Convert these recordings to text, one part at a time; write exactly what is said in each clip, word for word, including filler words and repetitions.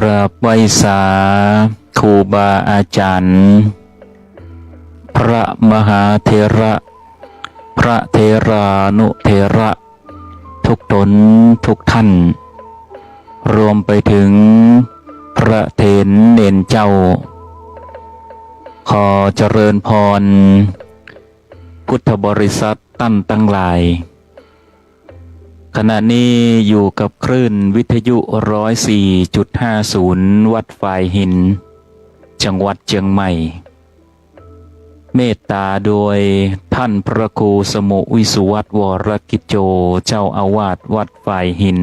กราบไหว้สาครูบาอาจ๋ารย์ พระมหาเถระ พระเถรานุเถระ ทุกต๋นทุกท่าน รวมไปเถิงพระเถรเณรเจ้า ขอเจริญพร พุทธบริษัทต้านตังหลาย ขณะนี้อยู่กับคลื่นวิทยุ ร้อยสี่จุดห้าศูนย์ วัดฝายหิน จังหวัดเจียงใหม่ เมตตาโดยต้านพระครูสมุห์ วิสุวัฒน์ วรกิจโจ เจ้าอาวาสวัดฝายหิน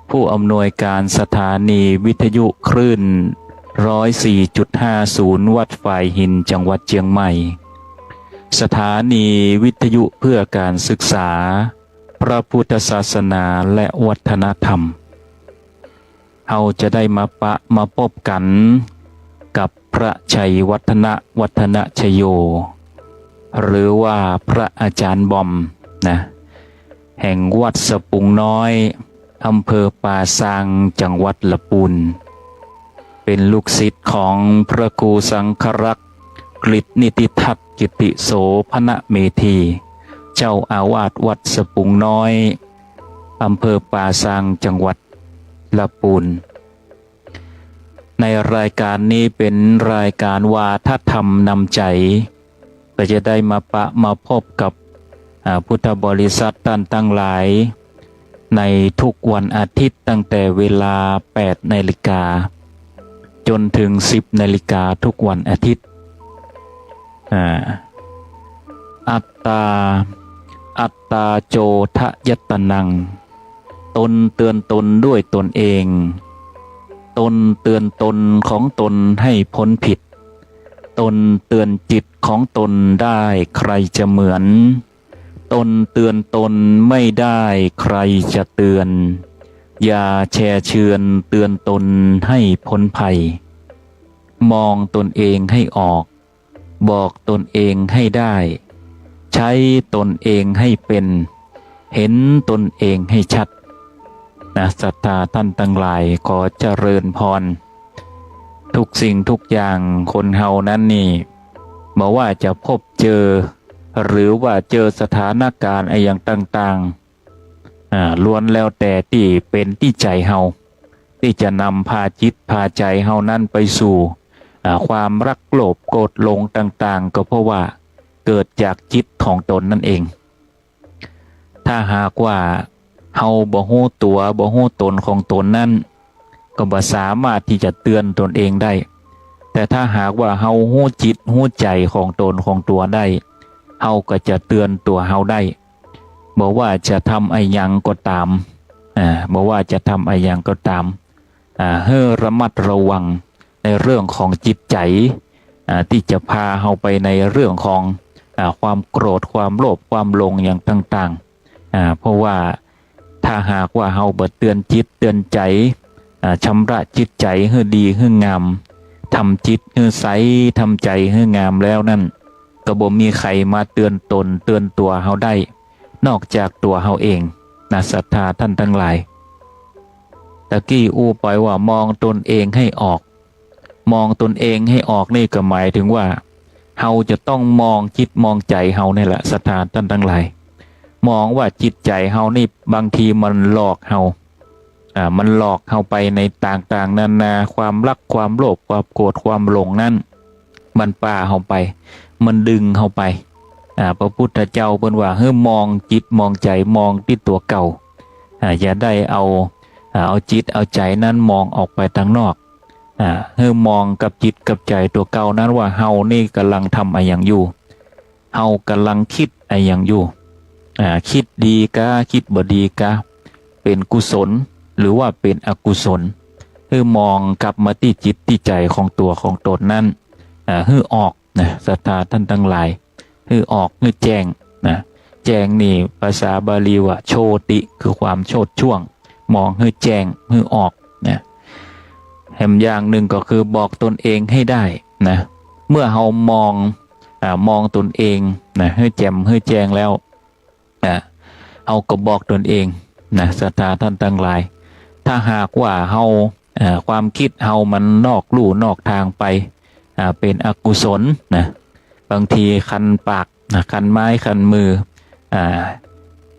ผู้อำนวยการสถานีวิทยุคลื่น ร้อยสี่จุดห้าศูนย์ วัดฝายหิน จังหวัดเจียงใหม่ สถานีวิทยุเพื่อการศึกษาพระพุทธศาสนาและวัฒนธรรม เฮาจะได้มาปะมาปบกั๋นกับพระชัยวัฒนะ วัฒนชโย หรือว่าพระอาจ๋ารย์บอมนะ แห่งวัดสะปุงน้อย อำเภอป่าซาง จังหวัดละปูน เป๋นลูกศิษย์ของพระครูสังฆรักษ์ กฤษณิธิทัศน์ กิติโสภณเมธี เจ้าอาวาสวัดสะปุงน้อย อำเภอป่าซาง จังหวัดละปูน ในรายการนี้เป๋นรายการวาทธรรมนำใจ๋ ก็จะได้มาปะมาปบกับ อ่า พุทธบริษัทต้านตังหลาย ในทุกวันอาทิตย์ตั้งแต่เวลา แปดนาฬิกา จ๋นเถิง สิบนาฬิกา ทุกวันอาทิตย์ อ่า อัตตา อัตตาโจทยัตตนัง ตนเตือนตนด้วยตนเอง ตนเตือนตนของตนให้พ้นผิด ตนเตือนจิตของตนได้ใครจะเหมือน ตนเตือนตนไม่ได้ใครจะเตือน อย่าแช่เจือนเตือนตนให้พ้นภัย มองตนเองให้ออก บอกตนเองให้ได้ ใช้ตนเองให้เป๋น เห็นตนเองให้ชัด นะ ศรัทธาต้านตังหลาย ขอเจริญพร ทุกสิ่งทุกอย่าง คนเฮานั้นนี่ บ่ว่าจะพบเจอ หรือว่าเจอสถานการณ์อะหยังต่างๆ อ่า ล้วนแล้วแต่ตี้เป๋นตี้ใจ๋เฮา ตี้จะนำพาจิตพาใจ๋เฮานั้นไปสู่ อ่า ความรักโลภโกรธหลงต่างๆ ก็เพราะว่าเกิดจากจิตของตนนั่นเอง ถ้าหากว่าเฮาบ่ฮู้ตั๋วบ่ฮู้ตนของตนนั้น ก็บ่สามารถตี้จะเตือนตนเองได้ แต่ถ้าหากว่าเฮาฮู้จิตฮู้ใจ๋ของตนของตั๋วได้ เฮาก็จะเตือนตั๋วเฮาได้ บ่ว่าจะทำอะหยังก็ต๋าม อ่า บ่ว่าจะทำอะหยังก็ต๋าม อ่า หื้อระมัดระวังในเรื่องของจิตใจ๋ อ่า ตี้จะพาเฮาไปในเรื่องของ อ่า ความโกรธ ความโลภ ความหลงอย่างต่างๆ อ่า เพราะว่าถ้าหากว่าเฮาบ่เตือนจิตเตือนใจ๋ อ่า ชำระจิตใจ๋หื้อดีหื้องาม ทำจิตหื้อใส ทำใจ๋หื้องามแล้วนั้น ก็บ่มีใผมาเตือนตนเตือนตั๋วเฮาได้ นอกจากตั๋วเฮาเอง นะ ศรัทธาต้านตังหลาย ตะกี้อู้ไปว่ามองตนเองให้ออก มองตนเองให้ออกนี่ก็หมายเถิงว่า เฮาจะต้องมองจิตมองใจ๋เฮานี่แหละ ศรัทธาต้านตังหลาย มองว่าจิตใจ๋เฮานี่บางทีมันหลอกเฮา อ่า มันหลอกเฮาไปในต่างๆ นานา ความรัก ความโลภ ความโกรธ ความหลงนั้น มันปาเฮาไป มันดึงเฮาไป อ่า พระพุทธเจ้าเปิ้นว่าหื้อมองจิตมองใจ๋ มองตี้ตั๋วเก่า อ่า อย่าได้เอา อ่า เอาจิตเอาใจ๋นั้นมองออกไปตางนอก อ่า หื้อมองกับจิตกับใจ๋ตั๋วเก่านั้นว่าเฮานี่ก่ำลังทำอะหยังอยู่ เฮาก่ำลังกึ๊ดอะหยังอยู่ อ่า กึ๊ดดีกา กึ๊ดบ่ดีกา เป๋นกุศล หรือว่าเป๋นอกุศล หื้อมองกลับมาตี้จิตตี้ใจ๋ของตั๋วของตนนั้น อ่า หื้อออกนะ ศรัทธาต้านตังหลาย หื้อออก หื้อแจ้งนะ แจ้งนี่ภาษาบาลีว่าโชติ คือความโชติช่วง มองหื้อแจ้ง หื้อออกนะ แหมอย่างนึ่งก็คือบอกตนเองให้ได้นะ เมื่อเฮามอง อ่า มองตนเองนะ หื้อแจ่ม หื้อแจ้งแล้ว อ่า เฮาก็บอกตนเองนะ ศรัทธาต้านตังหลาย ถ้าหากว่าเฮา เอ่อ ความกึ๊ดเฮามันนอกลู่นอกตางไป อ่า เป๋นอกุศลนะ บางทีคันปากนะ คันไม้คันมือ อ่า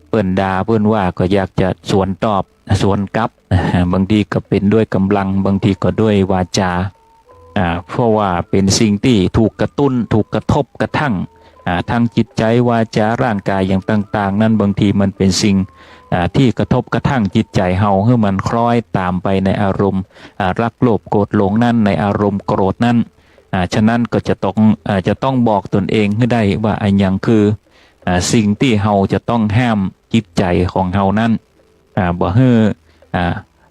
เปิ้นด่าเปิ้นว่าก็อยากจะสวนตอบ สวนกลับนะ บางทีก็เป๋นด้วยก๋ำลัง บางทีก็ด้วยวาจา อ่า เพราะว่าเป๋นสิ่งตี้ถูกกระตุ้น ถูกกระทบกระทั่ง อ่า ทางจิตใจ๋ วาจา ร่างก๋ายอย่างต่างๆ นั้น บางทีมันเป๋นสิ่ง อ่า ตี้กระทบกระทั่งจิตใจ๋เฮา หื้อมันคล้อยต๋ามไปในอารมณ์ อ่า รักโลภโกรธหลงนั้น ในอารมณ์โกรธนั้น อ่า ฉะนั้นก็จะต้อง อ่า จะต้องบอกตนเองหื้อได้ว่าอะหยังคือ อ่า สิ่งตี้เฮาจะต้องห้ามจิตใจ๋ของเฮานั้น อ่า บ่หื้อ อ่า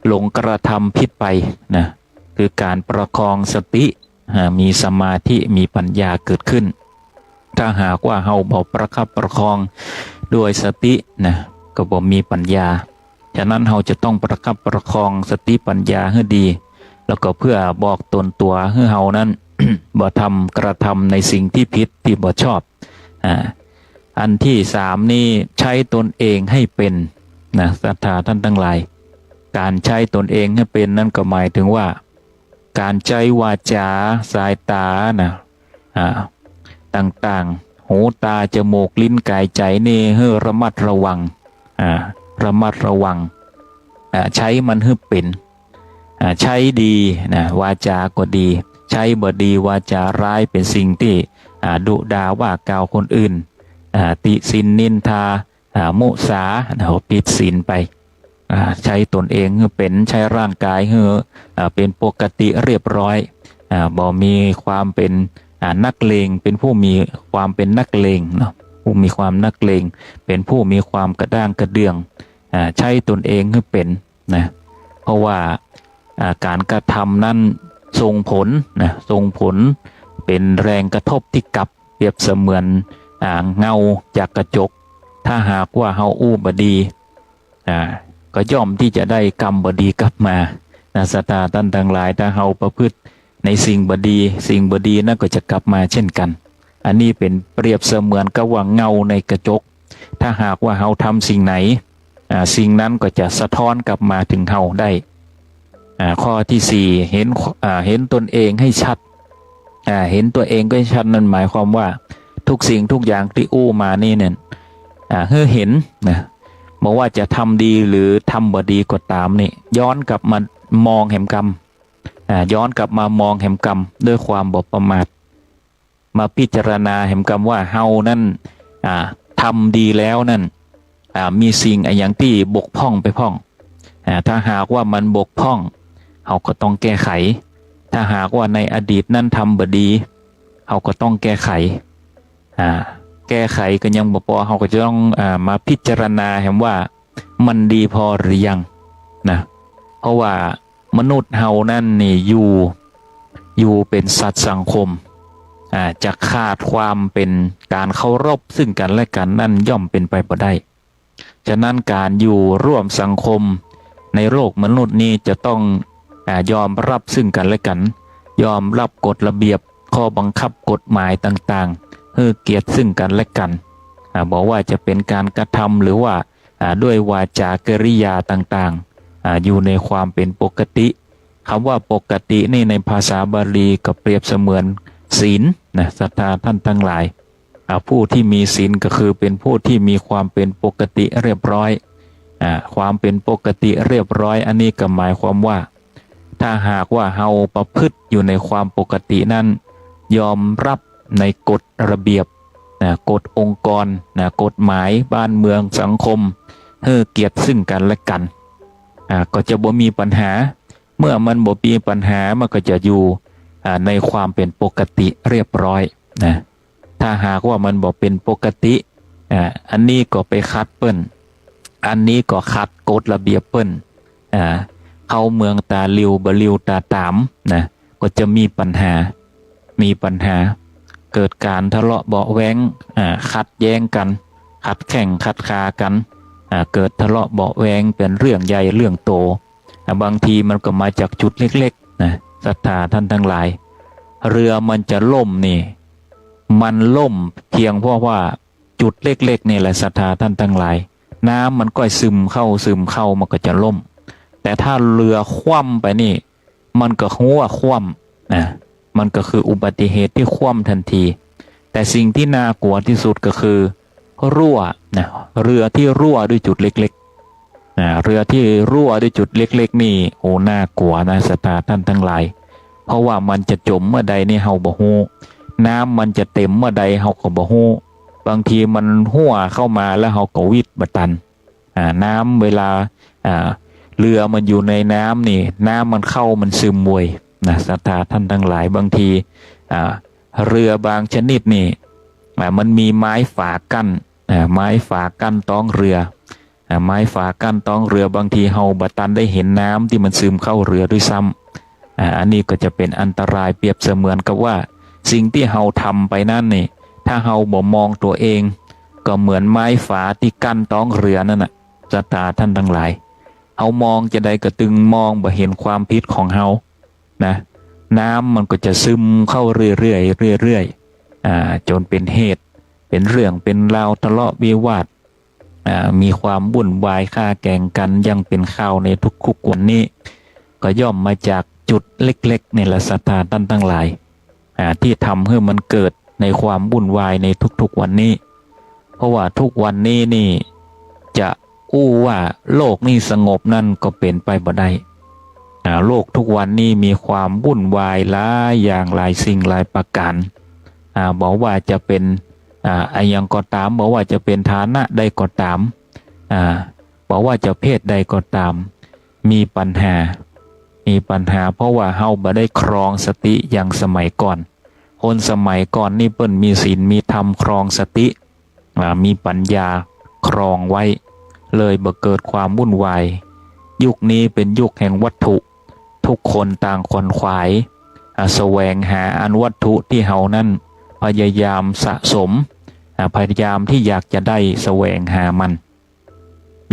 หลงกระทำผิดไปนะ คือก๋านประคองสติ อ่า มีสมาธิ มีปัญญาเกิดขึ้น ถ้าหากว่าเฮาบ่ประคับประคองด้วยสตินะ ก็บ่มีปัญญา ฉะนั้นเฮาจะต้องประคับประคองสติปัญญาหื้อดี แล้วก็เพื่อบอกตนตั๋วหื้อเฮานั้น บ่ทำ กระทำในสิ่งตี้ผิดตี้บ่ชอบ อ่า อันตี้สามนี้ ใจ๊ตนเองหื้อเป๋นนะ ศรัทธาต้านตังหลาย ก๋านใจ๊ตนเองหื้อเป๋นนั้นก็หมายเถิงว่า ก๋านใจ๊วาจา สายต๋านะ อ่า ต่างๆ หู ต๋า จมูก ลิ้น ก๋าย ใจ๋ นี่หื้อระมัดระวัง อ่า ระมัดระวัง อ่า ใจ๊มันหื้อเป๋น อ่า ใจ๊ดีนะ วาจาก็ดี ใจ๊บ่ดี วาจาร้าย เป๋นสิ่งตี้ อ่า ดุด่าว่ากล่าวคนอื่น อ่า ติฉินนินทา อ่า มุสานะ ผิดศีลไป อ่า ใจ๊ตนเองหื้อเป๋น ใจ๊ร่างก๋ายหื้อ อ่า เป๋นปกติเรียบร้อย อ่า บ่มีความเป๋น อ่า นักเลง เป๋นผู้มีความเป๋นนักเลงเนาะ ผู้มีความนักเลง เป๋นผู้มีความกระด้างกระเดื่อง อ่า ใจ๊ตนเองหื้อเป๋นนะ เพราะว่า อ่า ก๋านกระทำนั้นส่งผลนะ ส่งผลเป๋นแรงกระทบตี้กลับ เปรียบเสมือน อ่า เงาจากกระจก ถ้าหากว่าเฮาอู้บ่ดี อ่า ก็ย่อมตี้จะได้กรรมบ่ดีกลับมานะ ศรัทธาต้านตังหลาย ถ้าเฮาประพฤติในสิ่งบ่ดี สิ่งบ่ดีนั้นก็จะกลับมาเช่นกั๋น อันนี้เป๋นเปรียบเสมือนกับว่าเงาในกระจก ถ้าหากว่าเฮาทำสิ่งไหน อ่า สิ่งนั้นก็จะสะท้อนกลับมาเถิงเฮาได้ อ่า ข้อตี้สี่ เห็น อ่า เห็นตนเองหื้อชัด อ่า เห็นตั๋วเองหื้อชัด นั้นหมายความว่า ทุกสิ่งทุกอย่างตี้อู้มานี่เนี่ย อ่า หื้อเห็นนะ บ่ว่าจะทำดีหรือทำบ่ดีก็ต๋ามนี่ ย้อนกลับมามองแหมกำ อ่า ย้อนกลับมามองแหมกำ ด้วยความบ่ประมาท มาพิจารณาแหมกำว่าเฮานั้น อ่า ทำดีแล้วนั้น อ่า มีสิ่งอะหยังตี้บกพร่องไปพ่อง อ่า ถ้าหากว่ามันบกพร่อง เฮาก็ต้องแก้ไข ถ้าหากว่าในอดีตนั้นทำบ่ดี เฮาก็ต้องแก้ไข อ่า แก้ไขก็ยังบ่ปอ เฮาก็จะต้อง อ่า มาพิจารณาแหมว่ามันดีพอหรือยังนะ เพราะว่ามนุษย์เฮานั้นนี่อยู่ อยู่เป๋นสัตว์สังคม อ่า จะขาดความเป๋นก๋านเคารพซึ่งกั๋นและกั๋นนั้นย่อมเป๋นไปบ่ได้ ฉะนั้นก๋านอยู่ร่วมสังคมในโลกมนุษย์นี้จะต้อง อ่า ยอมรับซึ่งกั๋นและกั๋น ยอมรับกฎระเบียบ ข้อบังคับกฎหมายต่างๆ หื้อเกียรติซึ่งกั๋นและกั๋น อ่า บ่ว่าจะเป๋นก๋านกระทำหรือว่า อ่า ด้วยวาจากริยาต่างๆ อ่า อยู่ในความเป๋นปกติ กำว่าปกตินี่ในภาษาบาลีก็เปรียบเสมือนศีลนะ ศรัทธาต้านตังหลาย อ่า ผู้ตี้มีศีลก็คือเป๋นผู้ตี้มีความเป๋นปกติเรียบร้อย อ่า ความเป๋นปกติเรียบร้อย อันนี้ก็หมายความว่า ถ้าหากว่าเฮาประพฤติอยู่ในความปกตินั้น ยอมรับในกฎระเบียบนะ กฎองค์กรนะ กฎหมายบ้านเมืองสังคม หื้อเกียรติซึ่งกั๋นและกั๋น อ่า ก็จะบ่มีปัญหา เมื่อมันบ่มีปัญหา มันก็จะอยู่ อ่า ในความเป๋นปกติเรียบร้อยนะ ถ้าหากว่ามันบ่เป๋นปกติ อ่า อันนี้ก็ไปขัดเปิ้น อันนี้ก็ขัดกฎระเบียบเปิ้น อ่า เข้าเมืองต๋าหลิวบ่หลิวต๋าต๋ามนะ ก็จะมีปัญหา มีปัญหา เกิดก๋านทะเลาะเบาะแว้ง อ่า ขัดแย้งกั๋น ขัดแข้งขัดขากั๋น อ่า เกิดทะเลาะเบาะแว้งเป๋นเรื่องใหญ่เรื่องโต อ่า บางทีมันก็มาจากจุดเล็กๆ นะ ศรัทธาต้านตังหลาย เรือมันจะล่มนี่ มันล่มเพียงเพราะว่าจุดเล็กๆ นี่แหละ ศรัทธาต้านตังหลาย น้ำมันก้อยซึมเข้า ซึมเข้า มันก็จะล่ม แต่ถ้าเรือคว่ำไปนี่ มันก็หัวคว่ำนะ มันก็คืออุบัติเหตุตี้คว่ำตันที แต่สิ่งตี้น่ากลัวตี้สุดก็คือ รั่วนะ เรือตี้รั่วด้วยจุดเล็กๆ นะ เรือตี้รั่วด้วยจุดเล็กๆ นี่ โอ้ น่ากลัวนะ ศรัทธาต้านตังหลาย เพราะว่ามันจะจ๋มเมื่อใดนี่เฮาบ่ฮู้ น้ำมันจะเต๋มเมื่อใดเฮาก็บ่ฮู้ บางทีมันหัวเข้ามาแล้วเฮาก็วิดบ่ตัน อ่า น้ำเวลา อ่า เรือมันอยู่ในน้ำนี่ น้ำมันเข้ามันซึมเวยนะ ศรัทธาต้านตังหลาย บางที อ่า เรือบางชนิดนี่ อ่า มันมีไม้ฝากั้น อ่า ไม้ฝากั้นต๊องเรือ อ่า ไม้ฝากั้นต๊องเรือ บางทีเฮาบ่ตันได้หันน้ำตี้มันซึมเข้าเรือด้วยซ้ำ อ่า อันนี้ก็จะเป๋นอันตราย เปรียบเสมือนกับว่าสิ่งตี้เฮาทำไปนั้นนี่ ถ้าเฮาบ่มองตั๋วเอง ก็เหมือนไม้ฝาตี้กั้นต๊องเรือนั่นน่ะ ศรัทธาต้านตังหลาย เฮามองจาใดก็ตึงมองบ่หันความผิดของเฮานะ น้ำมันก็จะซึมเข้าเรื่อยๆ เรื่อยๆ อ่า จ๋นเป๋นเหตุ เป๋นเรื่องเป๋นราว ทะเลาะวิวาท อ่า มีความวุ่นวายฆ่าแก๋งกั๋น อย่างเป๋นข่าวในทุกๆ วันนี้ ก็ย่อมมาจากจุดเล็กๆ นี่แหละ ศรัทธาต้านตังหลาย อ่า ตี้ทำหื้อมันเกิดในความวุ่นวายในทุกๆ วันนี้ เพราะว่าทุกวันนี้นี่ จะอู้ว่าโลกนี่สงบนั้นก็เป๋นไปบ่ได้ อ่า โลกทุกวันนี้มีความวุ่นวายหลายอย่างหลายสิ่งหลายประก๋าน อ่า บ่ว่าจะเป๋น อ่า อะหยังก็ต๋าม บ่ว่าจะเป๋นฐานะใดก็ต๋าม อ่า บ่ว่าจะเพศใดก็ต๋าม มีปัญหา มีปัญหา เพราะว่าเฮาบ่ได้ครองสติอย่างสมัยก่อน คนสมัยก่อนนี่เปิ้นมีศีลมีธรรมครองสติ อ่า มีปัญญาครองไว้ เลยบ่เกิดความวุ่นวาย ยุคนี้เป๋นยุคแห่งวัตถุ ทุกคนต่างขวนขวาย อ่า แสวงหาอันวัตถุตี้เฮานั้นพยายามสะสม อ่า พยายามตี้อยากจะได้แสวงหามัน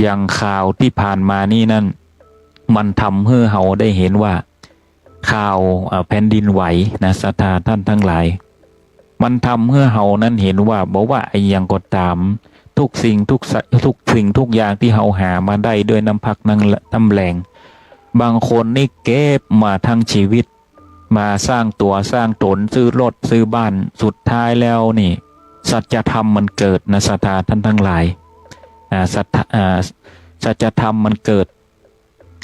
อย่างข่าวตี้ผ่านมานี้นั้น มันทำหื้อเฮาได้หันว่า ข่าว อ่า แผ่นดินไหวนะ ศรัทธาต้านตังหลาย มันทำหื้อเฮานั้นหันว่า บ่ว่าอะหยังก็ต๋าม ทุกสิ่งทุกสะ ทุกสิ่งทุกอย่างตี้เฮาหามาได้ด้วยน้ำพักน้ำ น้ำแฮง บางคนนี่เก็บมาตึงจีวิต มาสร้างตั๋วสร้างต๋น ซื้อรถซื้อบ้าน สุดท้ายแล้วนี่ สัจธรรมมันเกิดนะ ศรัทธาต้านตังหลาย อ่า สัจธะ อ่า สัจธรรมมันเกิด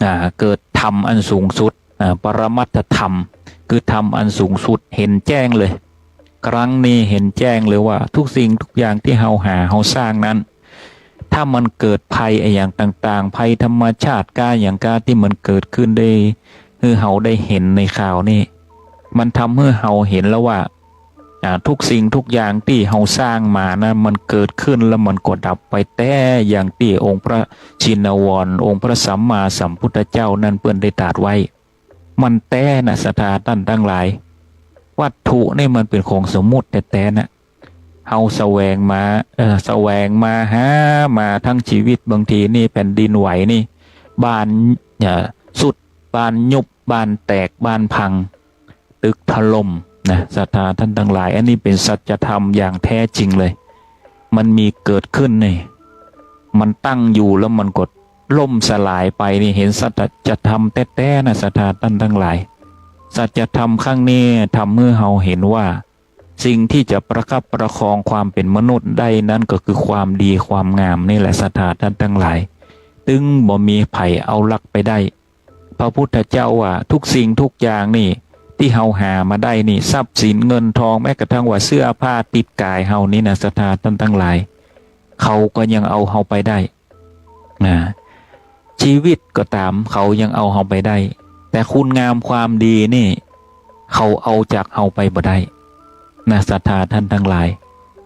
อ่า เกิดธรรมอันสูงสุด อ่า ปรมัตถธรรม คือธรรมอันสูงสุด หันแจ้งเลย ครั้งนี้หันแจ้งเลยว่าทุกสิ่งทุกอย่างตี้เฮาหาเฮาสร้างนั้น ถ้ามันเกิดภัยอะหยังต่างๆ ภัยธรรมชาติก้าอะหยังก้าตี้มันเกิดขึ้นได้ หื้อเฮาได้หันในข่าวนี้ มันทำหื้อเฮาหันแล้วว่า อ่า ทุกสิ่งทุกอย่างตี้เฮาสร้างมานะ มันเกิดขึ้นแล้วมันก็ดับไปแต๊ อย่างตี้องค์พระชินวร องค์พระสัมมาสัมพุทธเจ้านั้นเปิ้นได้ตรัสไว้ มันแต๊นะ ศรัทธาต้านตังหลาย วัตถุนี่มันเป๋นของสมมุติแต๊ๆ นะ เฮาแสวงมา เอ่อ แสวงมาหามาตึงจีวิต บางทีนี่แผ่นดินไหวนี่ บ้าน เอ่อ สุด บ้านยุบ บ้านแตก บ้านพัง ตึกถล่มนะ ศรัทธาต้านตังหลาย อันนี้เป๋นสัจธรรมอย่างแท้จริงเลย มันมีเกิดขึ้นนี่ มันตั้งอยู่แล้วมันก็ล่มสลายไปนี่ หันสัจธรรมแต๊ๆ นะ ศรัทธาต้านตังหลาย สัจธรรมครั้งนี้ทำหื้อเฮาหันว่า สิ่งตี้จะประคับประคองความเป๋นมนุษย์ได้นั้นก็คือความดีความงามนี่แหละ ศรัทธาต้านตังหลาย ตึงบ่มีใผเอาลักไปได้ พระพุทธเจ้าว่าทุกสิ่งทุกอย่างนี่ ตี้เฮาหามาได้นี่ ทรัพย์สินเงินทอง แม้กระทั่งว่าเสื้อผ้าติดก๋ายเฮานี่นะ ศรัทธาต้านตังหลาย เขาก็ยังเอาเฮาไปได้นะ จีวิตก็ต๋าม เขายังเอาเฮาไปได้ แต่คุณงามความดีนี่ เขาเอาจากเฮาไปบ่ได้นะ ศรัทธาต้านตังหลาย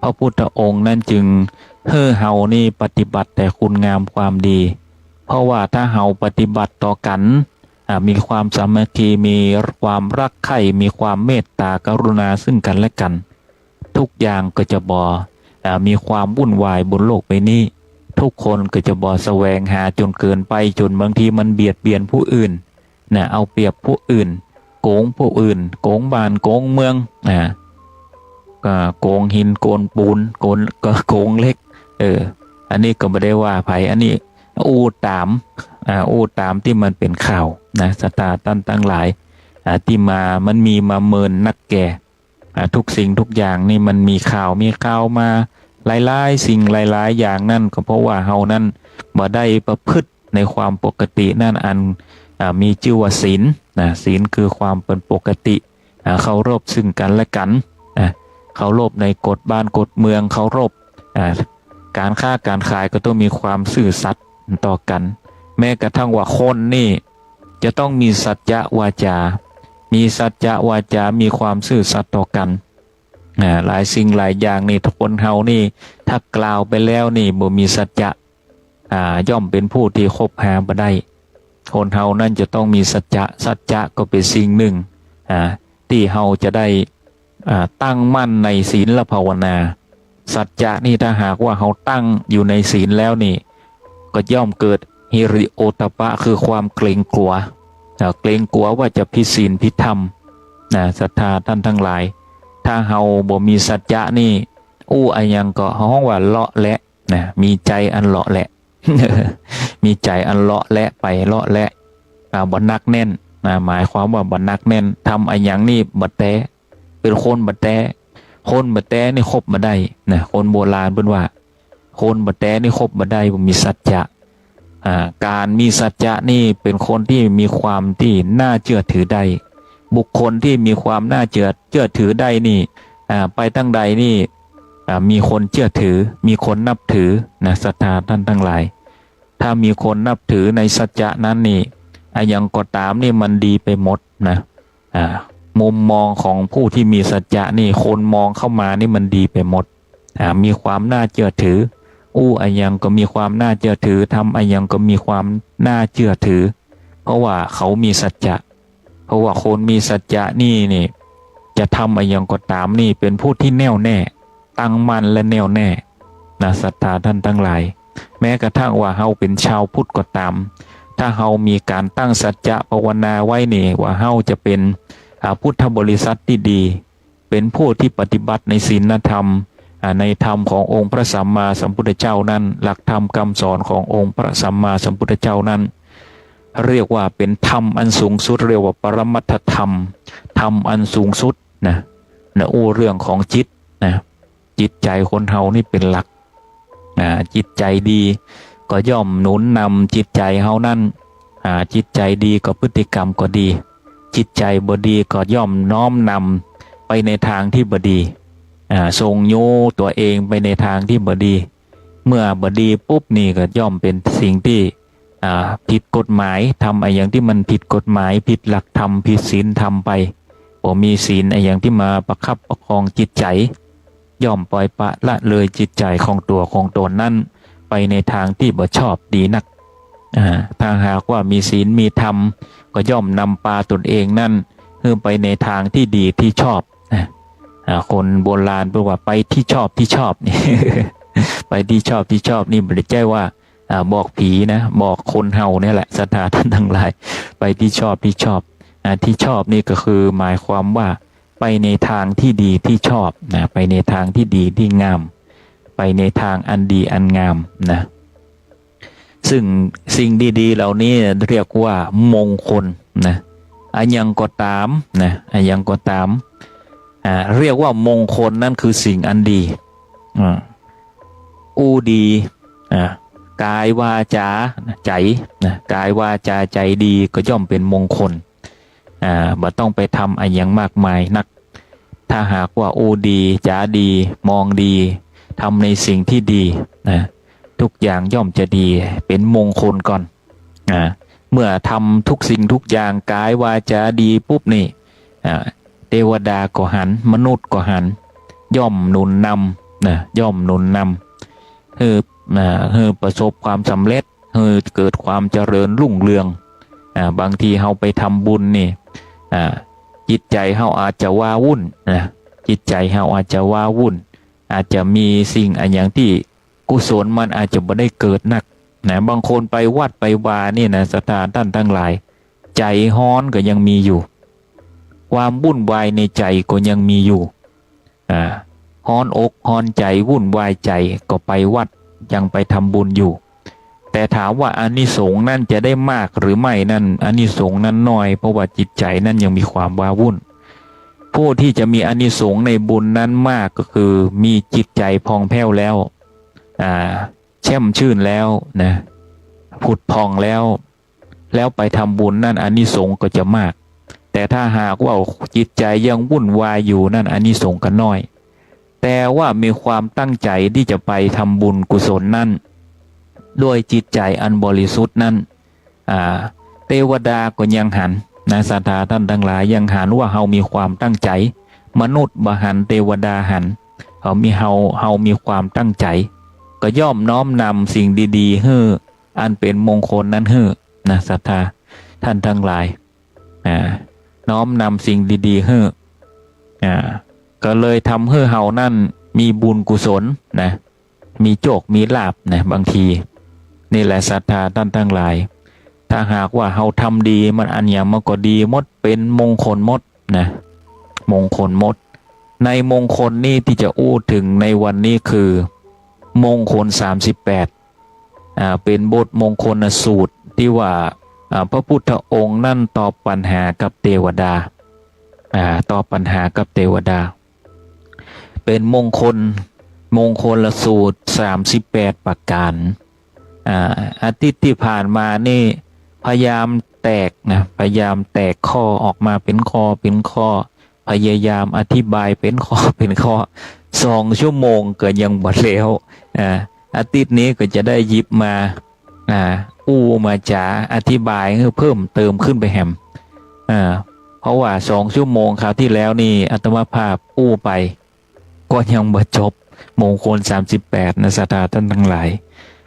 พระพุทธองค์นั้นจึงหื้อเฮานี่ปฏิบัติแต่คุณงามความดี เพราะว่าถ้าเฮาปฏิบัติต่อกั๋น อ่า มีความสามัคคี มีความรักใคร่ มีความเมตตากรุณาซึ่งกั๋นและกั๋น ทุกอย่างก็จะบ่ อ่า มีความวุ่นวายบนโลกใบนี้ ทุกคนก็จะบ่แสวงหาจ๋นเกินไป จ๋นบางทีมันเบียดเบียนผู้อื่นนะ เอาเปรียบผู้อื่น โก๋งผู้อื่น โก๋งบ้านโก๋งเมือง อ่า ก็โก๋งหินโก๋งปูน โก๋ง ก็โก๋งเหล็ก เออ อันนี้ก็บ่ได้ว่าใผ อันนี้อู้ต๋าม อ่า อู้ต๋ามตี้มันเป๋นข่าวนะ ศรัทธาต้านตังหลาย อ่า ตี้มา มันมีมาเมินนักแก่ อ่า ทุกสิ่งทุกอย่างนี่มันมีข่าว มีข่าวมาหลายๆ สิ่งหลายๆ อย่าง นั้นก็เพราะว่าเฮานั้นบ่ได้ประพฤติในความปกตินั้น อัน อ่า มีจื้อว่าศีลนะ ศีลคือความเป๋นปกติ อ่า เคารพซึ่งกันและกัน อ่า เคารพในกฎบ้านกฎเมือง เคารพ อ่า ก๋านค้าก๋านขายก็ต้องมีความซื่อสัตย์ต่อกั๋น แม้กระทั่งว่าคนนี่จะต้องมีสัจจะวาจา มีสัจจะวาจา มีความซื่อสัตย์ต่อกั๋น อ่า หลายสิ่งหลายอย่างนี่ ถ้าคนเฮานี่ ถ้ากล่าวไปแล้วนี่บ่มีสัจจะ อ่า ย่อมเป๋นผู้ตี้คบหาบ่ได้ คนเฮานั้นจะต้องมีสัจจะ สัจจะก็เป๋นสิ่งนึ่ง อ่า ตี้เฮาจะได้ อ่า ตั้งมั่นในศีลและภาวนา สัจจะนี่ถ้าหากว่าเฮาตั้งอยู่ในศีลแล้วนี่ ก็ย่อมเกิดฮิริโอตตัปปะ คือความเกรงกลัว อ่า เกรงกลัวว่าจะผิดศีลผิดธรรม นะ ศรัทธาท่านทั้งหลาย ถ้าเฮาบ่มีสัจจะนี่ อู้อะหยังก็ฮ้องว่าเลาะแหละ นะ มีใจ๋อันเลาะแหละ มีใจ๋อันเลาะแหละไปเลาะแหละ อ่า บ่หนักแน่น นะ หมายความว่าบ่หนักแน่น ทำอะหยังนี่บ่แต๊ เป๋นคนบ่แต๊ คนบ่แต๊นี่คบบ่ได้ นะ คนโบราณเปิ้นว่า คนบ่แต๊นี่คบบ่ได้ บ่มีสัจจะ อ่า ก๋านมีสัจจะนี่เป๋นคนตี้มีความตี้น่าเจื้อถือได้ บุคคลตี้มีความน่าเจื้อ เจื้อถือได้นี่ อ่า ไปตางใดนี่ อ่า มีคนเจื้อถือ มีคนนับถือ นะ ศรัทธาท่านทั้งหลาย ถ้ามีคนนับถือในสัจจะนั้นนี่ อะหยังก็ต๋ามนี่มันดีไปหมดนะ อ่า มุมมองของผู้ตี้มีสัจจะนี่ คนมองเข้ามานี่มันดีไปหมด อ่า มีความน่าเจื้อถือ อู้อะหยังก็มีความน่าเจื้อถือ ทำอะหยังก็มีความน่าเจื้อถือ เพราะว่าเขามีสัจจะ เพราะว่าคนมีสัจจะนี่ นี่ จะทำอะหยังก็ต๋ามนี่ เป๋นผู้ตี้แน่วแน่ ตั้งมั่นและแน่วแน่ นะ ศรัทธาท่านทั้งหลาย แม้กระทั่งว่าเฮาเป๋นชาวพุทธก็ต๋าม ถ้าเฮามีก๋านตั้งสัจจะภาวนาไว้นี่ ว่าเฮาจะเป๋น อ่า พุทธบริษัทตี้ดี เป๋นผู้ตี้ปฏิบัติในศีลธรรม อ่า ในธรรมขององค์พระสัมมาสัมพุทธเจ้านั้น หลักธรรมกำสอนขององค์พระสัมมาสัมพุทธเจ้านั้น เรียกว่าเป๋นธรรมอันสูงสุด เรียกว่าปรมัตถธรรม ธรรมอันสูงสุดนะ นะ อู้เรื่องของจิตนะ จิตใจ๋คนเฮานี่เป๋นหลัก อ่า จิตใจ๋ดีก็ย่อมหนุนนำจิตใจ๋เฮานั้น อ่า จิตใจ๋ดีก็พฤติกรรมก็ดี จิตใจ๋บ่ดีก็ย่อมน้อมนำไปในทางตี้บ่ดี อ่า ส่งยูตัวเองไปในทางตี้บ่ดี เมื่อบ่ดีปุ๊บนี่ก็ย่อมเป๋นสิ่งตี้ อ่า ผิดกฎหมาย ทำอะหยังตี้มันผิดกฎหมาย ผิดหลักธรรม ผิดศีลธรรมไป บ่มีศีลอะหยังตี้มาประคับประคองจิตใจ๋ ย่อมปล่อยปละละเลยจิตใจ๋ของตั๋วของต๋นนั้น ไปในทางตี้บ่ชอบดีนัก อ่า ถ้าหากว่ามีศีลมีธรรม ก็ย่อมนำปาต๋นเองนั้น หื้อไปในทางตี้ดีตี้ชอบ อ่า อ่า คนโบราณเปิ้นว่า ไปตี้ชอบตี้ชอบนี่ ไปตี้ชอบตี้ชอบนี่ บ่ได้ใจ้ว่า อ่า บอกผีนะ บอกคนเฮาเนี่ยแหละ ศรัทธาท่านทั้งหลาย ไปตี้ชอบตี้ชอบ อ่า ตี้ชอบนี่ก็คือหมายความว่าไปในทางตี้ดีตี้ชอบนะ ไปในทางตี้ดีตี้งาม ไปในทางอันดีอันงามนะ ซึ่งสิ่งดีๆ เหล่านี้เรียกว่ามงคลนะ อะหยังก็ต๋ามนะ อะหยังก็ต๋าม อ่า เรียกว่ามงคล นั้นคือสิ่งอันดี อ่า อู้ดี อ่า ก๋ายวาจา ใจ๋นะ ก๋ายวาจาใจ๋ดีก็ย่อมเป๋นมงคล อ่า บ่ต้องไปทำอะหยังมากมายนัก ถ้าหากว่าอู้ดี จ๋าดี มองดี ทำในสิ่งตี้ดีนะ ทุกอย่างย่อมจะดี เป๋นมงคลก่อน อ่า เมื่อทำทุกสิ่งทุกอย่าง ก๋ายวาจาดีปุ๊บนี่ อ่า เตวดาก็หัน มนุษย์ก็หัน ย่อมหนุนนำนะ ย่อมหนุนนำ หื้อ อ่า หื้อประสบความสำเร็จ หื้อเกิดความเจริญรุ่งเรือง อ่า บางทีเฮาไปทำบุญนี่ อ่า จิตใจ๋เฮาอาจจะว้าวุ่นนะ จิตใจ๋เฮาอาจจะว้าวุ่น อาจจะมีสิ่งอะหยังตี้กุศลมันอาจจะบ่ได้เกิดนักนะ บางคนไปวัดไปวานี่นะ ศรัทธาท่านทั้งหลาย ใจ๋ฮ้อนก็ยังมีอยู่ ความวุ่นวายในใจ๋ก็ยังมีอยู่ อ่า ฮ้อนอกฮ้อนใจ๋ วุ่นวายใจ๋ ก็ไปวัด ยังไปทำบุญอยู่ แต่ถามว่าอานิสงส์นั้นจะได้มากหรือไม่นั้น อานิสงส์นั้นน้อย เพราะว่าจิตใจนั้นยังมีความว้าวุ่น ผู้ที่จะมีอานิสงส์ในบุญนั้นมากก็คือมีจิตใจผ่องแผ้วแล้ว อ่า แช่มชื่นแล้วนะ ผุดผ่องแล้ว แล้วไปทำบุญนั่นอานิสงส์ก็จะมาก แต่ถ้าหากว่าจิตใจยังวุ่นวายอยู่นั่นอานิสงส์ก็น้อย แต่ว่ามีความตั้งใจที่จะไปทำบุญกุศลนั่น ด้วยจิตใจอันบริสุทธิ์นั่น อ่า เตวดาก็ยังหันนะ ศรัทธาท่านทั้งหลาย ยังหันว่าเฮามีความตั้งใจ มนุษย์บ่หัน เตวดาหัน เฮามี เฮา เฮามีความตั้งใจ ก็ย่อมน้อมนำสิ่งดีๆ หื้อ อันเป็นมงคลนั้นหื้อนะ ศรัทธาท่านทั้งหลาย อ่า น้อมนำสิ่งดีๆ หื้อ อ่า ก็เลยทำหื้อเฮานั่นมีบุญกุศลนะ มีโชคมีลาภนะ บางที นี่แหละศรัทธาท่านทั้งหลาย ถ้าหากว่าเฮาทำดี มันอันหยังมันก็ดีหมด เป็นมงคลหมดนะ มงคลหมด ในมงคลนี้ที่จะอู้ถึงในวันนี้คือ มงคลสามสิบแปด อ่า เป็นบทมงคลสูตรที่ว่า อ่า พระพุทธองค์นั่นตอบปัญหากับเตวดา อ่า ตอบปัญหากับเตวดา เป็นมงคล มงคลสูตรสามสิบแปดประการ อ่า อาทิตย์ที่ผ่านมานี่พยายามแตกนะ พยายามแตกข้อออกมาเป็นข้อเป็นข้อ พยายามอธิบายเป็นข้อเป็นข้อ สองชั่วโมงก็ยังบ่แล้ว อ่า อาทิตย์นี้ก็จะได้หยิบมา อ่า อู้มาจ๋าอธิบายหื้อเพิ่มเติมขึ้นไปแหม อ่า เพราะว่าสองชั่วโมงคราวที่แล้วนี่อาตมาภาพอู้ไป ก็ยังบ่จบมงคลสามสิบแปดนะ ศรัทธาท่านทั้งหลาย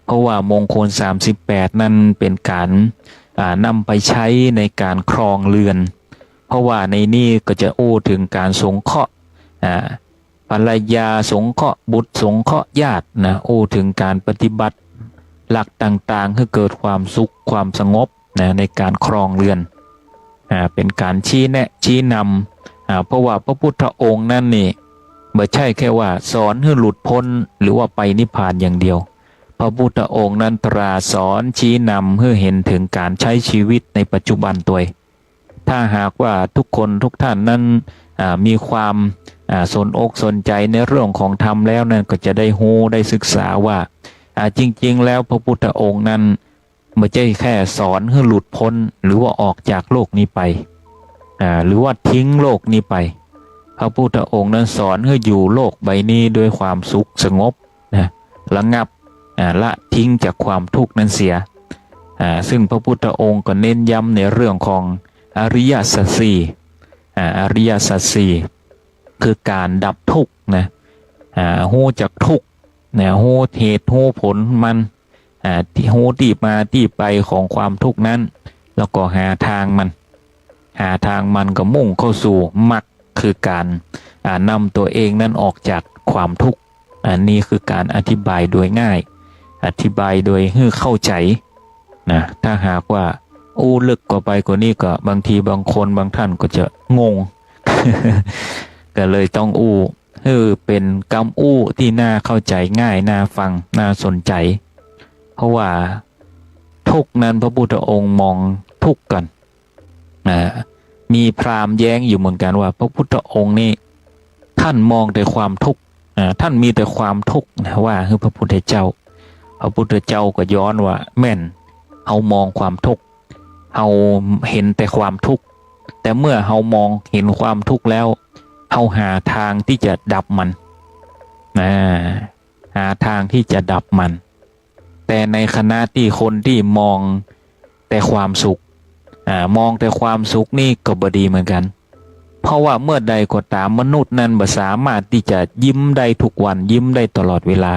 เพราะว่ามงคลสามสิบแปดนั่นเป็นการ อ่า นำไปใช้ในการครองเรือน เพราะว่าในนี้ก็จะอู้ถึงการสงเคราะห์ อ่า ภรรยาสงเคราะห์บุตรสงเคราะห์ญาตินะ อู้ถึงการปฏิบัติหลักต่างๆ ให้เกิดความสุขความสงบนะ ในการครองเรือน อ่า เป็นการชี้แนะชี้นำ อ่า เพราะว่าพระพุทธองค์นั้นนี่ บ่ใช่แค่ว่าสอนให้หลุดพ้นหรือว่าไปนิพพานอย่างเดียว พระพุทธองค์นั้นตราสอนชี้นำให้เห็นถึงการใช้ชีวิตในปัจจุบันตวย ถ้าหากว่าทุกคนทุกท่านนั้น อ่า มีความ อ่า สนอกสนใจในเรื่องของธรรมแล้วนั่นก็จะได้ฮู้ได้ศึกษาว่า อ่า จริงๆ แล้วพระพุทธองค์นั้น บ่ใจ้แค่สอนหื้อหลุดพ้นหรือว่าออกจากโลกนี้ไป อ่า หรือว่าทิ้งโลกนี้ไป พระพุทธองค์นั้นสอนหื้ออยู่โลกใบนี้ด้วยความสุขสงบนะ ระงับ อ่า ละทิ้งจากความทุกข์นั้นเสีย อ่า ซึ่งพระพุทธองค์ก็เน้นย้ำในเรื่องของอริยสัจสี่ อ่า อริยสัจสี่ คือการดับทุกข์นะ อ่า ฮู้จักทุกข์นะ ฮู้เหตุฮู้ผลมัน อ่า ที่ฮู้ตี้มาตี้ไปของความทุกข์นั้น แล้วก็หาทางมัน หาทางมันก็มุ่งเข้าสู่มรรค คือการ อ่า นำตัวเองนั้นออกจากความทุกข์ อันนี้คือการอธิบายโดยง่าย อธิบายโดยหื้อเข้าใจ๋นะ ถ้าหากว่าอู้ลึกเข้าไปกว่านี้ก็บางทีบางคนบางท่านก็จะงง ก็เลยต้องอู้หื้อเป็นกำอู้ตี้น่าเข้าใจ๋ง่าย น่าฟัง น่าสนใจ๋ เพราะว่าทุกข์นั้นพระพุทธองค์มองทุกข์ก่อน อ่า มีพราหมณ์แย้งอยู่เหมือนกันว่าพระพุทธองค์นี่ท่านมองแต่ความทุกข์ อ่า ท่านมีแต่ความทุกข์นะ ว่าหื้อพระพุทธเจ้า พระพุทธเจ้าก็ย้อนว่าแม่น เฮามองความทุกข์ เฮาเห็นแต่ความทุกข์ แต่เมื่อเฮามองเห็นความทุกข์แล้ว เฮาหาทางที่จะดับมัน อ่า หาทางที่จะดับมัน แต่ในขณะตี้คนตี้มองแต่ความสุข อ่า มองแต่ความสุขนี่ก็บ่ดีเหมือนกัน เพราะว่าเมื่อใดก็ต๋ามมนุษย์นั้นบ่สามารถตี้จะยิ้มได้ทุกวัน ยิ้มได้ตลอดเวลา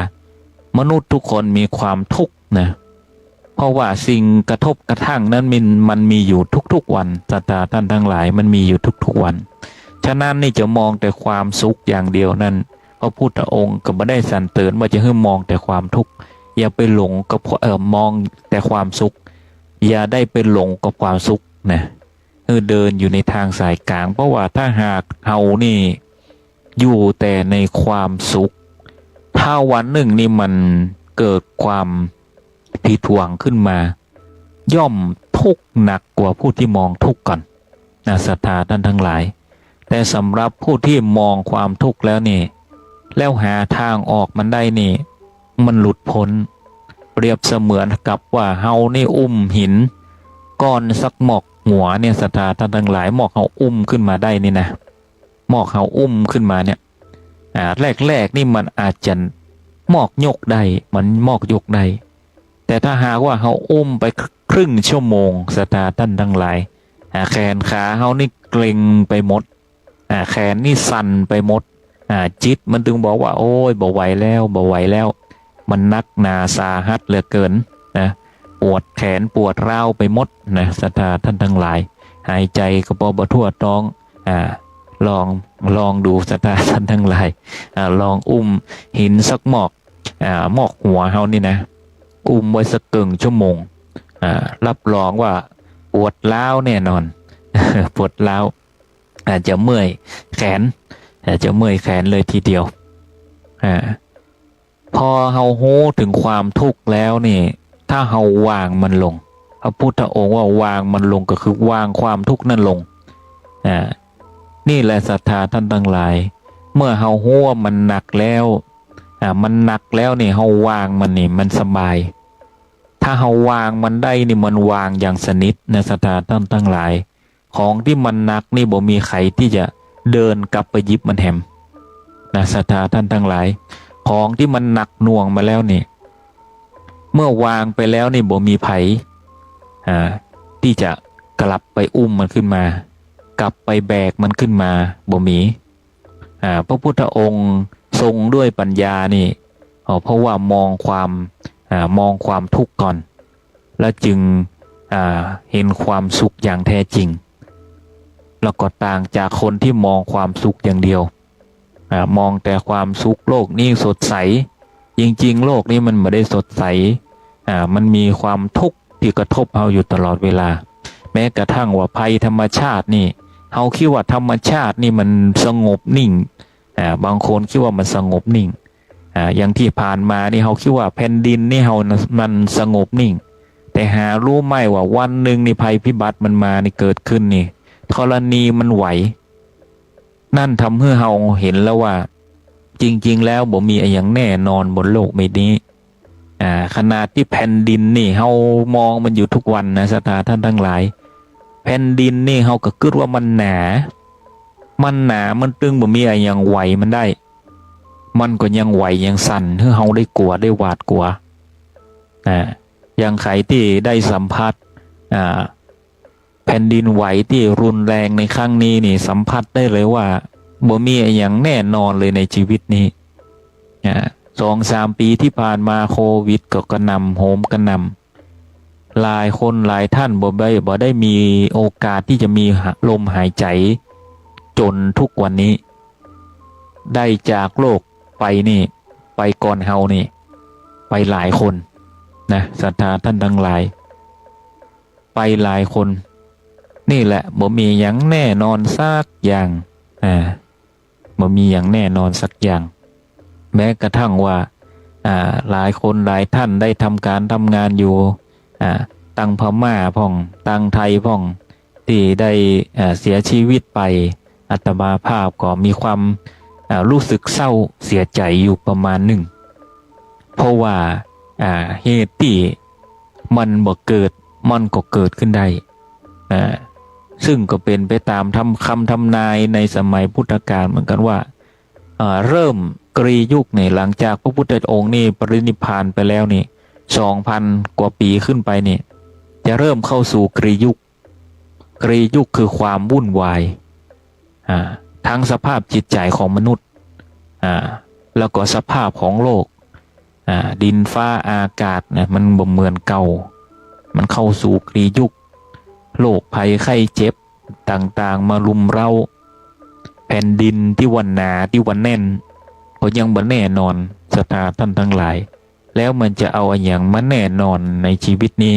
มนุษย์ทุกคนมีความทุกข์นะ เพราะว่าสิ่งกระทบกระทั่งนั้นมัน มันมีอยู่ทุกๆวัน ศรัทธาท่านทั้งหลาย มันมีอยู่ทุกๆวัน ฉะนั้นนี่จะมองแต่ความสุขอย่างเดียวนั้น พระพุทธองค์ก็บ่ได้สรรเสริญว่าจะหื้อมองแต่ความทุกข์ อย่าไปหลงกับ เอ่อ มองแต่ความสุข อย่าได้ไปหลงกับความสุขนะ หื้อเดินอยู่ในทางสายกลาง เพราะว่าถ้าหากเฮานี่อยู่แต่ในความสุข ถ้าวันหนึ่งนี่มันเกิดความ ผิด ผิดหวังขึ้นมา ย่อมทุกข์หนักกว่าผู้ที่มองทุกข์ก่อน นะศรัทธาต้านตังหลาย แต่สำหรับผู้ที่มองความทุกข์แล้วนี่ แล้วหาตางออกมันได้นี่ มันหลุดป๊น เปรียบเสมือนกับว่าเฮานี่อุ้มหินก้อนสักหมอกหัวเนี่ย ศรัทธาต้านตังหลาย หมอกเฮาอุ้มขึ้นมาได้นี่นะ หมอกเฮาอุ้มขึ้นมาเนี่ย อ่า แรกๆ นี่มันอาจจะหมอกยกได้ มันหมอกยกได้ แต่ถ้าหากว่าเฮาอุ้มไปครึ่งชั่วโมง ศรัทธาต้านตังหลาย อ่า แขนขาเฮานี่เกร็งไปหมด อ่า แขนนี่สั่นไปหมด อ่า จิตมันตึงบอกว่า โอ้ย บ่ไหวแล้ว บ่ไหวแล้ว มันหนักหนาสาหัสเหลือเกินนะ ปวดแขนปวดร้าวไปหมดนะ ศรัทธาต้านตังหลาย หายใจ๋ก็บ่ บ่ทั่วต๊อง อ่า ลอง ลองดู ศรัทธาต้านตังหลาย อ่า ลองอุ้มหินสักหมอก อ่า หมอกหัวเฮานี่นะ อุ้มไว้สักเกิ่งชั่วโมง อ่า รับรองว่าปวดร้าวแน่นอน ปวดร้าว อาจจะเมื่อยแขน อาจจะเมื่อยแขนเลยทีเดียว อ่า พอเฮาฮู้ถึงความทุกข์แล้วนี่ ถ้าเฮาวางมันลง พระพุทธองค์ว่าวางมันลงก็คือวางความทุกข์นั้นลง อ่า นี่แหละศรัทธาต้านตังหลาย เมื่อเฮาฮู้ว่ามันหนักแล้ว อ่า มันหนักแล้วนี่ เฮาวางมันนี่ มันสบาย ถ้าเฮาวางมันได้นี่ มันวางอย่างสนิทนะ ศรัทธาต้านตังหลาย ของตี้มันหนักนี่บ่มีใผตี้จะเดินกลับไปหยิบมันแหมนะ ศรัทธาต้านตังหลาย ของตี้มันหนักหน่วงมาแล้วนี่ เมื่อวางไปแล้วนี่ บ่มีใผ อ่า ตี้จะกลับไปอุ้มมันขึ้นมา กลับไปแบกมันขึ้นมา บ่มี อ่า พระพุทธองค์ทรงด้วยปัญญานี่ อ๋อ เพราะว่ามองความ อ่า มองความทุกข์ก่อน แล้วจึง อ่า เห็นความสุขอย่างแท้จริง แล้วก็ต่างจากคนที่มองความสุขอย่างเดียว อ่า มองแต่ความสุข โลกนี้สดใส จริงๆ โลกนี้มันบ่ได้สดใส อ่า มันมีความทุกข์ตี้กระทบเฮาอยู่ตลอดเวลา แม้กระทั่งว่าภัยธรรมชาตินี่ เฮาคิดว่าธรรมชาตินี่มันสงบนิ่ง อ่า บางคนคิดว่ามันสงบนิ่ง อ่า อย่างตี้ผ่านมานี่ เฮาคิดว่าแผ่นดินนี่เฮา มันสงบนิ่ง แต่หาฮู้ไหมว่าวันนึ่งนี่ภัยพิบัติมันมานี่ เกิดขึ้นนี่ ธรณีมันไหว นั่นทำหื้อเฮาเห็นแล้วว่า จริงๆ แล้วบ่มีอะหยังแน่นอนบนโลกใบนี้ อ่า ขนาดตี้แผ่นดินนี่ เฮามองมันอยู่ทุกวันนะ ศรัทธาต้านตังหลาย แผ่นดินนี่เฮาก็กึ๊ดว่ามันหนา มันหนา มันตึง บ่มีอะหยังไหวมันได้ มันก็ยังไหวยังสั่น หื้อเฮาได้กั๋วได้หวาดกั๋ว อ่า อย่างใผตี้ได้สัมผัส อ่า แผ่นดินไหวตี้รุนแรงในครั้งนี้นี่ สัมผัสได้เลยว่าบ่มีอะหยังแน่นอนเลยในชีวิตนี้ อ่า สองสามปี๋ตี้ผ่านมา โควิดก็กระหน่ำ โหมกระหน่ำ หลายคนหลายต้านบ่ได้ บ่ได้มีโอกาสตี้จะมีหะ ลมหายใจ๋จ๋นทุกวันนี้ ได้จากโลกไปนี่ ไปก่อนเฮานี่ ไปหลายคนนะ ศรัทธาต้านตังหลาย ไปหลายคน นี่แหละ บ่มีอะหยังแน่นอนสักอย่าง อ่า บ่มีอะหยังแน่นอนสักอย่าง แม้กระทั่งว่า อ่า หลายคนหลายต้านได้ทำก๋านทำงานอยู่ อ่า ตังพม่าพ่อง ตังไทยพ่อง ตี้ได้ อ่า เสียชีวิตไป อาตมาภาพก็มีความ อ่า ฮู้สึกเศร้าเสียใจ๋อยู่ประมาณนึ่ง เพราะว่า อ่า เหตุตี้มันบ่เกิด มันก็เกิดขึ้นได้ อ่า ซึ่งก็เป๋นไปต๋ามทำ คำทำนายในสมัยพุทธกาลเหมือนกั๋นว่า อ่า เริ่มกลียุคนี่ หลังจากพระพุทธองค์นี่ปรินิพพานไปแล้วนี่ สองพันกว่าปี๋ขึ้นไปนี่ จะเริ่มเข้าสู่กลียุค กลียุคคือความวุ่นวาย อ่า ทั้งสภาพจิตใจ๋ของมนุษย์ อ่า แล้วก็สภาพของโลก อ่า ดินฟ้าอากาศนะ มันบ่เหมือนเก่า มันเข้าสู่กลียุค โรคภัยไข้เจ็บต่างๆ มารุมเร้า แผ่นดินตี้ว่าหนา ตี้ว่าแน่น ก็ยังบ่แน่นอน ศรัทธาต้านตังหลาย แล้วมันจะเอาอะหยังมาแน่นอนในชีวิตนี้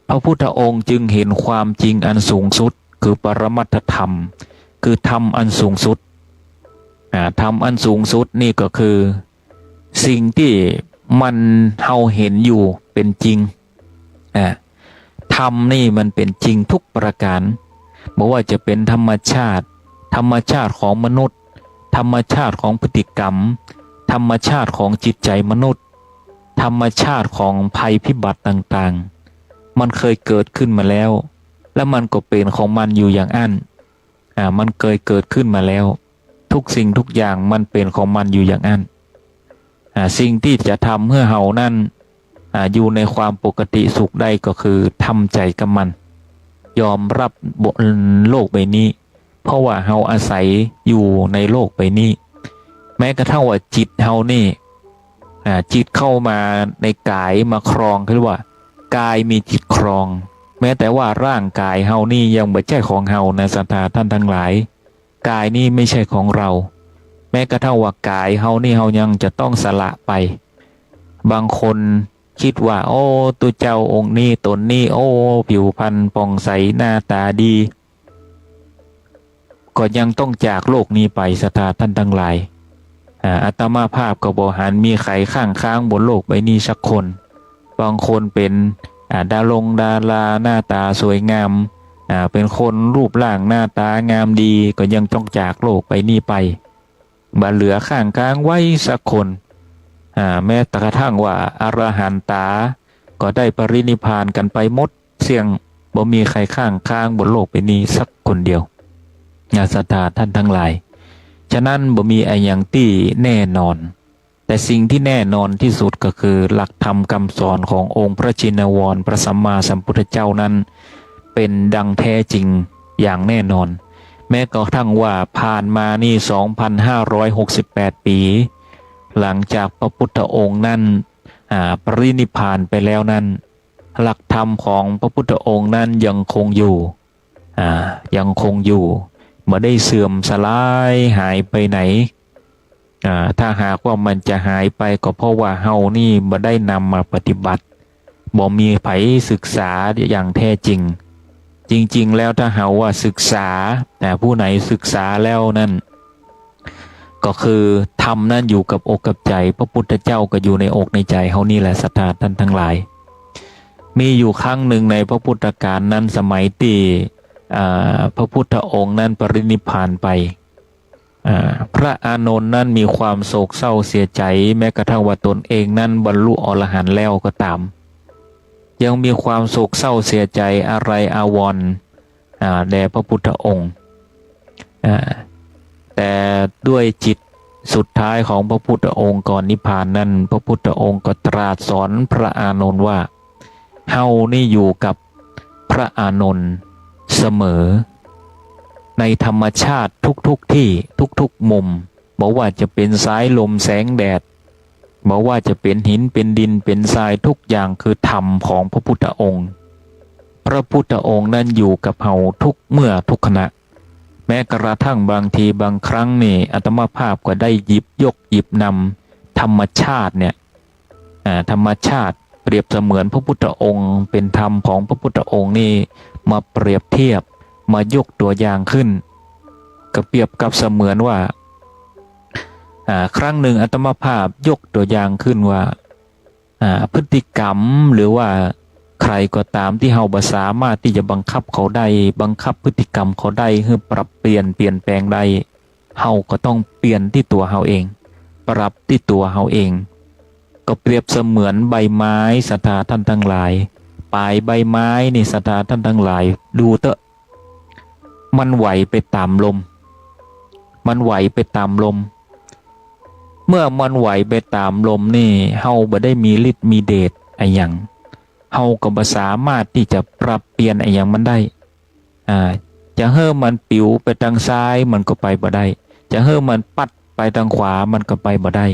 พระพุทธองค์จึงเห็นความจริงอันสูงสุด คือปรมัตถธรรม คือธรรมอันสูงสุด อ่า ธรรมอันสูงสุดนี่ก็คือ สิ่งตี้มัน เฮาเห็นอยู่ เป็นจริง อ่า ธรรมนี่มันเป็นจริงทุกประการ บ่ว่าจะเป็นธรรมชาติ ธรรมชาติของมนุษย์ ธรรมชาติของพฤติกรรม ธรรมชาติของจิตใจมนุษย์ ธรรมชาติของภัยพิบัติต่างๆ มันเคยเกิดขึ้นมาแล้ว และมันก็เป็นของมันอยู่อย่างอั้น อ่า มันเคยเกิดขึ้นมาแล้ว ทุกสิ่งทุกอย่างมันเป็นของมันอยู่อย่างอั้น อ่า สิ่งตี้จะทำหื้อเฮานั้น อ่า อยู่ในความปกติสุขได้ก็คือทำใจ๋กับมัน ยอมรับบนโลกใบนี้ เพราะว่าเฮาอาศัยอยู่ในโลกใบนี้ แม้กระทั่งว่าจิตเฮานี่ อ่า จิตเข้ามาในก๋ายมาครอง เรียกว่ากายมีจิตครอง แม้แต่ว่าร่างก๋ายเฮานี่ยังบ่ใจ้ของเฮานะศรัทธาท่านทั้งหลาย ก๋ายนี้ไม่ใช่ของเรา แม้กระทั่งว่าก๋ายเฮานี่เฮายังจะต้องสละไป บางคนคิดว่า โอ้ ตุ๊เจ้าองค์นี้ต๋นนี้ โอ้ ผิวพรรณผ่องใสหน้าต๋าดี ก็ยังต้องจากโลกนี้ไปศรัทธาท่านทั้งหลาย อ่า อาตมาภาพก็บ่หันมีใผข้างค้างบนโลกใบนี้สักคน บางคนเป๋น อ่า ดารงดาราหน้าต๋าสวยงาม อ่า เป๋นคนรูปร่างหน้าต๋างามดี ก็ยังต้องจากโลกใบนี้ไป บ่เหลือข้างค้างไว้สักคน อ่า แม้แต่กระทั่งว่าอรหันต๋าก็ได้ปรินิพพานกั๋นไปหมดเสี้ยง บ่มีใผข้างค้างบนโลกใบนี้สักคนเดียว นะศรัทธาท่านทั้งหลาย ฉะนั้นบ่มีอะหยังตี้แน่นอน แต่สิ่งที่แน่นอนที่สุดก็คือหลักธรรมคำสอนขององค์พระชินวรพระสัมมาสัมพุทธเจ้านั้น เป๋นดังแท้จริงอย่างแน่นอน แม้กระทั่งว่าผ่านมานี่ สองพันห้าร้อยหกสิบแปดปี๋ หลังจากพระพุทธองค์นั้น อ่า ปรินิพพานไปแล้วนั้น หลักธรรมของพระพุทธองค์นั้นยังคงอยู่ อ่า ยังคงอยู่ บ่ได้เสื่อมสลายหายไปไหน อ่า ถ้าหากว่ามันจะหายไปก็เพราะว่าเฮานี่บ่ได้นำมาปฏิบัติ บ่มีใผศึกษาอย่างแท้จริง จริงๆ แล้วถ้าหากว่าศึกษา อ่า ผู้ไหนศึกษาแล้วนั้น ก็คือธรรมนั้นอยู่กับอกกับใจ๋ พระพุทธเจ้าก็อยู่ในอกในใจ๋เฮานี่แหละศรัทธาท่านทั้งหลาย มีอยู่ครั้งหนึ่งในพระพุทธกาลนั้น สมัยตี้ อ่า พระพุทธองค์นั้นปรินิพพานไป อ่า พระอานนท์นั้นมีความโศกเศร้าเสียใจ๋ แม้กระทั่งว่าตนเองนั้นบรรลุอรหันต์แล้วก็ต๋าม ยังมีความโศกเศร้าเสียใจ๋อาลัยอาวรณ์ อ่า แด่พระพุทธองค์ อ่า แต่ด้วยจิตสุดท้ายของพระพุทธองค์ก่อนนิพพานนั้น พระพุทธองค์ก็ตรัสสอนพระอานนท์ว่า เฮานี่อยู่กับพระอานนท์เสมอ ในธรรมชาติทุกๆ ที่ ทุกๆ มุม บ่ว่าจะเป๋นสายลมแสงแดด บ่ว่าจะเป๋นหินเป๋นดินเป๋นทราย ทุกอย่างคือธรรมของพระพุทธองค์ พระพุทธองค์นั้นอยู่กับเฮาทุกเมื่อทุกขณะ แม้กระทั่งบางทีบางครั้งนี่ อาตมาภาพก็ได้หยิบยกหยิบนำธรรมชาติเนี่ย อ่า ธรรมชาติเปรียบเสมือนพระพุทธองค์ เป๋นธรรมของพระพุทธองค์นี่ มาเปรียบเทียบ มายกตัวอย่างขึ้น ก็เปรียบกับเสมือนว่า อ่า ครั้งหนึ่งอาตมาภาพยกตัวอย่างขึ้นว่า อ่า พฤติกรรมหรือว่าใผก็ต๋ามตี้เฮาบ่สามารถตี้จะบังคับเขาได้ บังคับพฤติกรรมเขาได้หื้อปรับเปลี่ยน เปลี่ยนแปลงได้ เฮาก็ต้องเปลี่ยนตี้ตั๋วเฮาเอง ปรับตี้ตั๋วเฮาเอง ก็เปรียบเสมือนใบไม้ศรัทธาท่านทั้งหลาย ป๋ายใบไม้นี่ศรัทธาท่านทั้งหลาย ดูเต๊อะ มันไหวไปต๋ามลม มันไหวไปต๋ามลม เมื่อมันไหวไปต๋ามลมนี่ เฮาบ่ได้มีฤทธิ์มีเดชอะหยัง เฮาก็บ่สามารถตี้จะปรับเปลี่ยนอะหยังมันได้ อ่า จะหื้อมันปิ๋วไปตางซ้ายมันก็ไปบ่ได้ จะหื้อมันปั๊ดไปตางขวามันก็ไปบ่ได้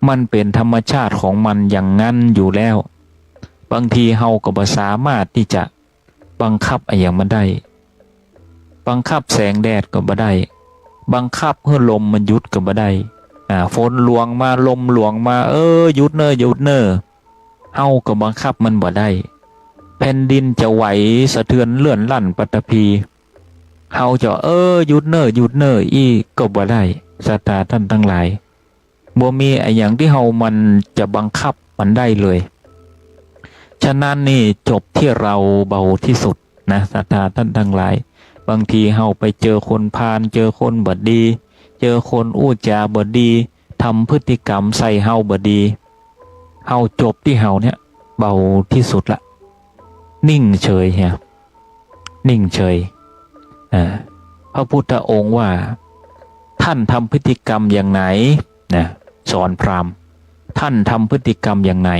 มันเป๋นธรรมชาติของมันอย่างนั้นอยู่แล้ว บางทีเฮาก็บ่สามารถตี้จะบังคับอะหยังมันได้ บังคับแสงแดดก็บ่ได้ บังคับหื้อลมมันหยุดก็บ่ได้ อ่า ฝนหลวงมา ลมหลวงมา เออ หยุดเน่อ หยุดเน่อ เฮาก็บังคับมันบ่ได้ แผ่นดินจะไหวสะเทือนเลื่อนลั่นปฐพี เฮาจะ เออ หยุดเน่อ หยุดเน่อ อี้ก็บ่ได้ ศรัทธาท่านทั้งหลาย บ่มีอะหยังตี้เฮามันจะบังคับมันได้เลย ฉะนั้นนี่จบตี้เฮาเบาตี้สุดนะ ศรัทธาต้านตังหลาย บางทีเฮาไปเจอคนพาล เจอคนบ่ดี เจอคนอู้จ๋าบ่ดี ทำพฤติกรรมใส่เฮาบ่ดี เฮาจบตี้เฮาเนี่ยเบาตี้สุดละ นิ่งเฉยเหีย นิ่งเฉย อ่า พระพุทธองค์ว่า ท่านทำพฤติกรรมอย่างไหน นะ สอนพราหมณ์ ท่านทำพฤติกรรมอย่างไหน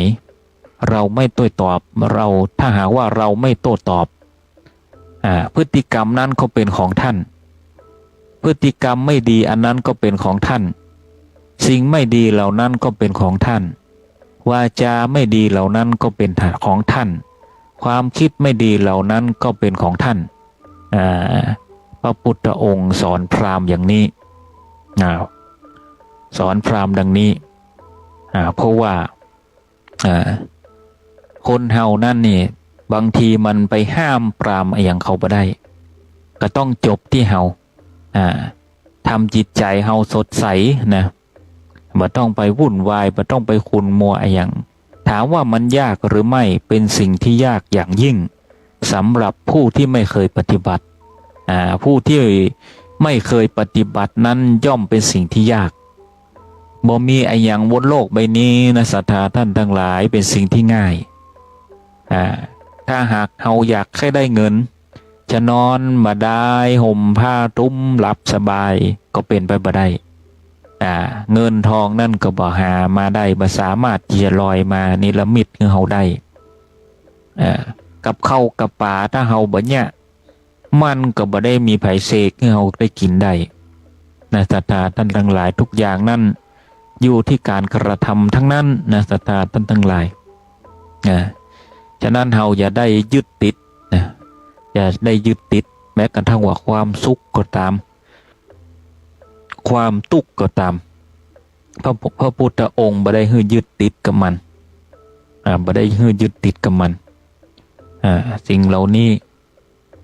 เราไม่โต้ตอบ เรา ถ้าหากว่าเราไม่โต้ตอบ อ่า พฤติกรรมนั้นก็เป็นของท่าน พฤติกรรมไม่ดีอันนั้นก็เป็นของท่าน สิ่งไม่ดีเหล่านั้นก็เป็นของท่าน วาจาไม่ดีเหล่านั้นก็เป็นของท่าน ความคิดไม่ดีเหล่านั้นก็เป็นของท่าน อ่า พระพุทธองค์สอนพราหมณ์อย่างนี้ อ่า สอนพราหมณ์ดังนี้ อ่า เพราะว่า อ่า คนเฮานั้นนี่ บางทีมันไปห้ามปรามอะหยังเขาบ่ได้ ก็ต้องจบตี้เฮา อ่า ทำจิตใจเฮาสดใสนะ บ่ต้องไปวุ่นวาย บ่ต้องไปขุ่นมัวอะหยัง ถามว่ามันยากหรือไม่ เป็นสิ่งที่ยากอย่างยิ่ง สำหรับผู้ที่ไม่เคยปฏิบัติ อ่า ผู้ที่ไม่เคยปฏิบัตินั้นย่อมเป็นสิ่งที่ยาก บ่มีอะหยังบนโลกใบนี้นะ ศรัทธาต้านตังหลาย เป็นสิ่งที่ง่าย อ่า ถ้าหากเฮาอยากใค่ได้เงิน จะนอนบ่ดาย ห่มผ้าตุ้มหลับสบาย ก็เป๋นไปบ่ได้ อ่า เงินทองนั้นก็บ่หามาได้ บ่สามารถตี้จะลอยมานิรมิตหื้อเฮาได้ อ่า กับข้าวกับป๋าถ้าเฮาบ่เยียะ มันก็บ่ได้มีใผเสกหื้อเฮาได้กิ๋นได้นะ ศรัทธาต้านตังหลาย ทุกอย่างนั้นอยู่ที่การกระทำทั้งนั้นนะ ศรัทธาต้านตังหลาย นะ ฉะนั้นเฮาอย่าได้ยึดติดนะ อย่าได้ยึดติด แม้กระทั่งว่าความสุขก็ตาม ความตุ๊กข์ก็ตาม พระ พระพุทธองค์บ่ได้หื้อยึดติดกับมัน อ่า บ่ได้หื้อยึดติดกับมัน อ่า สิ่งเหล่านี้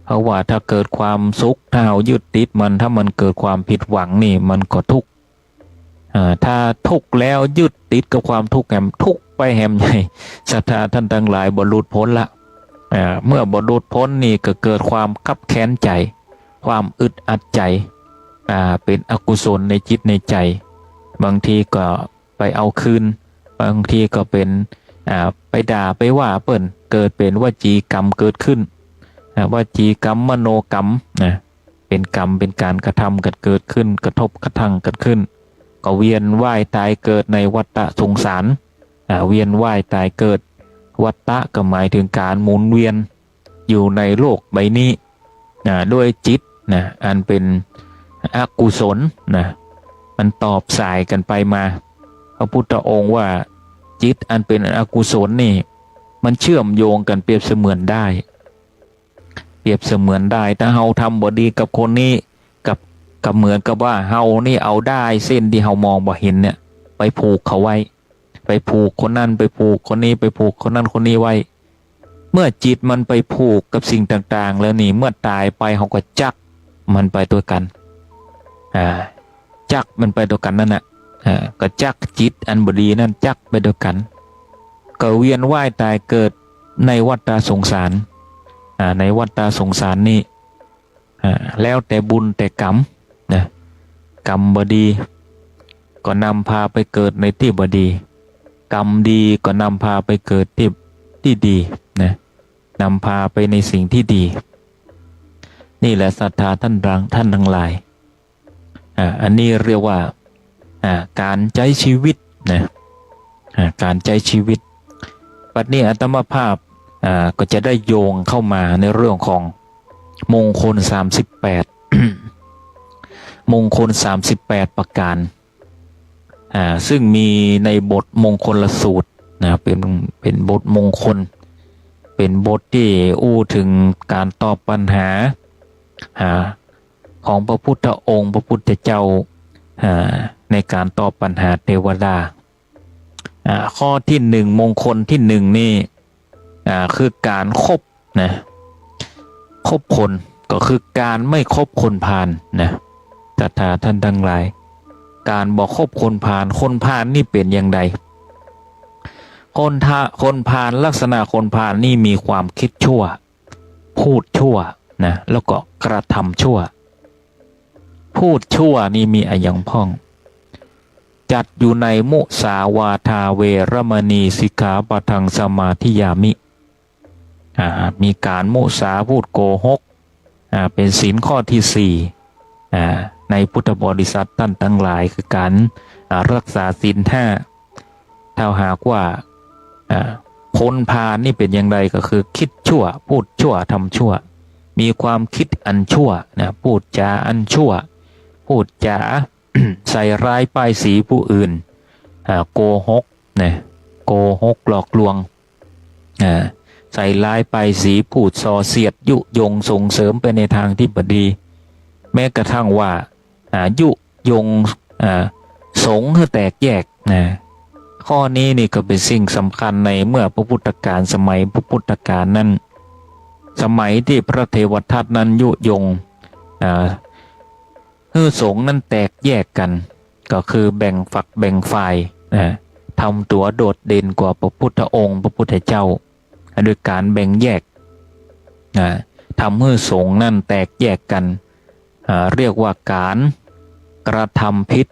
เพราะว่าถ้าเกิดความสุข ถ้าเฮายึดติดมัน ถ้ามันเกิดความผิดหวังนี่ มันก็ทุกข์ อ่า ถ้าทุกข์แล้วยึดติดกับความทุกข์แหม ทุกข์ไปแหมใหญ่ ศรัทธาต้านตังหลาย บ่หลุดป๊นละ อ่า เมื่อบ่หลุดป๊นนี่ก็เกิดความคับแค้นใจ๋ ความอึดอัดใจ๋ อ่า เป๋นอกุศลในจิตในใจ๋ บางทีก็ไปเอาคืน บางทีก็เป๋น อ่า ไปด่าไปว่าเปิ้น เกิดเป๋นวจีกรรมเกิดขึ้น อ่า วจีกรรม มโนกรรมนะ เป๋นกรรม เป๋นก๋านกระทำกั๋นเกิดขึ้น กระทบกระทั่งกั๋นขึ้น ก็เวียนว่ายตายเกิดในวัฏฏะสงสาร อ่า เวียนว่ายตายเกิด วัฏฏะก็หมายถึงก๋านหมุนเวียนอยู่ในโลกใบนี้ อ่า ด้วยจิตนะ อันเป๋นอกุศลนะ มันตอบสายกั๋นไปมา พระพุทธองค์ว่าจิตอันเป๋นอกุศลนี่ มันเชื่อมโยงกั๋นเปรียบเสมือนด้าย เปรียบเสมือนด้าย ถ้าเฮาทำบ่ดีกับคนนี้ กับ ก็เหมือนกับว่าเฮานี่เอาด้ายเส้นตี้เฮามองบ่เห็นเนี่ย ไปผูกเขาไว้ ไปผูกคนนั้น ไปผูกคนนี้ ไปผูกคนนั้นคนนี้ไว้ เมื่อจิตมันไปผูกกับสิ่งต่างๆ แล้วนี่ เมื่อต๋ายไปเฮาก็จักมันไปตวยกั๋น อ่า จักมันไปตวยกั๋นนั่นน่ะ อ่า ก็จักจิตอันบ่ดีนั่นจักไปตวยกั๋น ก็เวียนว่ายตายเกิดในวัฏฏะสงสาร อ่า ในวัฏฏะสงสารนี่ อ่า แล้วแต่บุญแต่กรรมนะ กรรมบ่ดีก็นำพาไปเกิดในตี้บ่ดี กรรมดีก็นำพาไปเกิดตี้ ตี้ดีนะ นำพาไปในสิ่งตี้ดี นี่แหละศรัทธาต้านตัง ต้านตังหลาย อ่า อันนี้เรียกว่า อ่า ก๋านใจ๊ชีวิตนะ อ่า ก๋านใจ๊ชีวิต บัดนี้อาตมาภาพ อ่า ก็จะได้โยงเข้ามาในเรื่องของมงคลสามสิบแปด มงคลสามสิบแปดประก๋าน อ่า ซึ่งมีในบทมงคลสูตรนะ เป๋น เป๋นบทมงคล เป๋นบทตี้อู้เถิงก๋านตอบปัญหา อ่า ของพระพุทธองค์ พระพุทธเจ้า อ่า ในก๋านตอบปัญหาเตวดา อ่า ข้อตี้หนึ่ง มงคลตี้หนึ่งนี่ อ่า คือก๋านคบนะ คบคน ก็คือก๋านไม่คบคนพาลนะ ศรัทธาต้านตังหลาย ก๋านบ่คบคนพาล คนพาลนี่เป๋นอย่างใด ค คนทะ- คนพาล ลักษณะคนพาลนี่มีความกึ๊ดชั่ว พูดชั่วนะ แล้วก็กระทำชั่ว พูดชั่วนี่มีอะหยังพ่อง จัดอยู่ในมุสาวาทาเวระมณีสิกขาปะทังสมาธิยามิ อ่า มีก๋านมุสา พูดโกหก อ่า เป๋นศีลข้อตี้สี่ อ่า ในพุทธบริษัทต้านตังหลาย คือก๋าน อ่า ฮักษาศีลห้า ถ้าหากว่า อ่า คนพาลนี่เป๋นอย่างใด ก็คือกึ๊ดชั่ว พูดชั่ว ทำชั่ว มีความกึ๊ดอันชั่วนะ พูดจ๋าอันชั่ว พูดจ๋า ใส่ร้ายป้ายสีผู้อื่น อ่า โกหกนะ โกหกหลอกลวง อ่า ใส่ร้ายป้ายสี พูดส่อเสียด ยุยงส่งเสริมไปในตางตี้บ่ดี แม้กระทั่งว่า อ่า ยุยง อ่า สงฆ์หื้อแตกแยกนะ ข้อนี้นี่ก็เป๋นสิ่งสำคัญในเมื่อพระพุทธกาล สมัยพระพุทธกาลนั้น สมัยตี้พระเทวทัตนั้นยุยง อ่า หื้อสงฆ์นั้นแตกแยกกั๋น ก็คือแบ่งฝักแบ่งฝ่ายนะ ทำตั๋วโดดเด่นกว่าพระพุทธองค์ พระพุทธเจ้า โดยก๋านแบ่งแยกนะ ทำหื้อสงฆ์นั้นแตกแยกกั๋น อ่า เรียกว่าก๋านกระทำผิด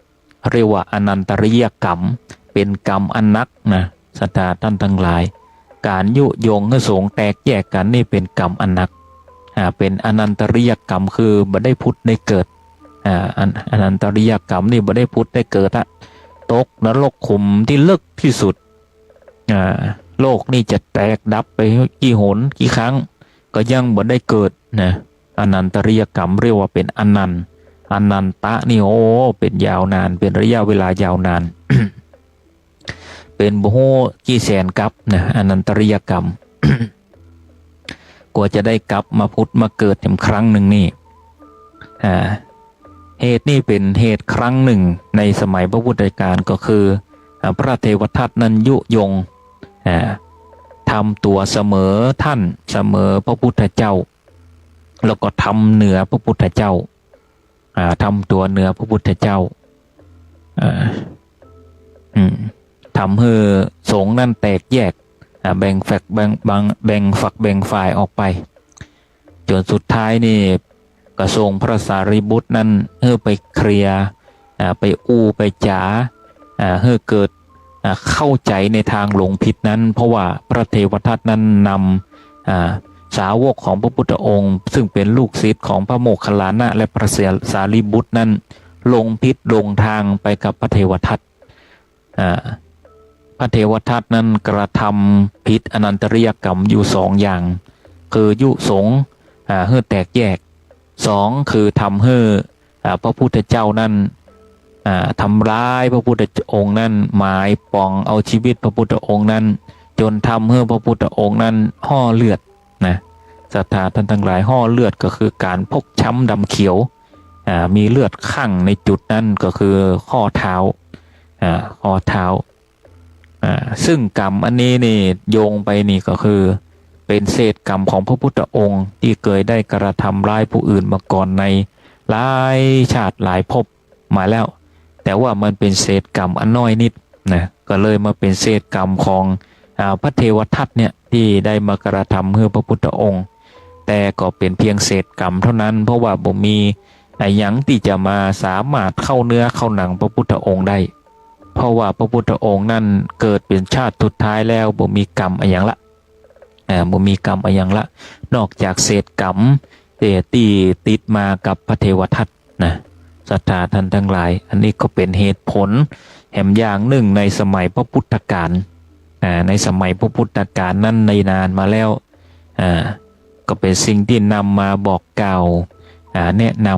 เรียกว่าอนันตริยกรรม เป๋นกรรมอันหนักนะ ศรัทธาต้านตังหลาย ก๋านยุยงหื้อสงฆ์แตกแยกกั๋นนี่เป๋นกรรมอันหนัก อ่า เป๋นอนันตริยกรรม คือบ่ได้ผุดได้เกิด อ่า อัน- อนันตริยกรรมนี่บ่ได้ผุดได้เกิดอะ ตกนรกขุมตี้ลึกตี้สุด อ่า โลกนี่จะแตกดับไปกี่หนกี่ครั้ง ก็ยังบ่ได้เกิดนะ อนันตริยกรรม เรียกว่าเป๋นอนันต์ อนันตะนี่ โอ้ เป๋นยาวนาน เป๋นระยะเวลายาวนาน เป๋นบ่ฮู้กี่แสนกัปนะ อนันตริยกรรม กว่าจะได้กลับมาผุดมาเกิดแหมครั้งนึ่งนี่ อ่า เหตุนี่เป๋นเหตุครั้งนึ่งในสมัยพระพุทธกาล ก็คือ อ่า พระเทวทัตนั้นยุยง อ่า ทำตั๋วเสมอต้าน เสมอพระพุทธเจ้า แล้วก็ทำเหนือพระพุทธเจ้า อ่า ทำตั๋วเหนือพระพุทธเจ้า อ่า อืม ทำหื้อสงฆ์นั้นแตกแยก อ่า แบ่งฝักแบ่ง- แบ่ง- แบ่งฝักแบ่งฝ่ายออกไป จ๋นสุดท้ายนี่ก็ส่งพระสารีบุตรนั้นหื้อไปเคลียร์ อ่า ไปอู้ไปจ๋า อ่า หื้อเกิด อ่า เข้าใจ๋ในตางหลงผิดนั้น เพราะว่าพระเทวทัตนั้นนำ อ่า สาวกของพระพุทธองค์ ซึ่งเป๋นลูกศิษย์ของพระโมคคัลลานะและพระสารีบุตรนั้น หลงผิดหลงตางไปกับพระเทวทัต อ่า พระเทวทัตนั้นกระทำผิดอนันตริยกรรมอยู่สองอย่าง คือยุสงฆ์ อ่า หื้อแตกแยก สอง คือทำหื้อ อ่า พระพุทธเจ้านั้น อ่า ทำร้ายพระพุทธองค์นั้น หมายป๋องเอาชีวิตพระพุทธองค์นั้น จ๋นทำหื้อพระพุทธองค์นั้นห่อเลือดนะ ศรัทธาต้านตังหลาย ห่อเลือดก็คือก๋านฟกช้ำดำเขียว อ่า มีเลือดคั่งในจุดนั้นก็คือข้อเท้า อ่า ข้อเท้า อ่า ซึ่งกรรมอันนี้นี่โยงไปนี่ก็คือ เป๋นเศษกรรมของพระพุทธองค์ตี้เกยได้กระทำร้ายผู้อื่นมาก่อนในหลายชาติหลายภพมาแล้ว แต่ว่ามันเป๋นเศษกรรมอันน้อยนิดนะ ก็เลยมาเป๋นเศษกรรมของ อ่า พระเทวทัตเนี่ยตี้ได้มากระทำหื้อพระพุทธองค์ แต่ก็เป๋นเพียงเศษกรรมเท่านั้น เพราะว่าบ่มีอะหยังตี้จะมาสามารถเข้าเนื้อเข้าหนังพระพุทธองค์ได้ เพราะว่าพระพุทธองค์นั้นเกิดเป๋นชาติสุดท้ายแล้ว บ่มีกรรมอะหยังละ อ่า บ่มีกรรมอะหยังละ นอกจากเศษกรรม เอ่อ ตี้ติดมากับพระเทวทัตนะ ศรัทธาต้านตังหลาย อันนี้ก็เป๋นเหตุผลแหมอย่างนึ่งในสมัยพระพุทธกาล อ่า ในสมัยพระพุทธกาลนั้นในนานมาแล้ว อ่า ก็เป๋นสิ่งตี้นำมาบอกกล่าว อ่า แนะน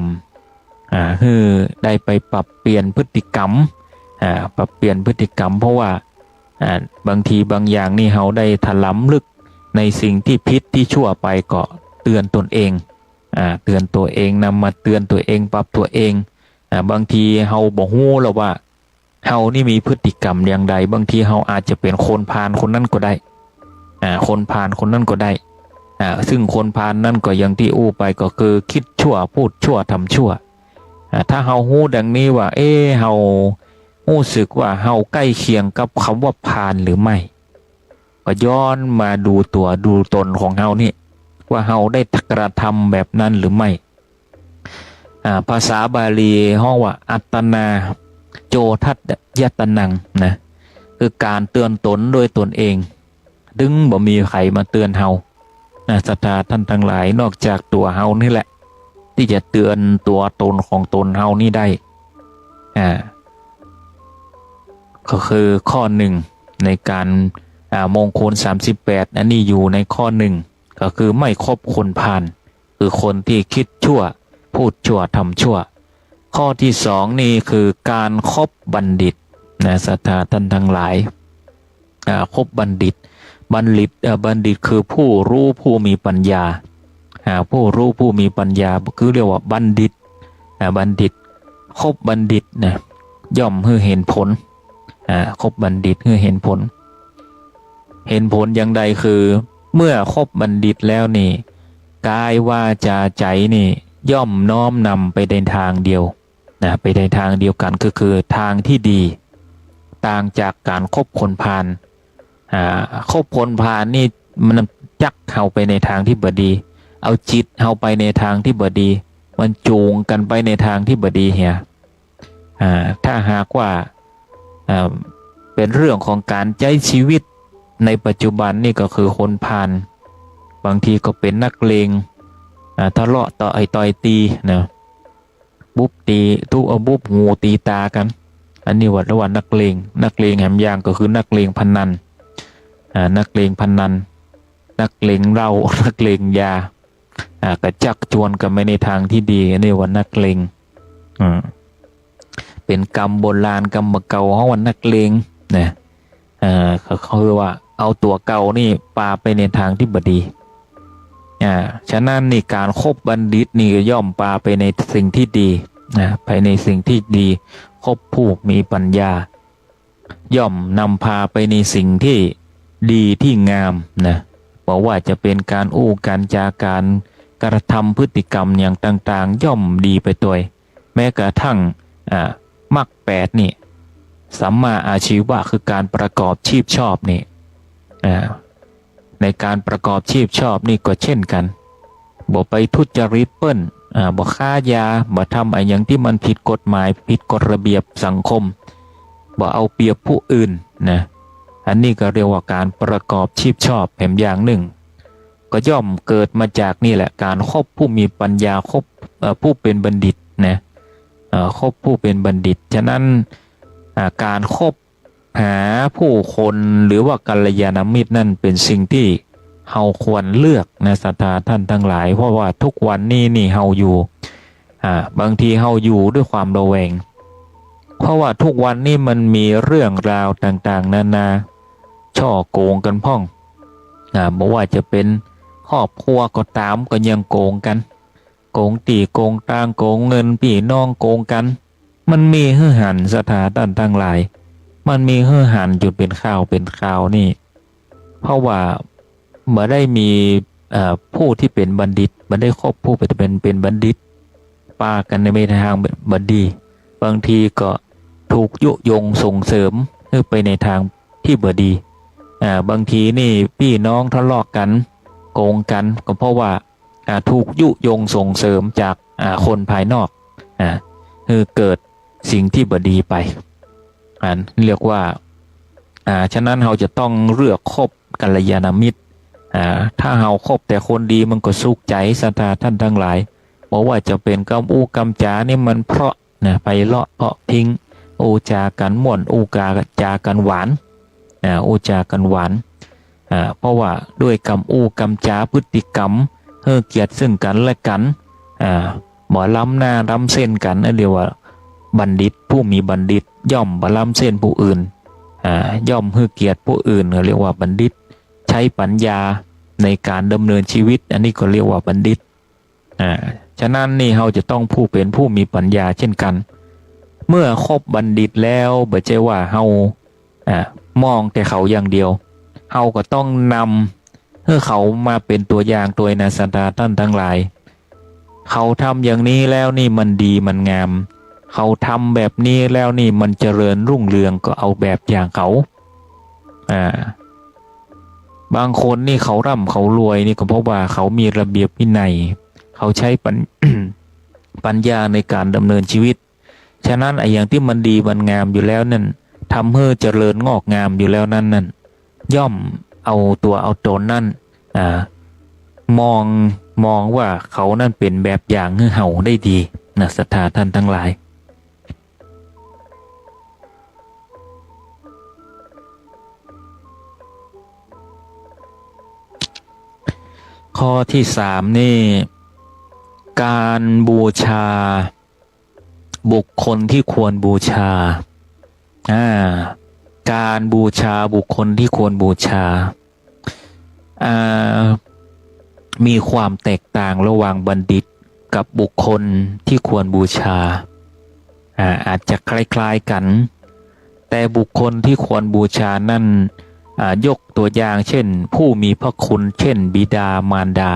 ำ อ่า หื้อได้ไปปรับเปลี่ยนพฤติกรรม อ่า ปรับเปลี่ยนพฤติกรรม เพราะว่า อ่า บางทีบางอย่างนี่เฮาได้ถลำลึกในสิ่งตี้ผิดตี้ชั่วไป ก็เตือนตนเอง อ่า เตือนตั๋วเอง นำมาเตือนตั๋วเอง ปรับตั๋วเอง อ่า บางทีเฮาบ่ฮู้แล้วว่า เฮานี่มีพฤติกรรมอย่างใด บางทีเฮาอาจจะเป๋นคนพาลคนนั้นก็ได้ อ่า คนพาลคนนั้นก็ได้ อ่า ซึ่งคนพาลนั้นก็อย่างตี้อู้ไปก็คือคิดชั่ว พูดชั่ว ทำชั่ว อ่า ถ้าเฮาฮู้ดังนี้ว่า เอ๊ะ เฮาฮู้สึกว่าเฮาใก้เคียงกับกำว่าพาลหรือไม่ ก็ย้อนมาดูตั๋วดูตนของเฮานี่ ว่าเฮาได้กระทำแบบนั้นหรือไม่ อ่า ภาษาบาลีฮ้องว่า อัตตนาโจทัตตยตนัง นะ คือก๋านเตือนตนด้วยตนเอง ตึงบ่มีใผมาเตือนเฮา นะ ศรัทธาต้านตังหลาย นอกจากตั๋วเฮานี่แหละ ตี้จะเตือนตั๋วตนของตนเฮานี่ได้ อ่า ก็คือข้อนึ่งในก๋าน อ่า มงคลสามสิบแปด อันนี้อยู่ในข้อนึ่ง ก็คือไม่คบคนพาล คือคนตี้กึ๊ดชั่ว พูดชั่ว ทำชั่ว ข้อตี้สองนี่คือก๋านคบบัณฑิต นะ ศรัทธาต้านตังหลาย อ่า คบบัณฑิต บัณฑิต เอ่อ บัณฑิตคือผู้รู้ผู้มีปัญญา อ่า ผู้รู้ผู้มีปัญญา คือเรียกว่าบัณฑิต อ่า บัณฑิต คบบัณฑิตนะ ย่อมหื้อหันผล อ่า คบบัณฑิตหื้อหันผล หันผลอย่างใด คือเมื่อคบบัณฑิตแล้วนี่ ก๋ายวาจาใจ๋นี่ ย่อมน้อมนำไปในตางเดียว นะ ไปในตางเดียวกั๋น ก็คือตางตี้ดี ต่างจากก๋านคบคนพาล อ่า คบคนพาลนี่มันจักเฮาไปในตางตี้บ่ดี เอาจิตเฮาไปในตางตี้บ่ดี มันจูงกั๋นไปในตางตี้บ่ดีเหีย อ่า ถ้าหากว่า อ่า เป๋นเรื่องของก๋านใจ๊ชีวิตในปัจจุบันนี่ก็คือคนพาล บางทีก็เป๋นนักเลง อ่า ทะเลาะต่อย ต่อยตีนะ บุบตี ตุ๊บ เอาบุบหูตีต๋ากั๋น อันนี้ว่า ว่านักเลง นักเลงแหมอย่างก็คือนักเลงพนัน อ่า นักเลงพนัน นักเลงเหล้า นักเลงยา อ่า ก็จักจวนกั๋นไปในตางตี้ดี อันนี้ว่านักเลง อ่า เป๋นกำโบราณกำบ่าเก่าฮ้องว่านักเลงนะ เอ่อ ก็คือว่าเอาตั๋วเก่านี่ปาไปในตางตี้บ่ดี อ่า ฉะนั้นนี่ก๋านคบบัณฑิตนี่ก็ย่อมปาไปในสิ่งตี้ดีนะ ไปในสิ่งตี้ดี คบผู้มีปัญญา ย่อมนำพาไปในสิ่งตี้ดีตี้งามนะ บ่ว่าจะเป๋นก๋านอู้ก๋านจาก๋ารกระทำพฤติกรรมอย่างต่างๆ ย่อมดีไปตวย แม้กระทั่ง อ่า มรรคแปดนี่ สัมมาอาชีวะ คือก๋านประกอบชีพชอบนี่ อ่า ในก๋านประกอบชีพชอบนี่ก็เช่นกั๋น บ่ไปทุจริตเปิ้น อ่า บ่ค้ายา บ่ทำอะหยังตี้มันผิดกฎหมาย ผิดกฎระเบียบสังคม บ่เอาเปรียบผู้อื่นนะ อันนี้ก็เรียกว่าก๋านประกอบชีพชอบแหมอย่างนึ่ง ก็ย่อมเกิดมาจากนี่แหละ ก๋านคบผู้มีปัญญา คบ เอ่อ ผู้เป๋นบัณฑิตนะ เอ่อ คบผู้เป๋นบัณฑิต ฉะนั้น อ่า ก๋านคบหาผู้คนหรือว่ากัลยาณมิตรนั่นเป๋นสิ่งตี้เฮาควรเลือกนะ ศรัทธาต้านตังหลาย เพราะว่าทุกวันนี้นี่เฮาอยู่ อ่า บางทีเฮาอยู่ด้วยความระแวง เพราะว่าทุกวันนี้มันมีเรื่องราวต่างๆ นานา ฉ้อโก๋งกั๋นพ่อง อ่า บ่ว่าจะเป๋นครอบครัวก็ต๋าม ก็ยังโก๋งกั๋น โก๋งตี้โก๋งตาง โก๋งเงินปี้น้อง โก๋งกั๋น มันมีหื้อหัน ศรัทธาต้านตังหลาย มันมีหื้อหันอยู่เป๋นคราวเป๋นคราวนี่ เพราะว่าบ่ได้มี เอ่อ ผู้ตี้เป๋นบัณฑิต บ่ได้คบผู้เป๋น เป๋น เป๋นบัณฑิต ปากั๋นในตางบ่ดี บางทีก็ถูกยุยงส่งเสริมหื้อไปในตางตี้บ่ดี อ่า บางทีนี่ปี้น้องทะเลาะกั๋น โก๋งกั๋น ก็เพราะว่า อ่า ถูกยุยงส่งเสริมจาก อ่า คนภายนอก อ่า หื้อเกิดสิ่งตี้บ่ดีไป อันเรียกว่า อ่า ฉะนั้นเฮาจะต้องเลือกคบกัลยาณมิตร อ่า ถ้าเฮาคบแต่คนดีมันก็สุขใจ๋ ศรัทธาต้านตังหลาย บ่ว่าจะเป๋นกำอู้กำจ๋านี่มันเพราะนะ ไพเราะเพราะพริ้ง อู้จากั๋นม่วน อู้กา จากั๋นหวาน อ่า อู้จากั๋นหวาน อ่า เพราะว่าด้วยกำอู้กำจ๋า พฤติกรรม หื้อเกียรติซึ่งกั๋นและกั๋น อ่า บ่ล้ำหน้าล้ำเส้นกั๋น อันเรียกว่าบัณฑิต ผู้มีบัณฑิต ย่อมบ่ล้ำเส้นผู้อื่น อ่า ย่อมหื้อเกียรติผู้อื่น เรียกว่าบัณฑิต ใจ๊ปัญญาในก๋านดำเนินชีวิต อันนี้ก็เรียกว่าบัณฑิต อ่า ฉะนั้นนี่เฮาจะต้องผู้เป๋นผู้มีปัญญาเช่นกั๋น เมื่อคบบัณฑิตแล้ว บ่ใจ้ว่าเฮา อ่า มองแต่เขาอย่างเดียว เฮาก็ต้องนำหื้อเขามาเป๋นตั๋วอย่างตวยนะ ศรัทธาต้านตังหลาย เขาทำอย่างนี้แล้วนี่มันดีมันงาม เขาทำแบบนี้แล้วนี่มันเจริญรุ่งเรือง ก็เอาแบบอย่างเขา อ่า บางคนนี่เขาร่ำเขารวยนี่ก็เพราะว่าเขามีระเบียบวินัย เขาใช้ปัญ- ปัญญาในการดำเนินชีวิต ฉะนั้นไอ้อย่างตี้มันดีมันงามอยู่แล้วนั้น ทำหื้อเจริญงอกงามอยู่แล้วนั้นนั้น ย่อมเอาตั๋วเอาต๋นนั้น อ่า มอง- มองว่าเขานั้นเป๋นแบบอย่างหื้อเฮาได้ดีนะ ศรัทธาต้านตังหลาย ข้อตี้สามนี่ ก๋านบูชาบุคคลตี้ควรบูชา อ่า ก๋านบูชาบุคคลตี้ควรบูชา อ่า มีความแตกต่างระหว่างบัณฑิตกับบุคคลตี้ควรบูชา อ่า อาจจะคล้ายๆ กั๋น แต่บุคคลตี้ควรบูชานั้น อ่า ยกตัวอย่างเช่น ผู้มีพระคุณ เช่น บิดามารดา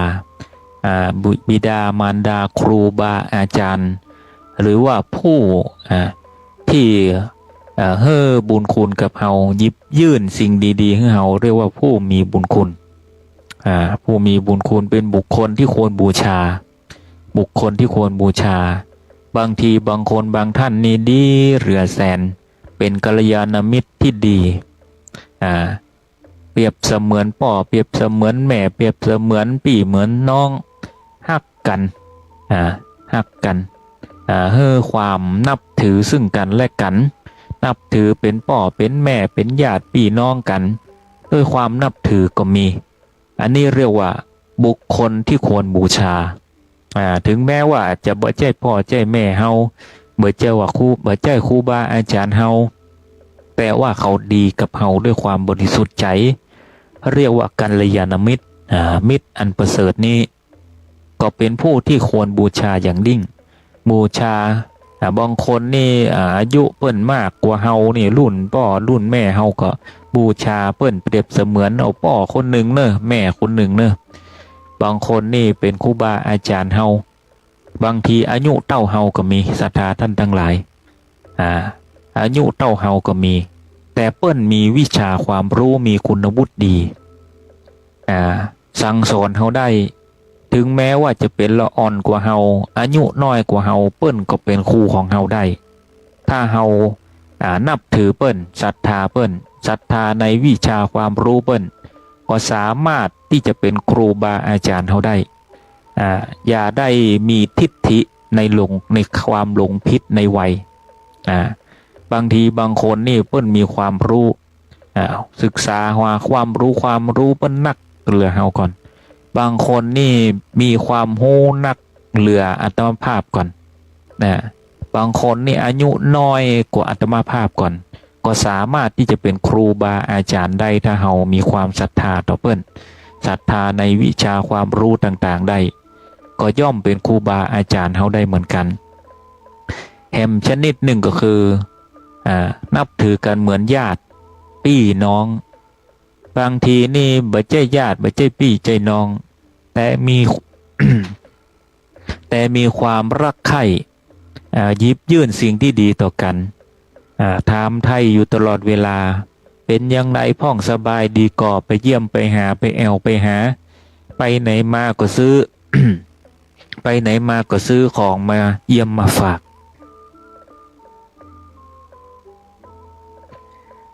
อ่า บุ- บิดามารดา ครูบาอาจารย์ หรือว่าผู้ อ่า ตี้ เอ่อ หื้อบุญคุณกับเฮา หยิบยื่นสิ่งดีๆ หื้อเฮา เรียกว่าผู้มีบุญคุณ อ่า ผู้มีบุญคุณเป๋นบุคคลตี้ควรบูชา บุคคลตี้ควรบูชา บางทีบางคนบางท่านนี่ดีเหลือแสน เป๋นกัลยาณมิตรตี้ดี อ่า เปรียบเสมือนป้อ เปรียบเสมือนแม่ เปรียบเสมือนปี้เหมือนน้อง ฮักกั๋น อ่า ฮักกั๋น อ่า หื้อความนับถือซึ่งกั๋นและกั๋น นับถือเป๋นป้อเป๋นแม่ เป๋นญาติปี้น้องกั๋น ด้วยความนับถือก็มี อันนี้เรียกว่าบุคคลตี้ควรบูชา อ่า ถึงแม้ว่าจะบ่ใจ้ป้อใจ้แม่เฮา บ่ใจ้ว่าครู- บ่ใจ้ครูบาอาจารย์เฮา แต่ว่าเขาดีกับเฮาด้วยความบริสุทธิ์ใจ๋ เรียกว่ากัลยาณมิตร อ่า มิตรอันประเสริฐนี้ ก็เป๋นผู้ตี้ควรบูชาอย่างยิ่ง บูชา อ่า บางคนนี่ อ่า อายุเปิ้นมากกว่าเฮานี่ รุ่นป้อรุ่นแม่เฮาก็บูชาเปิ้น เปรียบเสมือนเอาป้อคนนึ่งเน่อ แม่คนนึ่งเน่อ บางคนนี่เป๋นครูบาอาจารย์เฮา บางทีอายุเต้าเฮาก็มี ศรัทธาต้านตังหลาย อ่า อายุเต้าเฮาก็มี แต่เปิ้นมีวิชาความฮู้ มีคุณวุฒิดี อ่า สั่งสอนเฮาได้ ถึงแม้ว่าจะเป๋นละอ่อนกว่าเฮา อายุน้อยกว่าเฮา เปิ้นก็เป๋นครูของเฮาได้ ถ้าเฮา อ่า นับถือเปิ้น ศรัทธาเปิ้น ศรัทธาในวิชาความฮู้เปิ้น ก็สามารถตี้จะเป๋นครูบาอาจารย์เฮาได้ อ่า อย่าได้มีทิฏฐิในหลง- ในความหลงผิดในวัย อ่า บางทีบางคนนี่เปิ้นมีความฮู้ อ่า ศึกษาหาความฮู้ ความฮู้เปิ้นนักเหลือเฮาก่อน บางคนนี่มีความฮู้นักเหลืออาตมาภาพก่อน นะ บางคนนี่อายุน้อยกว่าอาตมาภาพก่อน ก็สามารถตี้จะเป๋นครูบาอาจารย์ได้ ถ้าเฮามีความศรัทธาต่อเปิ้น ศรัทธาในวิชาความฮู้ต่างๆ ได้ ก็ย่อมเป๋นครูบาอาจารย์เฮาได้เหมือนกั๋น แหมชนิดนึ่งก็คือ อ่า นับถือกั๋นเหมือนญาติปี้น้อง บางทีนี่บ่ใจ้ญาติ บ่ใจ้ปี้ใจ้น้อง แต่มี แต่มีความรักใคร่ อ่า หยิบยื่นสิ่งตี้ดีต่อกั๋น อ่า ถามไถ่อยู่ตลอดเวลา เป๋นอย่างใดพ่อง สบายดีก่อ ไปเยี่ยมไปหา ไปแอ่วไปหา ไปไหนมาก็ซื้อ ไปไหนมาก็ซื้อของมาเยี่ยมมาฝาก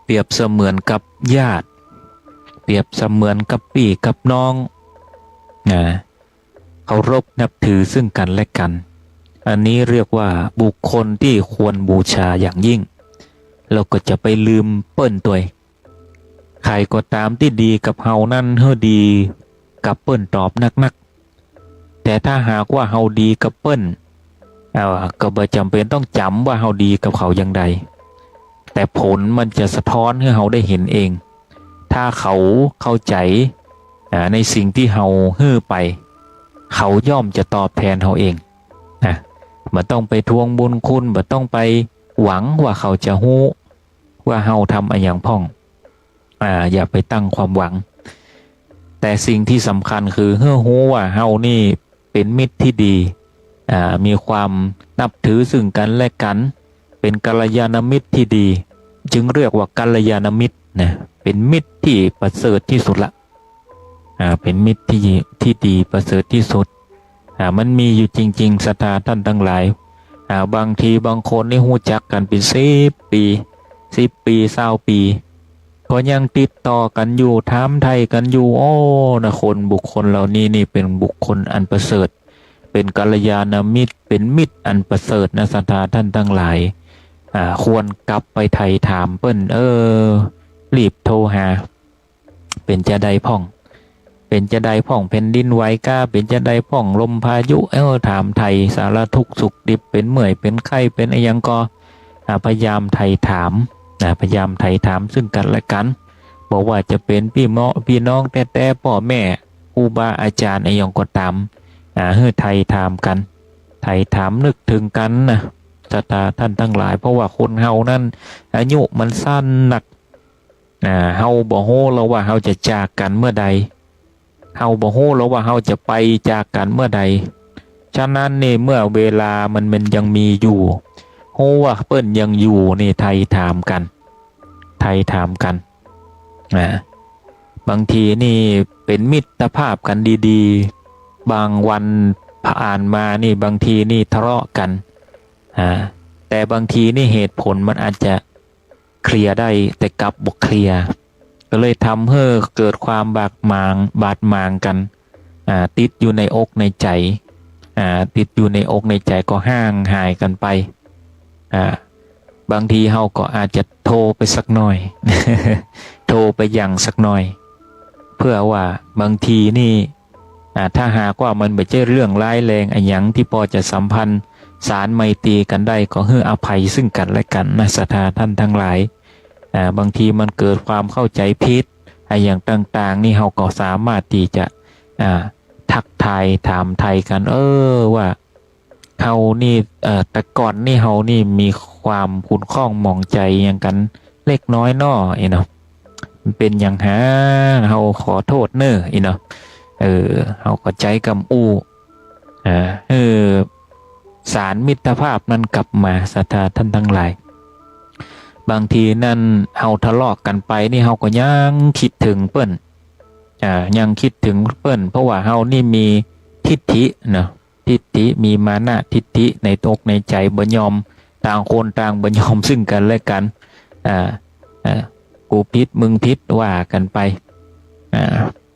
เปรียบเสมือนกับญาติ เปรียบเสมือนกับปี้กับน้อง นะ เคารพนับถือซึ่งกั๋นและกั๋น อันนี้เรียกว่าบุคคลตี้ควรบูชาอย่างยิ่ง แล้วก็จะไปลืมเปิ้นตวย ใผก็ต๋ามตี้ดีกับเฮานั้น หื้อดีกับเปิ้นตอบนักๆ แต่ถ้าหากว่าเฮาดีกับเปิ้น เอ่อ ก็บ่จ๋ำเป๋นต้องจ๋ำว่าเฮาดีกับเขาอย่างใด แต่ผลมันจะสะท้อนหื้อเฮาได้หันเอง ถ้าเขาเข้าใจ๋ อ่า ในสิ่งตี้เฮาหื้อไป เขาย่อมจะตอบแทนเฮาเอง นะ บ่ต้องไปทวงบุญคุณ บ่ต้องไปหวังว่าเขาจะฮู้ว่าเฮาทำอะหยังพ่อง อ่า อย่าไปตั้งความหวัง แต่สิ่งตี้สำคัญคือหื้อฮู้ว่าเฮานี่เป๋นมิตรตี้ดี อ่า มีความนับถือซึ่งกั๋นและกั๋น เป๋นกัลยาณมิตรตี้ดี จึงเรียกว่ากัลยาณมิตรนะ เป๋นมิตรตี้ประเสริฐตี้สุดละ อ่า เป๋นมิตรตี้ ตี้ดีประเสริฐตี้สุด อ่า มันมีอยู่จริงๆ ศรัทธาท่านตังหลาย อ่า บางทีบางคนนี่ฮู้จักกั๋นเป๋นสิบปี๋ สิบปี๋ ซาวปี๋ ก็ยังติดต่อกั๋นอยู่ ถามไถ่กั๋นอยู่ โอ้ นะ คนบุคคลเหล่านี้นี่เป๋นบุคคลอันประเสริฐ เป๋นกัลยาณมิตร เป๋นมิตรอันประเสริฐนะ ศรัทธาท่านตังหลาย อ่า ควรกลับไปไถ่ถามเปิ้น เออ รีบโทรหา เป๋นจาใดพ่อง เป๋นจาใดพ่อง แผ่นดินไหวก้า เป๋นจาใดพ่อง ลมพายุ เออ ถามไถ่สารทุกข์สุขดิบ เป๋นเมื่อย เป๋นไข้ เป๋นอะหยังก็ อ่า พยายามไถ่ถาม นะ พยายามไถ่ถามซึ่งกั๋นและกั๋น บ่ว่าจะเป๋นปี้เมาะ ปี้น้องแต๊ๆ ป้อแม่ ครูบาอาจ๋ารย์อะหยังก็ต๋าม อ่า หื้อไถ่ถามกั๋น ไถ่ถามนึกเถิงกั๋นนะ ศรัทธาท่านตังหลาย เพราะว่าคนเฮานั้น อายุมันสั้นนัก อ่า เฮาบ่ฮู้ลอว่าเฮาจะจากกั๋นเมื่อใด เฮาบ่ฮู้ลอว่าเฮาจะไปจากกั๋นเมื่อใด ฉะนั้นนี่เมื่อเวลามัน มันยังมีอยู่ ฮู้ว่าเปิ้นยังอยู่นี่ ไถ่ถามกั๋น ไถ่ถามกั๋น นะ บางทีนี่เป๋นมิตรภาพกั๋นดีๆ บางวันผ่านมานี่ บางทีนี่ทะเลาะกั๋น อ่า แต่บางทีนี่เหตุผลมันอาจจะเคลียร์ได้ แต่กลับบ่เคลียร์ ก็เลยทำหื้อเกิดความบาดหมาง บาดหมางกั๋น อ่า ติดอยู่ในอกในใจ๋ อ่า ติดอยู่ในอกในใจ๋ก็ห่างหายกั๋นไป อ่า บางทีเฮาก็อาจจะโทรไปสักหน่อย โทรไปหยั่งสักหน่อย เพื่อว่าบางทีนี่ อ่า ถ้าหากว่ามันบ่ใจ้เรื่องร้ายแรงอะหยังตี้ปอจะสัมพันธ์สานไมตรีกั๋นได้ ก็หื้ออภัยซึ่งกั๋นและกั๋นนะ ศรัทธาท่านตังหลาย อ่า บางทีมันเกิดความเข้าใจ๋ผิดอะหยังต่างๆ นี่ เฮาก็สามารถตี้จะ อ่า ทักทายถามไถ่กั๋น เออ ว่า เฮานี่ เอ่อ แต่ก่อนนี่เฮานี่มีความขุ่นข้องหมองใจ๋หยังกั๋นเล็กน้อยน้อ อี้เนาะ มันเป๋นหยังหา เฮาขอโต้ษเน่อ อี้เนาะ เออ เฮาก็ใจ๊กำอู้ อ่า เออ สานมิตรภาพนั้นกลับมา ศรัทธาท่านตังหลาย บางทีนั้นเฮาทะเลาะกั๋นไปนี่ เฮาก็ยังกึ๊ดเถิงเปิ้น อ่า ยังกึ๊ดเถิงเปิ้น เพราะว่าเฮานี่มีทิฐิเนาะ ทิฐิ มีมานะทิฐิในอกในใจ๋ บ่ยอม ต่างคนต่างบ่ยอมซึ่งกั๋นและกั๋น อ่า อ่า กูผิด มึงผิด ว่ากั๋นไป อ่า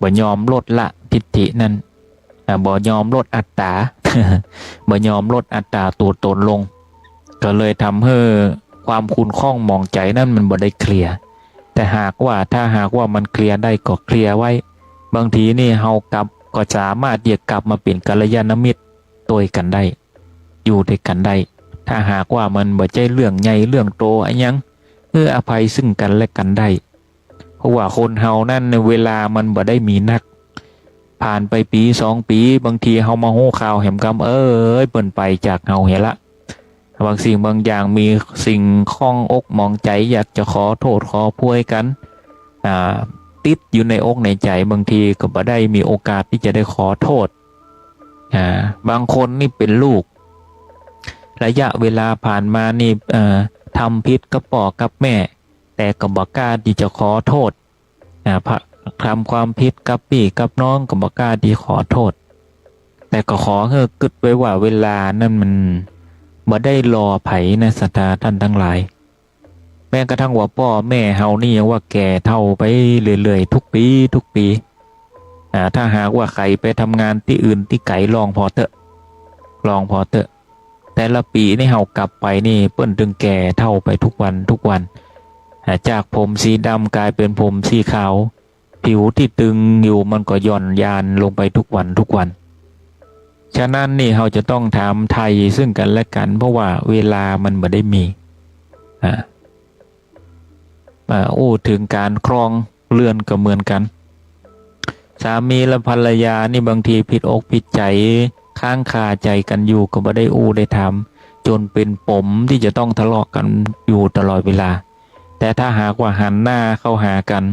บ่ยอมลดละทิฐินั้น อ่า บ่ยอมลดอัตต๋า บ่ยอมลดอัตต๋าตั๋วต๋นลง ก็เลยทำหื้อความขุ่นข้องหมองใจ๋นั้นมันบ่ได้เคลียร์ แต่หากว่า ถ้าหากว่ามันเคลียร์ได้ก็เคลียร์ไว้ บางทีนี่เฮากลับ ก็สามารถจะกลับมาเป๋นกัลยาณมิตรตวยกั๋นได้ อยู่ตวยกั๋นได้ ถ้าหากว่ามันบ่ใจ้เรื่องใหญ่เรื่องโตอะหยัง หื้ออภัยซึ่งกั๋นและกั๋นได้ เพราะว่าคนเฮานั้นเวลามันบ่ได้มีนัก ผ่านไปปี๋สองปี๋ บางทีเฮามาฮู้ข่าวแหมกำ เอ้ย เปิ้นไปจากเฮาเหียละ บางสิ่งบางอย่างมีสิ่งข้องอกหมองใจ๋ อยากจะขอโต้ษขอโพยกั๋น อ่า ติดอยู่ในอกในใจ๋ บางทีก็บ่ได้มีโอกาสตี้จะได้ขอโต้ษ อ่า บางคนนี่เป๋นลูก ระยะเวลาผ่านมานี่ เอ่อ ทำผิดกับป้อกับแม่ แต่ก็บ่กล้าตี้จะขอโต้ษ อ่า พะ ทำความผิดกับปี้กับน้องก็บ่กล้าตี้ขอโต้ษ แต่ก็ขอหื้อกึ๊ดไว้ว่าเวลานั้นมันบ่ได้รอใผนะ ศรัทธาท่านตังหลาย แม้กระทั่งว่าป้อแม่เฮานี่ยังว่าแก่เฒ่าไปเรื่อยๆ ทุกปี๋ ทุกปี๋ อ่า ถ้าหากว่าใผไปทำงานตี้อื่นตี้ไก๋ ลองผ่อเต๊อะ ลองผ่อเต๊อะ แต่ละปี๋นี่เฮากลับไปนี่ เปิ้นตึงแก่เฒ่าไปทุกวัน ทุกวัน อ่า จากผมสีดำก๋ายเป๋นผมสีขาว ผิวตี้ตึงอยู่มันก็หย่อนยานลงไปทุกวัน ทุกวัน ฉะนั้นนี่เฮาจะต้องถามไถ่ซึ่งกั๋นและกั๋น เพราะว่าเวลามันบ่ได้มี อ่า อ่า อู้เถิงก๋านครองเฮือนก็เหมือนกั๋น สามีและภรรยานี่บางทีผิดอกผิดใจ๋ ค้างคาใจ๋กั๋นอยู่ ก็บ่ได้อู้ได้ถาม จ๋นเป๋นปมตี้จะต้องทะเลาะกั๋นอยู่ตลอดเวลา แต่ถ้าหากว่าหันหน้าเข้าหากั๋น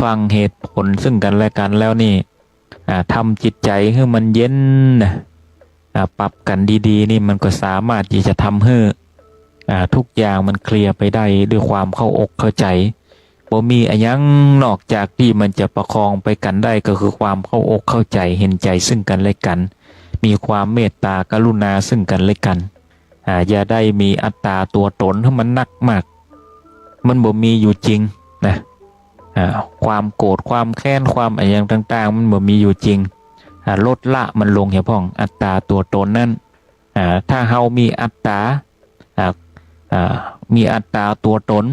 ฟังเหตุผลซึ่งกั๋นและกั๋นแล้วนี่ อ่า ทำจิตใจ๋หื้อมันเย็นนะ อ่า ปรับกั๋นดีๆ นี่มันก็สามารถตี้จะทำหื้อ อ่า ทุกอย่างมันเคลียร์ไปได้ด้วยความเข้าอกเข้าใจ๋ บ่มีอะหยังนอกจากตี้มันจะประคองไปกั๋นได้ ก็คือความเข้าอกเข้าใจ๋ เห็นใจ๋ซึ่งกั๋นและกั๋น มีความเมตต๋ากรุณาซึ่งกั๋นและกั๋น อ่า อย่าได้มีอัตต๋าตั๋วต๋นหื้อมันนักมาก มันบ่มีอยู่จริงนะ อ่า ความโกรธ ความแค้น ความอะหยังต่างๆ มันบ่มีอยู่จริง อ่า ลดละมันลงเหียพ่อง อัตต๋าตั๋วต๋นนั้น อ่า ถ้าเฮามีอัตต๋า อ่า อ่า มีอัตต๋าตั๋วต๋น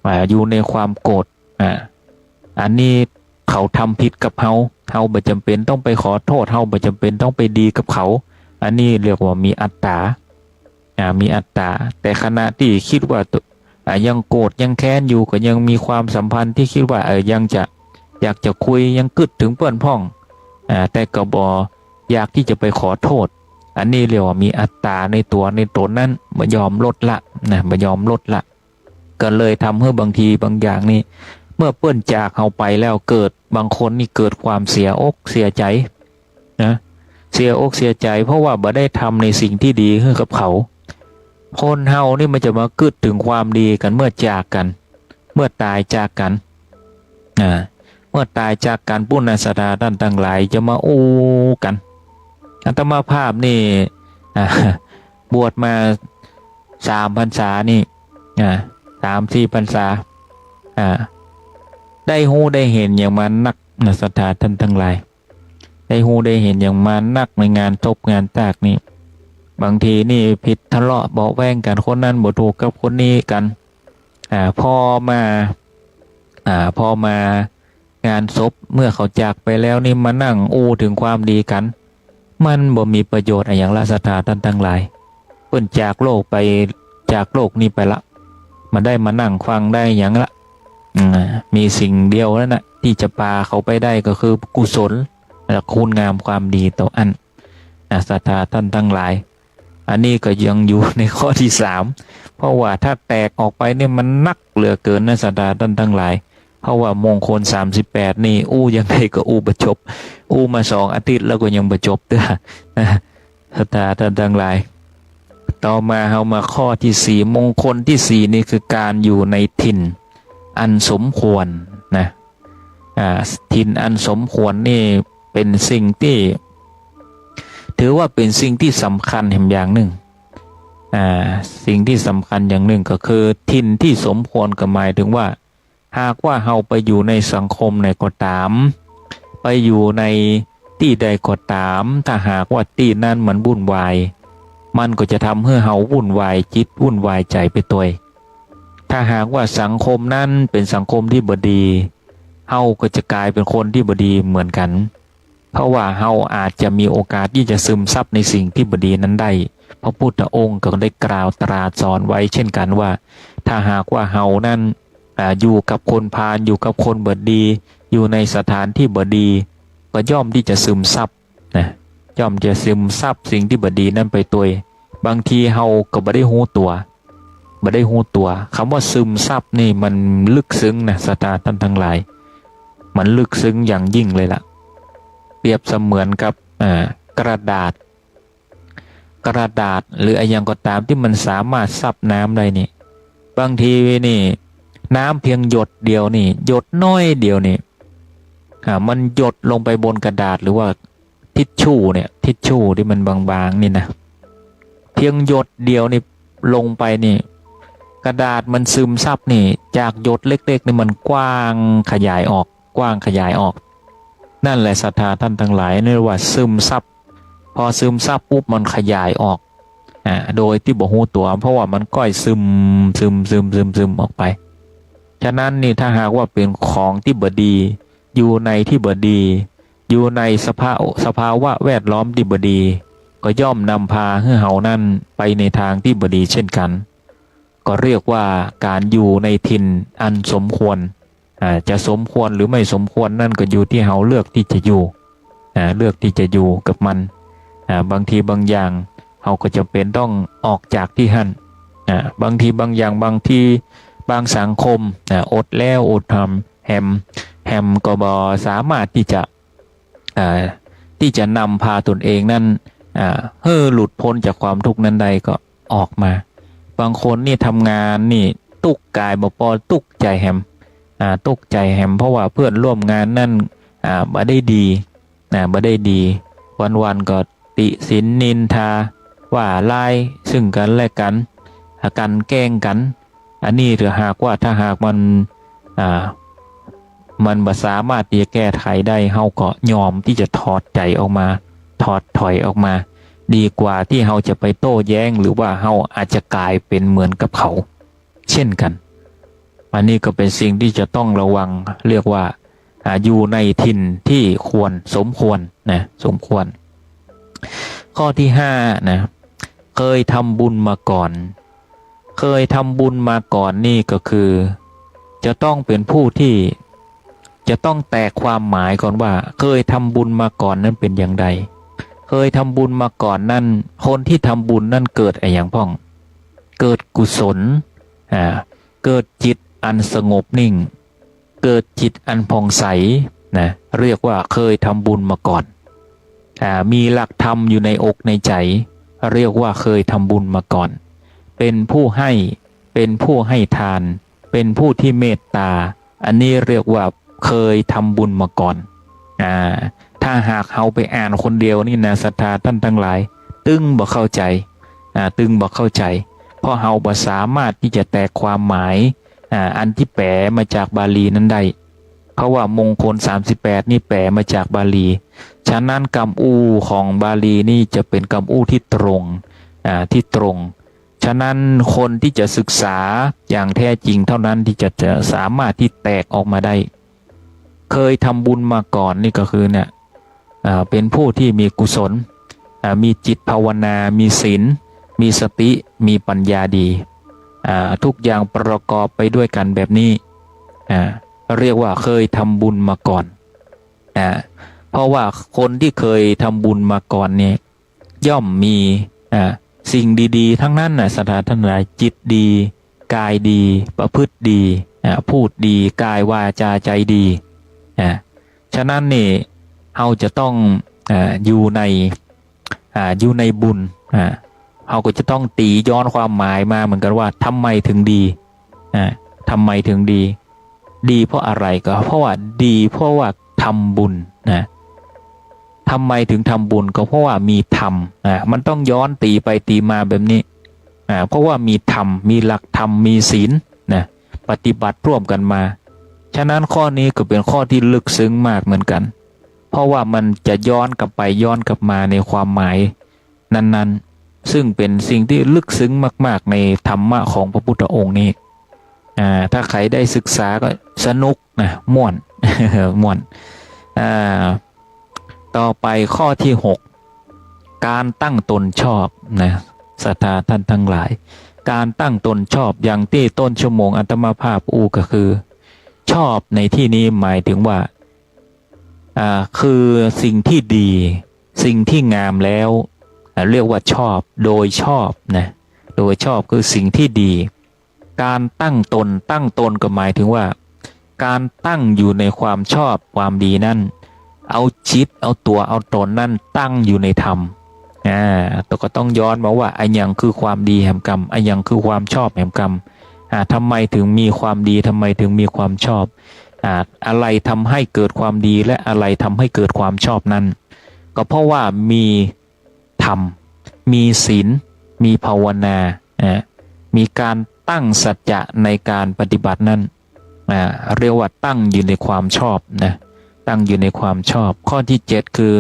อ่า อยู่ในความโกรธ อ่า อันนี้เขาทำผิดกับเฮา เฮาบ่จ๋ำเป๋นต้องไปขอโต้ษ เฮาบ่จ๋ำเป๋นต้องไปดีกับเขา อันนี้เรียกว่ามีอัตต๋า อ่า มีอัตต๋า แต่ขณะตี้กึ๊ดว่า อ่า ยังโกรธยังแค้นอยู่ ก็ยังมีความสัมพันธ์ตี้กึ๊ดว่า เออ ยังจะ อยากจะคุย ยังกึ๊ดเถิงเปิ้นพ่อง อ่า แต่ก็บ่อยากตี้จะไปขอโต้ษ อันนี้เรียกว่ามีอัตต๋าในตั๋วในต๋นนั้น บ่ยอมลดละนะ บ่ยอมลดละ ก็เลยทำหื้อบางทีบางอย่างนี่ เมื่อเปิ้นจากเฮาไปแล้ว เกิด บางคนนี่เกิดความเสียอกเสียใจ๋นะ เสียอกเสียใจ๋ เพราะว่าบ่ได้ทำในสิ่งตี้ดีหื้อกับเขา คนเฮานี่มันจะมากึ๊ดเถิงความดีกั๋นเมื่อจากกั๋น เมื่อต๋ายจากกั๋น อ่า เมื่อต๋ายจากกั๋นปุ้นนะ ศรัทธาต้านตังหลาย จะมาอู้กั๋น อาตมาภาพนี่ อ่า บวชมาสามพรรษานี่ อ่า สามสี่พรรษา อ่า ได้ฮู้ได้หันหยังมานักนะ ศรัทธาต้านตังหลาย ได้ฮู้ได้หันหยังมานักในงานศพงานตากนี่ บางทีนี่ผิดทะเลาะเบาะแว้งกั๋น คนนั้นบ่ถูกกับคนนี้กั๋น อ่า พอมา อ่า พอมางานศพ เมื่อเขาจากไปแล้วนี่ มานั่งอู้เถิงความดีกั๋น มันบ่มีประโยชน์อะหยังละ ศรัทธาต้านตังหลาย เปิ้นจากโลกไป จากโลกนี้ไปละ บ่ได้มานั่งฟังได้หยังละ อืม มีสิ่งเดียวนั้นนะ ตี้จะปาเขาไปได้ก็คือกุศล และคุณงามความดีเต้าอั้น อ่า ศรัทธาต้านตังหลาย อันนี้ก็ยังอยู่ในข้อตี้สาม เพราะว่าถ้าแตกออกไปนี่มันนักเหลือเกินนะ ศรัทธาต้านตังหลาย เพราะว่ามงคลสามสิบแปดนี่ อู้ยังไงก็อู้บ่จบ อู้มาสองอาทิตย์แล้วก็ยังบ่จบเตื้อ นะ ศรัทธาต้านตังหลาย ต่อมาเฮามาข้อตี้สี่ มงคลตี้สี่นี่คือก๋านอยู่ในถิ่นอันสมควรนะ อ่า ถิ่นอันสมควรนี่เป๋นสิ่งตี้ ถือว่าเป๋นสิ่งตี้สำคัญแหมอย่างนึ่ง อ่า สิ่งตี้สำคัญอย่างนึ่งก็คือถิ่นตี้สมควร ก็หมายเถิงว่า หากว่าเฮาไปอยู่ในสังคมไหนก็ต๋าม ไปอยู่ในตี้ใดก็ต๋าม ถ้าหากว่าตี้นั้นมันวุ่นวาย มันก็จะทำหื้อเฮาวุ่นวายจิตวุ่นวายใจ๋ไปตวย ถ้าหากว่าสังคมนั้นเป๋นสังคมตี้บ่ดี เฮาก็จะก๋ายเป๋นคนตี้บ่ดีเหมือนกั๋น เพราะว่าเฮาอาจจะมีโอกาสตี้จะซึมซับในสิ่งตี้บ่ดีนั้นได้ พระพุทธองค์ก็ได้กล่าวตราสอนไว้เช่นกั๋นว่า ถ้าหากว่าเฮานั้น อ่า อยู่กับคนพาล อยู่กับคนบ่ดี อยู่ในสถานตี้บ่ดี ก็ย่อมตี้จะซึมซับนะ ย่อมจะซึมซับสิ่งตี้บ่ดีนั้นไปตวย บางทีเฮาก็บ่ได้ฮู้ตั๋ว บ่ได้ฮู้ตั๋ว กำว่าซึมซับนี่มันลึกซึ้งนะ ศรัทธาต้านตังหลาย มันลึกซึ้งอย่างยิ่งเลยละ เปรียบเสมือนกับ อ่า กระดาษ กระดาษหรืออะหยังก็ต๋ามตี้มันสามารถซับน้ำได้นี่ บางทีนี่ น้ำเพียงหยดเดียวนี่ หยดน้อยเดียวนี่ อ่า มันหยดลงไปบนกระดาษหรือว่า ทิชชู่เนี่ย ทิชชู่ตี้มันบางๆ นี่นะ เพียงหยดเดียวนี่ลงไปนี่ กระดาษมันซึมซับนี่ จากหยดเล็กๆ นี่มันกว้างขยายออก กว้างขยายออก นั่นแหละศรัทธาต้านตังหลาย นี่เรียกว่าซึมซับ พอซึมซับปุ๊บมันขยายออก อ่า โดยตี้บ่ฮู้ตั๋ว เพราะว่ามันก้อยซึม ซึม ซึม ซึม ซึมออกไป ฉะนั้นนี่ถ้าหากว่าเป๋นของตี้บ่ดี อยู่ในตี้บ่ดี อยู่ในสภา สภาวะแวดล้อมตี้บ่ดี ก็ย่อมนำพาหื้อเฮานั้นไปในตางตี้บ่ดีเช่นกั๋น ก็เรียกว่าก๋านอยู่ในถิ่นอันสมควร อ่า จะสมควรหรือไม่สมควรนั่นก็อยู่ตี้เฮาเลือกตี้จะอยู่ อ่า เลือกตี้จะอยู่กับมัน อ่า บางทีบางอย่างเฮาก็จ๋ำเป๋นต้องออกจากตี้หั้น อ่า บางทีบางอย่าง บางทีบางสังคม อ่า อดแล้วอดหำ แหม แหมก็บ่สามารถตี้จะ อ่า ตี้จะนำพาตนเองนั้น อ่า หื้อหลุดป๊นจากความตุ๊กข์นั้นได้ก็ออกมา บางคนนี่ทำงานนี่ตุ๊กข์ก๋ายบ่ปอตุ๊กข์ใจ๋แหม อ่า ตกใจ๋แหม เพราะว่าเปื้อนร่วมงานนั้น อ่า บ่ได้ดี นะ บ่ได้ดี วันๆ ก็ติฉินนินทา ว่าร้ายซึ่งกั๋นและกั๋น กลั่นแกล้งกั๋น อันนี้ถ้าหากว่า ถ้าหากมัน อ่า มันบ่สามารถตี้จะแก้ไขได้ เฮาก็ยอมตี้จะถอดใจ๋ออกมา ถอดถอยออกมา ดีกว่าตี้เฮาจะไปโต้แย้ง หรือว่าเฮาอาจจะก๋ายเป๋นเหมือนกับเขา เช่นกั๋น อันนี้ก็เป๋นสิ่งตี้จะต้องระวัง เรียกว่า อ่า อยู่ในถิ่นตี้ควร สมควรนะ สมควร ข้อตี้ห้านะ เคยทำบุญมาก่อน เคยทำบุญมาก่อนนี่ก็คือ จะต้องเป๋นผู้ตี้ จะต้องแตกความหมายก่อนว่า เคยทำบุญมาก่อนนั้นเป๋นอย่างใด เคยทำบุญมาก่อนนั้น คนตี้ทำบุญนั้นเกิดอะหยังพ่อง เกิดกุศล อ่า เกิดจิตอันสงบนิ่ง เกิดจิตอันผ่องใสนะ เรียกว่าเคยทำบุญมาก่อน อ่า มีหลักธรรมอยู่ในอกในใจ๋ เรียกว่าเคยทำบุญมาก่อน เป๋นผู้ให้ เป๋นผู้ให้ทาน เป๋นผู้ตี้เมตตา อันนี้เรียกว่าเคยทำบุญมาก่อน อ่า ถ้าหากเฮาไปอ่านคนเดียวนี่นะ ศรัทธาต้านตังหลาย ตึงบ่เข้าใจ๋ อ่า ตึงบ่เข้าใจ๋ เพราะเฮาบ่สามารถตี้จะแตกความหมาย อ่า อันตี้แป๋มาจากบาลีนั้นได้ เพราะว่ามงคลสามสิบแปดนี่แป๋มาจากบาลี ฉะนั้นกำอู้ของบาลีนี่จะเป๋นกำอู้ตี้ตรง อ่า ตี้ตรง ฉะนั้นคนตี้จะศึกษาอย่างแท้จริงเท่านั้นตี้จะ จะสามารถตี้แตกออกมาได้ เคยทำบุญมาก่อนนี่ก็คือเนี่ย อ่า เป๋นผู้ตี้มีกุศล อ่า มีจิตภาวนา มีศีล มีสติ มีปัญญาดี อ่า ทุกอย่างประกอบไปด้วยกั๋นแบบนี้ อ่า เรียกว่าเคยทำบุญมาก่อน อ่า เพราะว่าคนตี้เคยทำบุญมาก่อนนี่ ย่อมมี อ่า สิ่งดีๆ ทั้งนั้นน่ะ ศรัทธาต้านหลาย จิตดี กายดี ประพฤติดี อ่า พูดดี กายวาจาใจ๋ดี อ่า ฉะนั้นนี่ เฮาจะต้อง อ่า อยู่ใน อ่า อยู่ในบุญ อ่า เฮาก็จะต้องตี๋ย้อนความหมายมาเหมือนกั๋นว่า ทำไมถึงดี อ่า ทำไมถึงดี ดีเพราะอะไร ก็เพราะว่าดีเพราะว่าทำบุญนะ ทำไมถึงทำบุญ ก็เพราะว่ามีธรรม อ่า มันต้องย้อนตี๋ไปตี๋มาแบบนี้ อ่า เพราะว่ามีธรรม มีหลักธรรม มีศีลนะ ปฏิบัติร่วมกั๋นมา ฉะนั้นข้อนี้ก็เป๋นข้อตี้ลึกซึ้งมากเหมือนกั๋น เพราะว่ามันจะย้อนกลับไปย้อนกลับมาในความหมายนั้นๆ ซึ่งเป๋นสิ่งตี้ลึกซึ้งมากๆ ในธรรมะของพระพุทธองค์นี้ อ่า ถ้าใผได้ศึกษาก็สนุกนะ ม่วน ม่วน อ่า ต่อไปข้อตี้หก การตั้งตนชอบนะ ศรัทธาต้านตังหลาย การตั้งตนชอบ อย่างตี้ต้นชั่วโมงอาตมาภาพอู้ก็คือ ชอบในตี้นี้หมายถึงว่า อ่า คือสิ่งตี้ดี สิ่งตี้งามแล้ว อ่า เรียกว่าชอบ โดยชอบนะ โดยชอบคือสิ่งตี้ดี การตั้งตน ตั้งตนก็หมายถึงว่า การตั้งอยู่ในความชอบความดีนั้น เอาจิต เอาตั๋ว เอาต๋นนั้นตั้งอยู่ในธรรม อ่า ก็ต้องย้อนมาว่า อะหยังคือความดีแหมกำ อะหยังคือความชอบแหมกำ อ่า ทำไมถึงมีความดี ทำไมถึงมีความชอบ อ่า อะไรทำให้เกิดความดี และอะไรทำให้เกิดความชอบนั้น ก็เพราะว่ามีธรรม มีศีล มีภาวนา อ่า มีการตั้งสัจจะในการปฏิบัตินั้น อ่า เรียกว่าตั้งอยู่ในความชอบนะ ตั้งอยู่ในความชอบ ข้อตี้เจ็ดคือ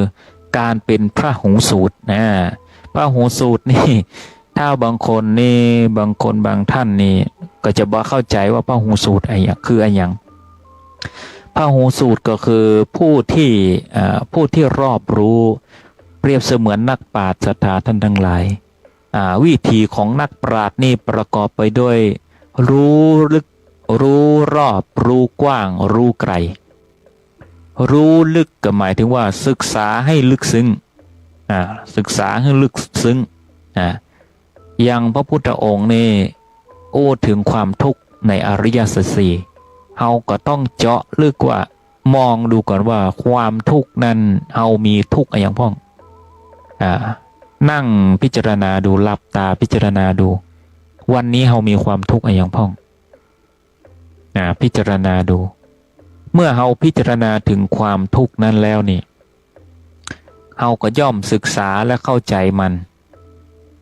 การเป๋นพหูสูตรนะ พหูสูตรนี่ ถ้าบางคนนี่ บางคนบางท่านนี่ ก็จะบ่เข้าใจ๋ว่าพหูสูตรอะหยัง คืออะหยัง พหูสูตรก็คือผู้ตี้ อ่า ผู้ตี้รอบรู้ เปรียบเสมือนนักปราชญ์ ศรัทธาต้านตังหลาย อ่า วิถีของนักปราชญ์นี่ประกอบไปด้วย รู้ลึก รู้รอบ รู้กว้าง รู้ไกล รู้ลึกก็หมายถึงว่าศึกษาให้ลึกซึ้ง อ่า ศึกษาให้ลึกซึ้ง อ่า อย่างพระพุทธองค์นี่อู้เถิงความทุกข์ในอริยสัจสี่ เฮาก็ต้องเจาะลึกว่า มองดูก่อนว่าความทุกข์นั้น เฮามีทุกข์อะหยังพ่อง อ่า นั่งพิจารณาดู หลับต๋าพิจารณาดู วันนี้เฮามีความทุกข์อะหยังพ่อง อ่า พิจารณาดู เมื่อเฮาพิจารณาถึงความทุกข์นั้นแล้วนี่ เฮาก็ย่อมศึกษาและเข้าใจ๋มัน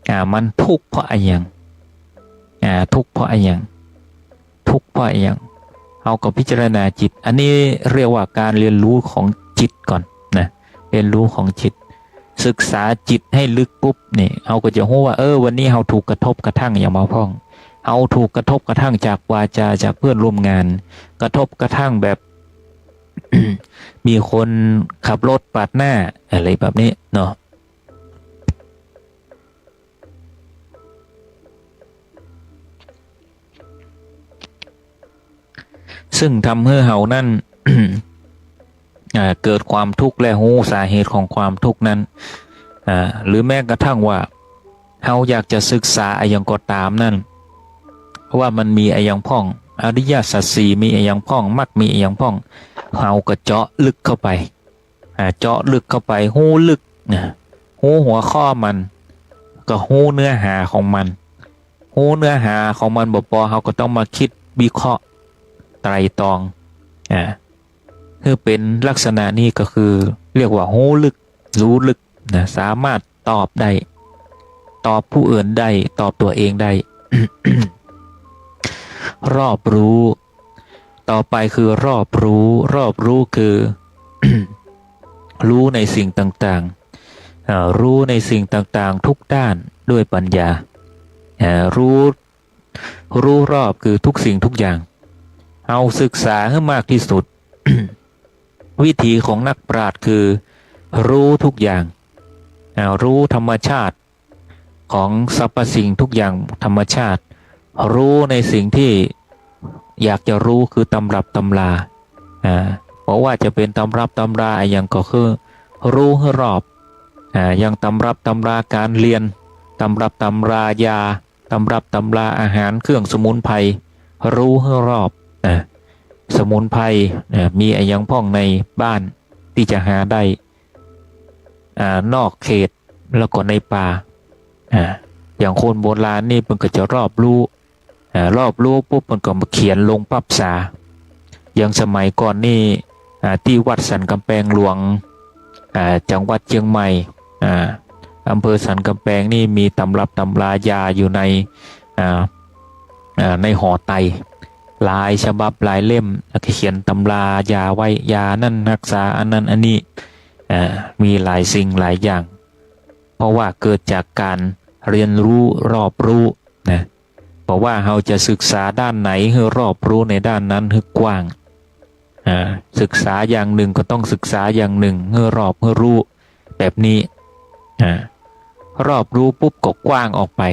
อ่า มันทุกข์เพราะอะหยัง อ่า ทุกข์เพราะอะหยัง ทุกข์เพราะอะหยัง เฮาก็พิจารณาจิต อันนี้เรียกว่าการเรียนรู้ของจิตก่อนนะ เรียนรู้ของจิต ศึกษาจิตให้ลึกปุ๊บนี่ เฮาก็จะฮู้ว่า เออ วันนี้เฮาถูกกระทบกระทั่งอะหยังมาพ่อง เฮาถูกกระทบกระทั่งจากวาจา จากเพื่อนร่วมงาน กระทบกระทั่งแบบ มีคนขับรถปาดหน้า อะไรแบบนี้เนาะ ซึ่งทำหื้อเฮานั้น อ่า เกิดความทุกข์และฮู้สาเหตุของความทุกข์นั้น อ่า หรือแม้กระทั่งว่า เฮาอยากจะศึกษาอะหยังก็ต๋ามนั้น ว่ามันมีอะหยังพ่อง อริยสัจสี่มีอะหยังพ่อง มรรคมีอะหยังพ่อง เฮาก็เจาะลึกเข้าไป อ่า เจาะลึกเข้าไป ฮู้ลึกนะ ฮู้หัวข้อมัน ก็ฮู้เนื้อหาของมัน ฮู้เนื้อหาของมันบ่ปอ เฮาก็ต้องมาคิดวิเคราะห์ไตร่ตรอง อ่า คือเป๋นลักษณะนี้ก็คือเรียกว่าฮู้ลึก รู้ลึกนะ สามารถตอบได้ ตอบผู้อื่นได้ ตอบตั๋วเองได้ รอบรู้ ต่อไปคือรอบรู้ รอบรู้คือ รู้ในสิ่งต่างๆ เอ่อ รู้ในสิ่งต่างๆ ทุกด้านด้วยปัญญา เอ่อ รู้ รู้รอบคือทุกสิ่งทุกอย่าง เฮาศึกษาหื้อมากที่สุด วิถีของนักปราชญ์คือรู้ทุกอย่าง อ่า รู้ธรรมชาติ ของสรรพสิ่งทุกอย่างธรรมชาติ รู้ในสิ่งที่อยากจะรู้คือตำรับตำรา อ่า บ่ว่าจะเป๋นตำรับตำราอะหยังก็คือรู้หื้อรอบ อ่า อย่างตำรับตำราก๋านเฮียน ตำรับตำรายา ตำรับตำราอาหารเครื่องสมุนไพร รู้หื้อรอบ อ่า สมุนไพร อ่า มีอะหยังพ่องในบ้านตี้จะหาได้ อ่า นอกเขต แล้วก็ในป่า อ่า อย่างคนโบราณนี่เปิ้นก็จะรอบรู้ อ่า รอบรู้ปุ๊บเปิ้นก็มาเขียนลงปั๊บสา อย่างสมัยก่อนนี่ อ่า ตี้วัดสันก๋ำแปงหลวง อ่า จังหวัดเจียงใหม่ อ่า อำเภอสันก๋ำแปงนี่มีตำรับตำรายาอยู่ใน อ่า อ่า ในหอไตร หลายฉบับหลายเล่ม แล้วก็เขียนตำรายาไว้ ยานั้นฮักษาอันนั้นอันนี้ อ่า มีหลายสิ่งหลายอย่าง เพราะว่าเกิดจากก๋านเฮียนรู้รอบรู้นะ เพราะว่าเฮาจะศึกษาด้านไหนหื้อรอบรู้ในด้านนั้นหื้อกว้าง อ่า ศึกษาอย่างนึ่งก็ต้องศึกษาอย่างนึ่งหื้อรอบหื้อรู้ แบบนี้ อ่า รอบรู้ปุ๊บก็กว้างออกไป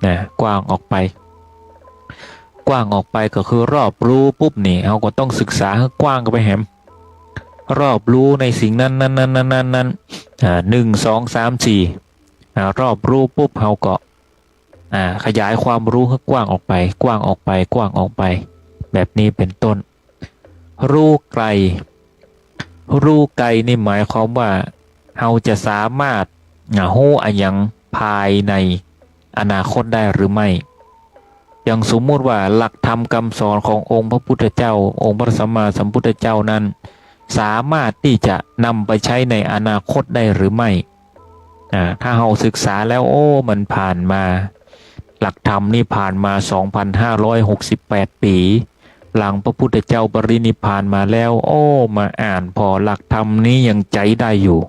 นะ กว้างออกไป กว้างออกไปก็คือรอบรู้ปุ๊บนี่ เฮาก็ต้องศึกษาหื้อกว้างเข้าไปแหม รอบรู้ในสิ่งนั้น นั้น นั้น นั้น นั้น อ่า หนึ่ง สอง สาม สี่ อ่า รอบรู้ปุ๊บ เฮาก็ อ่า ขยายความรู้หื้อกว้างออกไป กว้างออกไป กว้างออกไป แบบนี้เป๋นต้น รู้ไกล รู้ไกลนี่หมายความว่า เฮาจะสามารถ อ่า ฮู้อะหยังภายในอนาคตได้หรือไม่ อย่างสมมุติว่าหลักธรรมคำสอนขององค์พระพุทธเจ้า องค์พระสัมมาสัมพุทธเจ้านั้น สามารถตี้จะนำไปใช้ในอนาคตได้หรือไม่ อ่า ถ้าเฮาศึกษาแล้ว โอ้ มันผ่านมา หลักธรรมนี่ผ่านมา สองพันห้าร้อยหกสิบแปด ปี๋ หลังพระพุทธเจ้าปรินิพพานมาแล้ว โอ้ มาอ่านผ่อหลักธรรมนี้ยังใจ๊ได้อยู่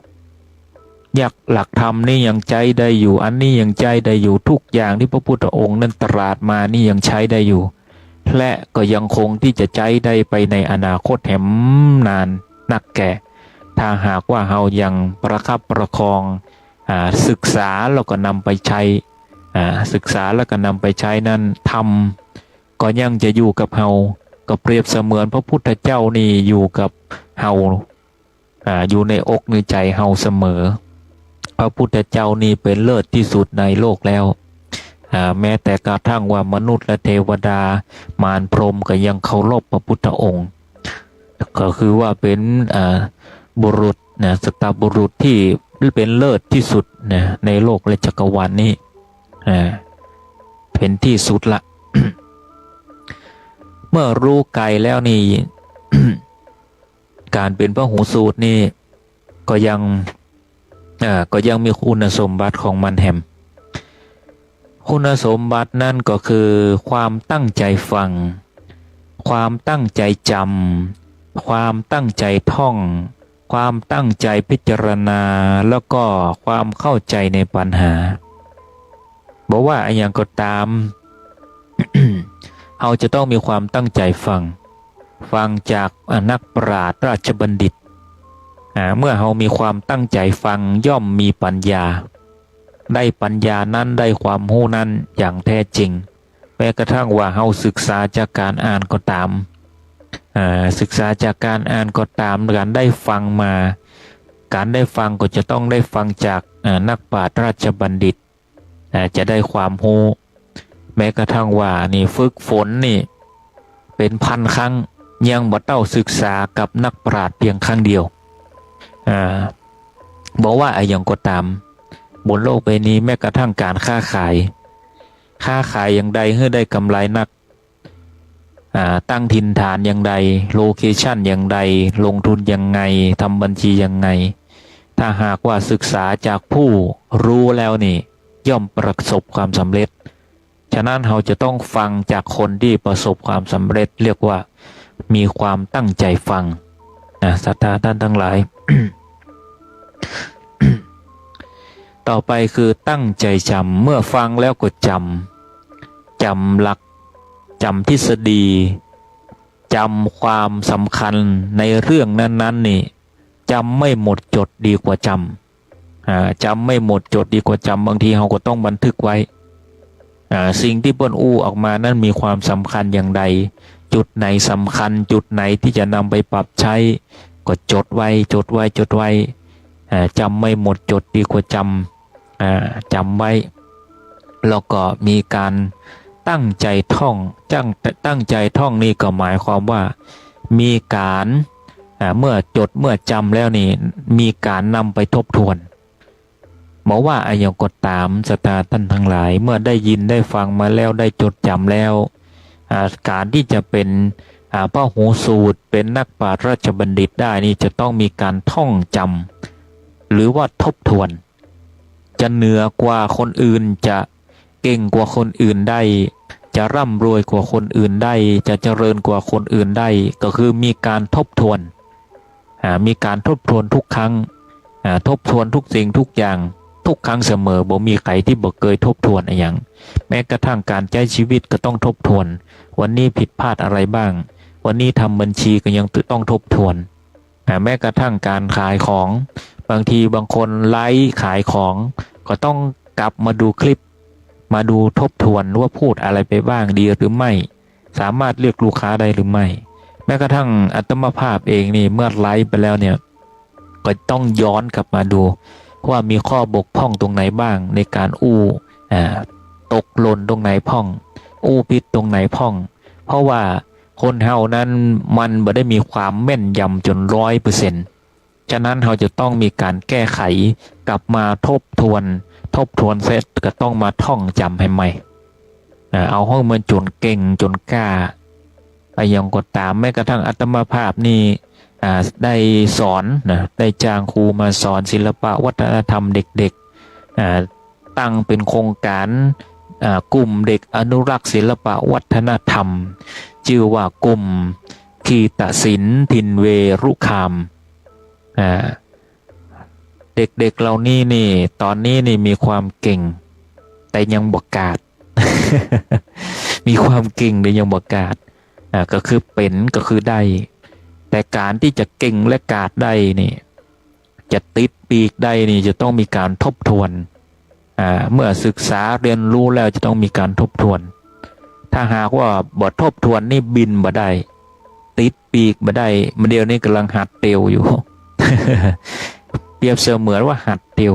หลัก หลักธรรมนี้ยังใจ๊ได้อยู่ อันนี้ยังใจ๊ได้อยู่ ทุกอย่างตี้พระพุทธองค์นั้นตรัสมานี่ยังใจ๊ได้อยู่ และก็ยังคงตี้จะใจ๊ได้ไปในอนาคตแหมนานนักแก่ ถ้าหากว่าเฮายังประคับประคอง อ่า ศึกษาแล้วก็นำไปใช้ อ่า ศึกษาแล้วก็นำไปใช้นั้น ธรรมก็ยังจะอยู่กับเฮา ก็เปรียบเสมือนพระพุทธเจ้านี่อยู่กับเฮา อ่า อยู่ในอกในใจ๋เฮาเสมอ พระพุทธเจ้านี่เป๋นเลิศตี้สุดในโลกแล้ว อ่า แม้แต่กระทั่งว่ามนุษย์และเทวดา มารพรหมก็ยังเคารพพระพุทธองค์ ก็คือว่าเป๋น อ่า บุรุษนะ สัตบุรุษตี้เป๋นเลิศตี้สุดนะ ในโลกและจักรวาลนี้ อ่า เป๋นตี้สุดละ เมื่อฮู้ไกลแล้วนี่ ก๋านเป๋นพหูสูตรนี่ก็ยัง เอ่อ ก็ยังมีคุณสมบัติของมันแหม คุณสมบัตินั้นก็คือความตั้งใจ๋ฟัง ความตั้งใจ๋จ๋ำ ความตั้งใจ๋ท่อง ความตั้งใจ๋พิจารณา แล้วก็ความเข้าใจ๋ในปัญหา บ่ว่าอะหยังก็ต๋าม เฮาจะต้องมีความตั้งใจ๋ฟัง ฟังจาก อ่า นักปราชญ์ราชบัณฑิต อ่า เมื่อเฮามีความตั้งใจ๋ฟังย่อมมีปัญญา ได้ปัญญานั้น ได้ความฮู้นั้นอย่างแท้จริง แม้กระทั่งว่าเฮาศึกษาจากก๋านอ่านก็ต๋าม อ่า ศึกษาจากก๋านอ่านก็ต๋าม ก๋านได้ฟังมา ก๋านได้ฟังก็จะต้องได้ฟังจาก อ่า นักปราชญ์ราชบัณฑิต อ่า จะได้ความฮู้ แม้กระทั่งว่านี่ฝึกฝนนี่เป๋นพันครั้ง ยังบ่เต้าศึกษากับนักปราชญ์เพียงครั้งเดียว อ่า บ่ว่าอะหยังก็ต๋าม บนโลกใบนี้ แม้กระทั่งก๋านค้าขาย ค้าขายอย่างใดหื้อได้กำไรนัก อ่า ตั้งถิ่นฐานอย่างใด โลเคชั่นอย่างใด ลงทุนยังไง ทำบัญชียังไง ถ้าหากว่าศึกษาจากผู้ฮู้แล้วนี่ ย่อมประสบความสำเร็จ ฉะนั้นเฮาจะต้องฟังจากคนตี้ประสบความสำเร็จ เรียกว่ามีความตั้งใจ๋ฟัง นะ ศรัทธาต้านตังหลาย ต่อไปคือตั้งใจ๋จ๋ำ เมื่อฟังแล้วก็จ๋ำ จ๋ำหลัก จ๋ำทฤษฎี จ๋ำความสำคัญในเรื่องนั้นๆ นี่ จ๋ำไม่หมดจดดีกว่าจ๋ำ อ่า จ๋ำไม่หมดจดดีกว่าจ๋ำ บางทีเฮาก็ต้องบันทึกไว้ อ่า สิ่งตี้เปิ้นอู้ออกมานั้นมีความสำคัญอย่างใด จุดไหนสำคัญ จุดไหนตี้จะนำไปปรับใจ๊ ก็จดไว้ จดไว้ จดไว้ อ่า จ๋ำไม่หมดจดดีกว่าจ๋ำ อ่า จ๋ำไว้ แล้วก็มีก๋านตั้งใจ๋ท่อง ตั้ง ตั้งใจ๋ท่องนี่ก็หมายความว่ามีก๋าน อ่า เมื่อจดเมื่อจ๋ำแล้วนี่ มีก๋านนำไปทบทวน บ่ว่าอะหยังก็ต๋าม ศรัทธาต้านตังหลาย เมื่อได้ยินได้ฟังมาแล้ว ได้จดจ๋ำแล้ว อ่า ก๋านตี้จะเป๋น อ่า พหูสูตร เป๋นนักปราชญ์ราชบัณฑิตได้นี่ จะต้องมีก๋านท่องจ๋ำ หรือว่าทบทวน จะเหนือกว่าคนอื่น จะเก่งกว่าคนอื่นได้ จะร่ำรวยกว่าคนอื่นได้ จะเจริญกว่าคนอื่นได้ ก็คือมีก๋านทบทวน อ่า มีก๋านทบทวนทุกครั้ง อ่า ทบทวนทุกสิ่งทุกอย่าง ทุกครั้งเสมอ บ่มีใผตี้บ่เกยทบทวนอะหยัง แม้กระทั่งก๋านใจ๊ชีวิตก็ต้องทบทวน วันนี้ผิดพลาดอะไรบ้าง วันนี้ทำบัญชีก็ยังต้องทบทวน อ่า แม้กระทั่งก๋านขายของ บางทีบางคนไลฟ์ขายของ ก็ต้องกลับมาดูคลิป มาดูทบทวนว่าพูดอะไรไปบ้าง ดีหรือไม่ สามารถเรียกลูกค้าได้หรือไม่ แม้กระทั่งอาตมาภาพเองนี่ เมื่อไลฟ์ไปแล้วเนี่ย ก็ต้องย้อนกลับมาดูว่ามีข้อบกพร่องตรงไหนบ้างในก๋านอู้ อ่า ตกหล่นตรงไหนพ่อง อู้ผิดตรงไหนพ่อง เพราะว่าคนเฮานั้นมันบ่ได้มีความแม่นยำจ๋นร้อยเปอร์เซ็นต์ ฉะนั้นเฮาจะต้องมีก๋านแก้ไข กลับมาทบทวน ทบทวนเสร็จก็ต้องมาท่องจ๋ำหื้อใหม่ อ่า เอาหื้อมันจ๋นเก่งจ๋นกล้า อะหยังก็ต๋าม แม้กระทั่งอาตมาภาพนี่ อ่า ได้สอนนะ ได้จ้างครูมาสอนศิลปะวัฒนธรรมเด็กๆ อ่า ตั้งเป๋นโครงก๋าน อ่า กลุ่มเด็กอนุรักษ์ศิลปะวัฒนธรรม จื้อว่ากลุ่มคีตศิลป์ถิ่นเวรุคาม อ่า เด็กๆ เหล่านี้นี่ ต๋อนนี้นี่มีความเก่ง แต่ยังบ่กล้า มีความเก่งแต่ยังบ่กล้า อ่า ก็คือเป๋น ก็คือได้ แต่ก๋านตี้จะเก่งและกล้าได้นี่ จะติดปีกได้นี่ จะต้องมีก๋านทบทวน อ่า เมื่อศึกษาเรียนรู้แล้วจะต้องมีก๋านทบทวน ถ้าหากว่าบ่ทบทวนนี่บินบ่ได้ ติดปีกบ่ได้ เดี๋ยวนี้ก่ำลังหัดเตียวอยู่ เปรียบเสมือนว่าหัดเตียว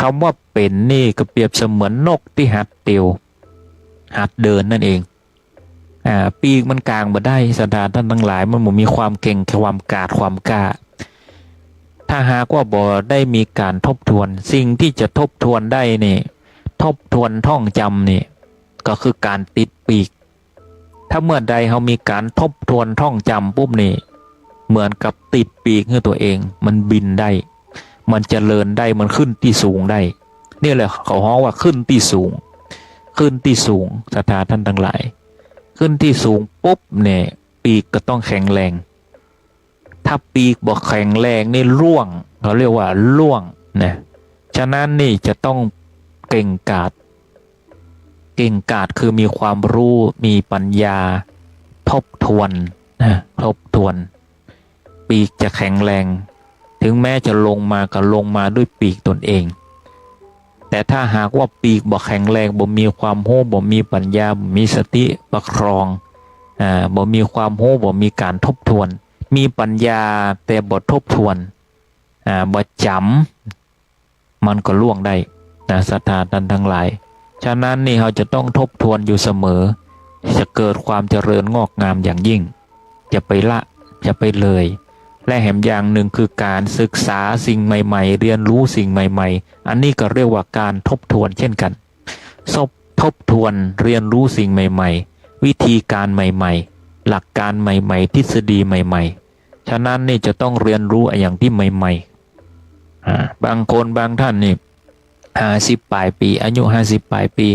กำว่าเป๋นนี่ก็เปรียบเสมือนนกตี้หัดเตียว หัดเดินนั่นเอง อ่า ปีกมันก๋างบ่ได้ ศรัทธาต้านตังหลาย มันบ่มีความเก่ง ความกล้า ความกล้า ถ้าหากว่าบ่ได้มีก๋านทบทวน สิ่งตี้จะทบทวนได้นี่ ทบทวนท่องจ๋ำนี่ ก็คือก๋านติดปีก ถ ถ้าเมื่อใดเฮามีก๋านทบทวนท่องจ๋ำปุ๊บนี่ เหมือนกับติดปีกหื้อตั๋วเอง มันบินได้ มันเจริญได้ มันขึ้นตี้สูงได้ นี่แหละเขาฮ้องว่าขึ้นตี้สูง ขึ้นตี้สูง ศรัทธาต้านตังหลาย ขึ้นตี้สูงปุ๊บเนี่ย ปีกก็ต้องแข็งแรง ถ้าปีกบ่แข็งแรงนี่ร่วง เขาเรียกว่าร่วงนะ ฉะนั้นนี่จะต้องเก่งกาจ เก่งกาจคือมีความรู้ มีปัญญา ทบทวนนะ ทบทวน ปีกจะแข็งแรง ถึงแม้จะลงมาก็ลงมาด้วยปีกตนเอง แต่ถ้าหากว่าปีกบ่แข็งแรง บ่มีความรู้ บ่มีปัญญา บ่มีสติประคอง อ่า บ่มีความรู้ บ่มีก๋านทบทวน มีปัญญาแต่บ่ทบทวน อ่า บ่จ๋ำ มันก็ร่วงได้นะ ศรัทธาต้านตังหลาย ฉะนั้นนี่เฮาจะต้องทบทวนอยู่เสมอ จะเกิดความเจริญงอกงามอย่างยิ่ง จะไปละ จะไปเลย และแหมอย่างนึ่งคือก๋านศึกษาสิ่งใหม่ๆ เรียนรู้สิ่งใหม่ๆ อันนี้ก็เรียกว่าก๋านทบทวนเช่นกั๋น ทบ ทบทวนเรียนรู้สิ่งใหม่ๆ วิธีก๋านใหม่ๆ หลักก๋านใหม่ๆ ทฤษฎีใหม่ๆ ฉะนั้นนี่จะต้องเรียนรู้อะหยังตี้ใหม่ๆ อ่า บางคนบางต้านนี่ ห้าสิบป๋ายปี๋ อายุห้าสิบป๋ายปี๋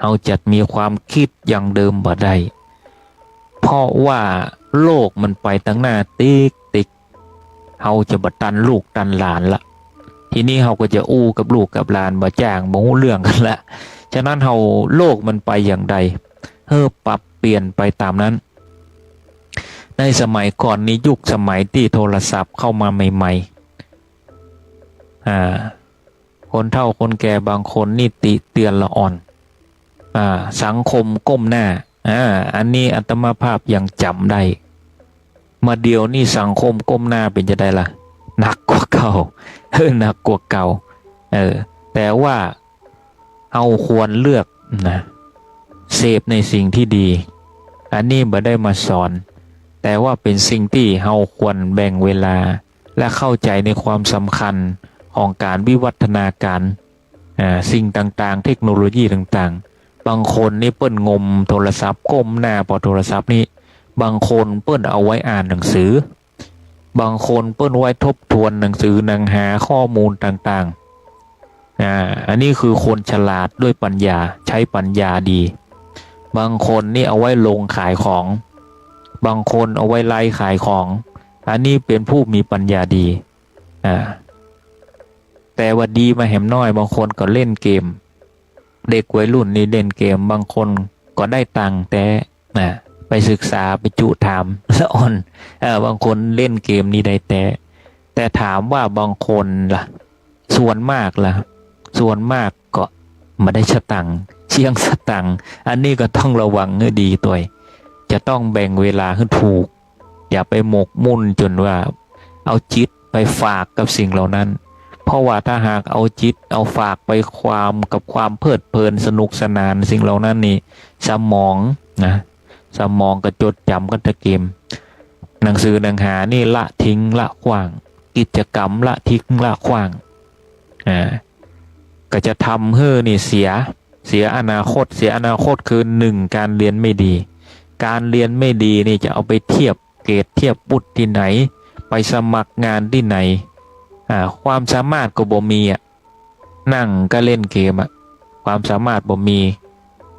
เฮาจะมีความกึ๊ดอย่างเดิมบ่ได้ เพราะว่าโลกมันไปตังหน้าติ๊กๆ เฮาจะบ่ตันลูกตันหลานละ ทีนี้เฮาก็จะอู้กับลูกกับหลานบ่จ้าง บ่ฮู้เรื่องกั๋นละ ฉะนั้นเฮา โลกมันไปอย่างใด เฮาปรับเปลี่ยนไปต๋ามนั้น ในสมัยก่อนนี่ยุคสมัยตี้โทรศัพท์เข้ามาใหม่ๆ อ่า คนเฒ่าคนแก่บางคนนี่ติเตือนละอ่อน อ่า สังคมก้มหน้า อ่า อันนี้อาตมาภาพยังจ๋ำได้ มาเดี่ยวนี้สังคมก้มหน้าเป๋นจะใดล่ะ หนักกว่าเก่า เออ หนักกว่าเก่า เออ แต่ว่าเฮาควรเลือกนะ เสพในสิ่งที่ดี อันนี้บ่ได้มาสอน แต่ว่าเป๋นสิ่งตี้เฮาควรแบ่งเวลา และเข้าใจ๋ในความสำคัญของก๋านวิวัฒนาก๋าร อ่า สิ่งต่างๆ เทคโนโลยีต่างๆ บางคนนี่เปิ้นงมโทรศัพท์ ก้มหน้าผ่อโทรศัพท์นี่ บางคนเปิ้นเอาไว้อ่านหนังสือ บางคนเปิ้นไว้ทบทวนหนังสือ หนังหาข้อมูลต่างๆ อ่า อันนี้คือคนฉลาดด้วยปัญญา ใช้ปัญญาดี บางคนนี่เอาไว้ลงขายของ บางคนเอาไว้ไลฟ์ขายของ อันนี้เป๋นผู้มีปัญญาดี อ่า แต่ว่าดีมาแหมน้อย บางคนก็เล่นเกม เด็กวัยรุ่นนี่เล่นเกม บางคนก็ได้ตังค์แต๊นะ ไปศึกษา ไปจุถามละอ่อน เออ บางคนเล่นเกมนี่ได้แต๊ แต่ถามว่าบางคนล่ะ ส่วนมากล่ะ ส่วนมากก็บ่ได้สตังค์ เสี้ยงสตังค์ อันนี้ก็ต้องระวังหื้อดีตวย จะต้องแบ่งเวลาหื้อถูก อย่าไปหมกมุ่นจ๋นว่าเอาจิตไปฝากกับสิ่งเหล่านั้น เพราะว่าถ้าหากเอาจิตเอาฝากไปความ กับความเพลิดเพลินสนุกสนานสิ่งเหล่านั้นนี่ สมองนะ สมองก็จดจ๋ำกั๋นแต่เกม หนังสือหนังหานี่ละทิ้งละขว้าง กิจกรรมละทิ้งละขว้าง อ่า ก็จะทำหื้อนี่เสีย เสียอนาคต เสียอนาคตคือหนึ่ง ก๋านเฮียนไม่ดี ก๋านเฮียนไม่ดีนี่จะเอาไปเทียบเกรดเทียบวุฒิตี้ไหน ไปสมัครงานตี้ไหน อ่า ความสามารถก็บ่มีอะ นั่งก็เล่นเกมอะ ความสามารถบ่มี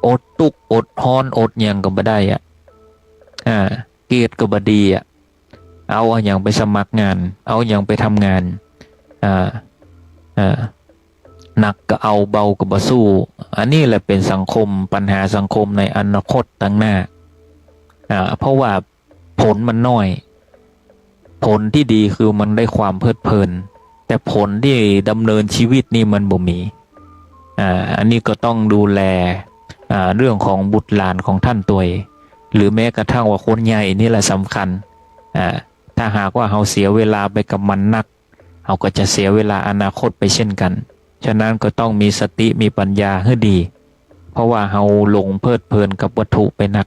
อดตุ๊กอดฮ้อนอดหยังก็บ่ได้อะ อ่า เกรดก็บ่ดีอะ เอาอะหยังไปสมัครงาน เอาอะหยังไปทำงาน อ่า อ่า หนักก็เอา เบาก็บ่สู้ อันนี้แหละเป๋นสังคม ปัญหาสังคมในอนาคตตังหน้า อ่า เพราะว่าผลมันน้อย ผลตี้ดีคือมันได้ความเพลิดเพลิน แต่ผลตี้ดำเนินชีวิตนี่มันบ่มี อ่า อันนี้ก็ต้องดูแล อ่า เรื่องของบุตรหลานของต้านตวย หรือแม้กระทั่งว่าคนใหญ่นี่แหละสำคัญ อ่า ถ้าหากว่าเฮาเสียเวลาไปกับมันนัก เฮาก็จะเสียเวลาอนาคตไปเช่นกั๋น ฉะนั้นก็ต้องมีสติมีปัญญาหื้อดี เพราะว่าเฮาหลงเพลิดเพลินกับวัตถุไปนัก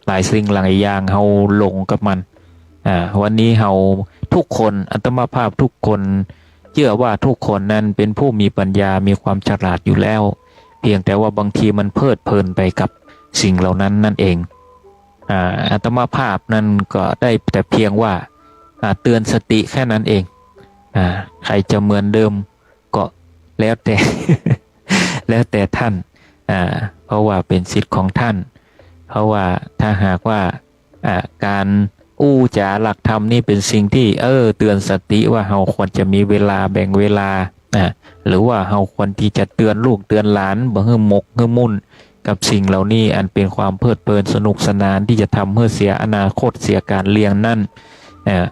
หลายสิ่งหลายอย่างเฮาหลงกับมัน อ่า วันนี้เฮาทุกคน อาตมาภาพทุกคน เจื้อว่าทุกคนนั้นเป๋นผู้มีปัญญา มีความฉลาดอยู่แล้ว เพียงแต่ว่าบางทีมันเพลิดเพลินไปกับสิ่งเหล่านั้นนั่นเอง อ่า อาตมาภาพนั้นก็ได้แต่เพียงว่า อ่า เตือนสติแค่นั้นเอง อ่า ใครจะเหมือนเดิมก็แล้วแต่ แล้วแต่ท่าน อ่า เพราะว่าเป็นสิทธิ์ของท่าน เพราะว่าถ้าหากว่า อ่า การอู้จ๋าหลักธรรมนี่เป็นสิ่งที่ เออ เตือนสติว่าเฮาควรจะมีเวลา แบ่งเวลา อ่า หรือว่าเฮาควรที่จะเตือนลูกเตือนหลาน บ่หื้อหมกหื้อมุ่นกับสิ่งเหล่านี้ อันเป็นความเพลิดเพลินสนุกสนานที่จะทำหื้อเสียอนาคต เสียก๋านเรียนนั้น อ่า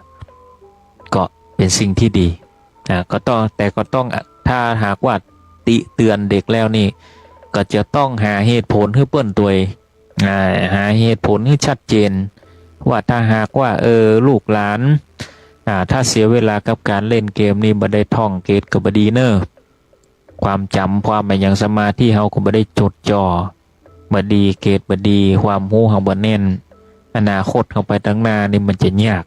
ก็เป็นสิ่งที่ดี อ่า ก็ต้อง แต่ก็ต้อง ถ้าหากว่าติเตือนเด็กแล้วนี่ ก็จะต้องหาเหตุผลหื้อเปิ้นตวย อ่า หาเหตุผลหื้อชัดเจน ว่าถ้าหากว่า เออ ลูกหลาน อ่า ถ้าเสียเวลากับก๋านเล่นเกมนี่ บ่ได้ท่อง เกรดก็บ่ดีเน่อ ความจ๋ำ ความอะหยัง สมาธิเฮาก็บ่ได้จดจ่อ บ่ดี เกรดบ่ดี ความฮู้เฮาบ่แน่น อนาคตเฮาไปตังหน้านี่มันจะยาก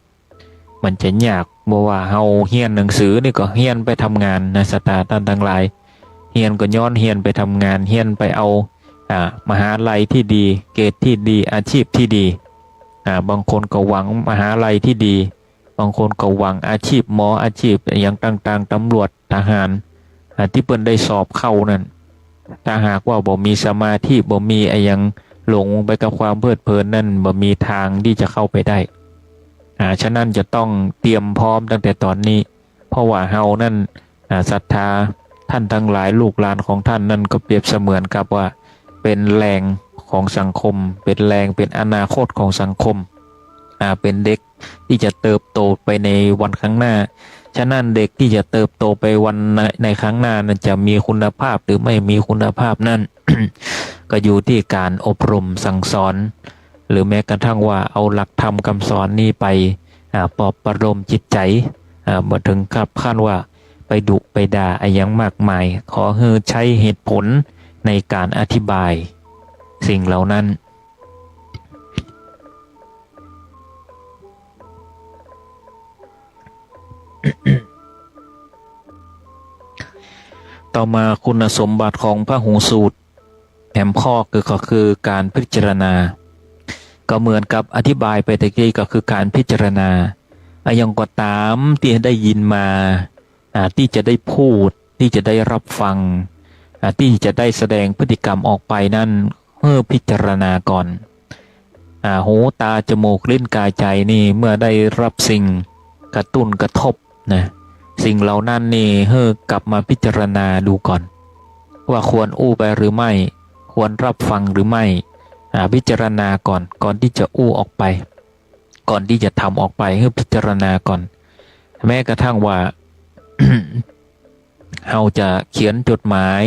มันจะยาก บ่ว่าเฮาเฮียนหนังสือนี่ก็เฮียนไปทำงานนะ ศรัทธาต้านตังหลาย เฮียนก็ย้อนเฮียนไปทำงาน เฮียนไปเอา อ่า มหาลัยตี้ดี เกรดตี้ดี อาชีพตี้ดี อ่า บางคนก็หวังมหาลัยตี้ดี บางคนก็หวังอาชีพหมอ อาชีพอะหยังต่างๆ ตำรวจ ทหาร อ่า ตี้เปิ้นได้สอบเข้านั้น ถ้าหากว่าบ่มีสมาธิ บ่มีอะหยัง หลงไปกับความเพลิดเพลินนั้น บ่มีตางตี้จะเข้าไปได้ อ่า ฉะนั้นจะต้องเตรียมพร้อมตั้งแต่ต๋อนนี้ เพราะว่าเฮานั้น อ่า ศรัทธาต้านตังหลาย ลูกหลานของต้านนั้นก็เปรียบเสมือนกับว่าเป๋นแฮงของสังคม เป๋นแฮง เป๋นอนาคตของสังคม อ่า เป๋นเด็กตี้จะเติบโตไปในวันข้างหน้า ฉะนั้นเด็กตี้จะเติบโตไปวันใน ในข้างหน้านั้นจะมีคุณภาพหรือไม่มีคุณภาพนั้น ก็อยู่ตี้ก๋านอบรมสั่งสอน หรือแม้กระทั่งว่าเอาหลักธรรมกำสอนนี้ไป อ่า ปลอบประโลมจิตใจ๋ อ่า บ่เถิงกับขั้นว่าไปดุไปด่าอะหยังมากมาย ขอหื้อใจ๊เหตุผลในก๋านอธิบายสิ่งเหล่านั้น ต่อมาคุณสมบัติของพหูสูตร แหมข้อคือ ก็คือก๋านพิจารณา ก็เหมือนกับอธิบายไปตะกี้ ก็คือก๋านพิจารณา อะหยังก็ต๋ามตี้ได้ยินมา อ่า ตี้จะได้พูด ตี้จะได้รับฟัง อ่า ตี้จะได้แสดงพฤติกรรมออกไปนั้น หื้อพิจารณาก่อน อ่า หู ต๋า จมูก ลิ้น ก๋าย ใจ๋นี่ เมื่อได้รับสิ่งกระตุ้นกระทบนะ สิ่งเหล่านั้นนี่ หื้อกลับมาพิจารณาดูก่อน ว่าควรอู้ไปหรือไม่ ควรรับฟังหรือไม่ อ่า พิจารณาก่อน ก่อนตี้จะอู้ออกไป ก่อนตี้จะทำออกไป หื้อพิจารณาก่อน แม้กระทั่งว่า เฮาจะเขียนจดหมาย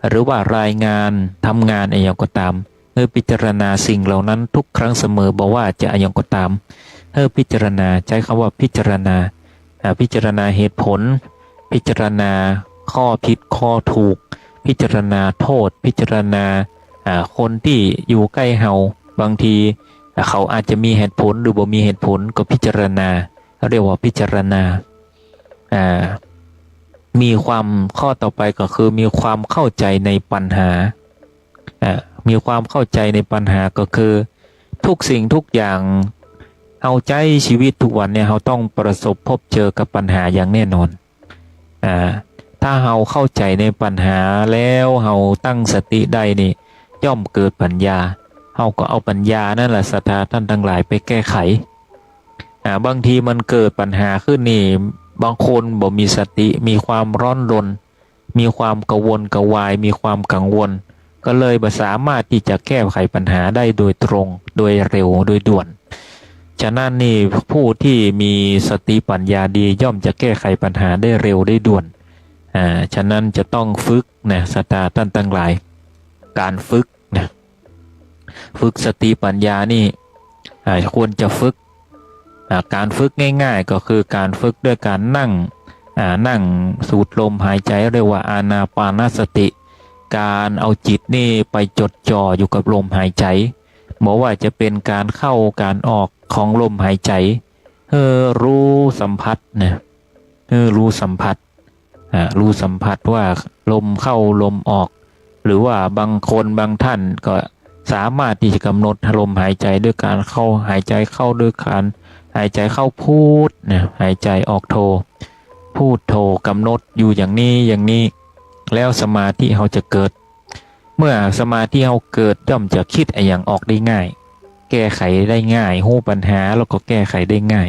หรือว่ารายงาน ทำงานอะหยังก็ต๋าม หื้อพิจารณาสิ่งเหล่านั้นทุกครั้งเสมอ บ่ว่าจะอะหยังก็ต๋าม หื้อพิจารณา ใจ๊กำว่าพิจารณา อ่า พิจารณาเหตุผล พิจารณาข้อผิดข้อถูก พิจารณาโต้ษ พิจารณา อ่า คนตี้อยู่ใก้เฮา บางที อ่า เขาอาจจะมีเหตุผลหรือบ่มีเหตุผล ก็พิจารณา เรียกว่าพิจารณา อ่า มีความ ข้อต่อไปก็คือมีความเข้าใจ๋ในปัญหา อ่า มีความเข้าใจ๋ในปัญหาก็คือ ทุกสิ่งทุกอย่าง เฮาใจ๊ชีวิตทุกวันเนี่ย เฮาต้องประสบพบเจอกับปัญหาอย่างแน่นอน อ่า ถ้าเฮาเข้าใจ๋ในปัญหาแล้ว เฮาตั้งสติได้นี่ ย่อมเกิดปัญญา เฮาก็เอาปัญญานั่นแหละ ศรัทธาต้านตังหลาย ไปแก้ไข อ่า บางทีมันเกิดปัญหาขึ้นนี่ บางคนบ่มีสติ มีความร้อนรน มีความกระวนกระวาย มีความกังวล ก็เลยบ่สามารถตี้จะแก้ไขปัญหาได้โดยตรง โดยเร็ว โดยด่วน ฉะนั้นนี่ ผู้ตี้มีสติปัญญาดี ย่อมจะแก้ไขปัญหาได้เร็วได้ด่วน อ่า ฉะนั้นจะต้องฝึกนะ ศรัทธาต้านตังหลาย ก๋านฝึกนะ ฝึกสติปัญญานี่ อ่า ควรจะฝึก อ่า ก๋านฝึกง่ายๆ ก็คือก๋านฝึกด้วยก๋านนั่ง อ่า นั่งสูดลมหายใจ๋ เรียกว่าอานาปานสติ ก๋านเอาจิตนี่ไปจดจ่ออยู่กับลมหายใจ๋ บ่ว่าจะเป๋นก๋านเข้าก๋านออกของลมหายใจ๋ หื้อรู้สัมผัสนะ หื้อรู้สัมผัส อ่า รู้สัมผัสว่าลมเข้าลมออก หรือว่าบางคนบางท่านก็ สามารถตี้จะกำหนดลมหายใจ๋ด้วยก๋านเข้า หายใจ๋เข้าด้วยก๋าน หายใจ๋เข้าพุทนะ หายใจ๋ออกโธ พุทโธ กำหนดอยู่อย่างนี้ อย่างนี้ แล้วสมาธิเฮาจะเกิด เมื่อสมาธิเฮาเกิด ย่อมจะกึ๊ดอะหยังออกได้ง่าย แก้ไขได้ง่าย ฮู้ปัญหาแล้วก็แก้ไขได้ง่าย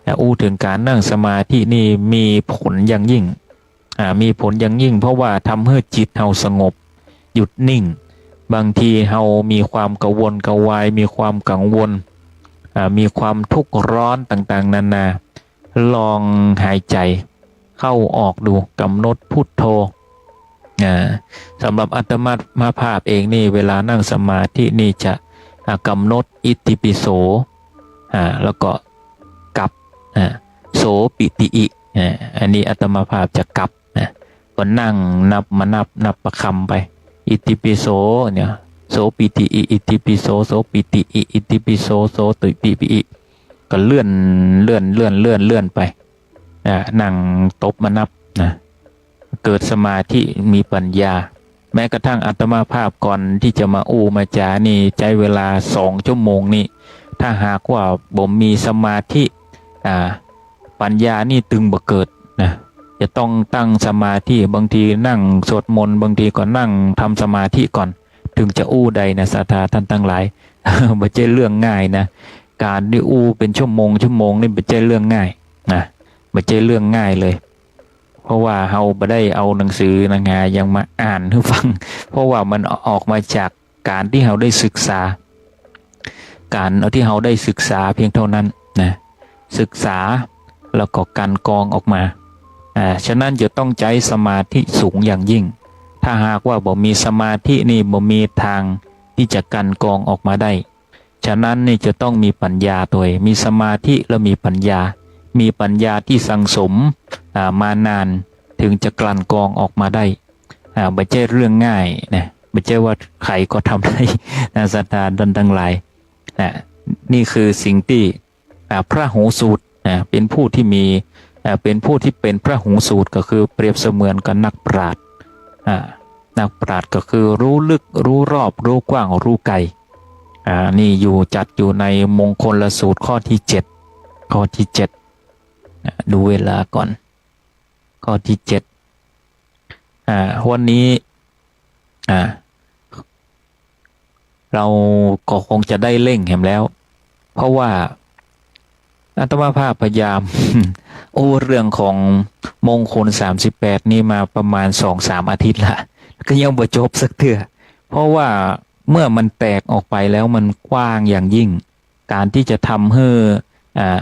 อ่ะ อู้เถิงก๋านนั่งสมาธินี่มีผลอย่างยิ่ง อ่า มีผลอย่างยิ่ง เพราะว่าทำหื้อจิตเฮาสงบ หยุดนิ่ง บางทีเฮามีความกระวนกระวาย มีความกังวล อ่า มีความทุกข์ร้อนต่างๆ นานา ลองหายใจ๋เข้าออกดู กำหนดพุทโธ อ่า สำหรับอาตมาภาพเองนี่ เวลานั่งสมาธินี่จะ อ่า กำหนดอิติปิโส อ่า แล้วก็กับ อ่า โสปิติอิ อ่า อันนี้อาตมาภาพจะกับนะ ก็นั่งนับมานับ นับประคำไป อิติปิโสเนี่ย โสปิติอิ อิติปิโส โสปิติอิ อิติปิโส โสปิติอิ ก็เลื่อน เลื่อน เลื่อน เลื่อน เลื่อนไป อ่า นั่งตบมานับนะ เกิดสมาธิ มีปัญญา แม้กระทั่งอาตมาภาพก่อนตี้จะมาอู้มาจ๋านี่ ใจ๊เวลาสองชั่วโมงนี่ ถ้าหากว่าบ่มีสมาธิ อ่า ปัญญานี่ตึงบ่เกิดนะ จะต้องตั้งสมาธิ บางทีนั่งสวดมนต์ บางทีก็นั่งทำสมาธิก่อน เถิงจะอู้ได้นะ ศรัทธาต้านตังหลาย บ่ใจ้เรื่องง่ายนะ ก๋านตี้อู้เป๋นชั่วโมง ชั่วโมงนี่บ่ใจ้เรื่องง่ายนะ บ่ใจ้เรื่องง่ายเลย เพราะว่าเฮาบ่ได้เอาหนังสือหนังหาหยังมาอ่านหื้อฟัง เพราะว่ามันออกมาจากก๋านตี้เฮาได้ศึกษา ก๋านตี้เฮาได้ศึกษาเพียงเท่านั้นนะ ศึกษาแล้วก็กลั่นกรองออกมา อ่า ฉะนั้นจะต้องใจ๊สมาธิสูงอย่างยิ่ง ถ้าหากว่าบ่มีสมาธินี่ บ่มีตางตี้จะกลั่นกรองออกมาได้ ฉะนั้นนี่จะต้องมีปัญญาตวย มีสมาธิแล้วมีปัญญา มีปัญญาตี้สั่งสม อ่า มานาน เถิงจะกลั่นกรองออกมาได้ อ่า บ่ใจ้เรื่องง่ายนะ บ่ใจ้ว่าใผก็ทำได้นะ ศรัทธาต้านตังหลายนะ นี่คือสิ่งตี้ อ่า พหูสูตรนะ เป๋นผู้ตี้มี อ่า เป๋นผู้ตี้เป๋นพหูสูตร ก็คือเปรียบเสมือนกับนักปราชญ์ อ่า นักปราชญ์ก็คือรู้ลึก รู้รอบ รู้กว้าง รู้ไกล อ่า นี่อยู่ จัดอยู่ในมงคลสูตรข้อตี้เจ็ด ข้อตี้เจ็ด อ่า ดูเวลาก่อน ข้อตี้เจ็ด อ่า วันนี้ อ่า เราก็คงจะได้เล่งแหมแล้ว เพราะว่าอาตมาภาพพยายาม อู้เรื่องของมงคลสามสิบแปดนี่มาประมาณสองสามอาทิตย์ละ ก็ยังบ่จบสักเตื้อ เพราะว่าเมื่อมันแตกออกไปแล้วมันกว้างอย่างยิ่ง ก๋านตี้จะทำหื้อ อ่า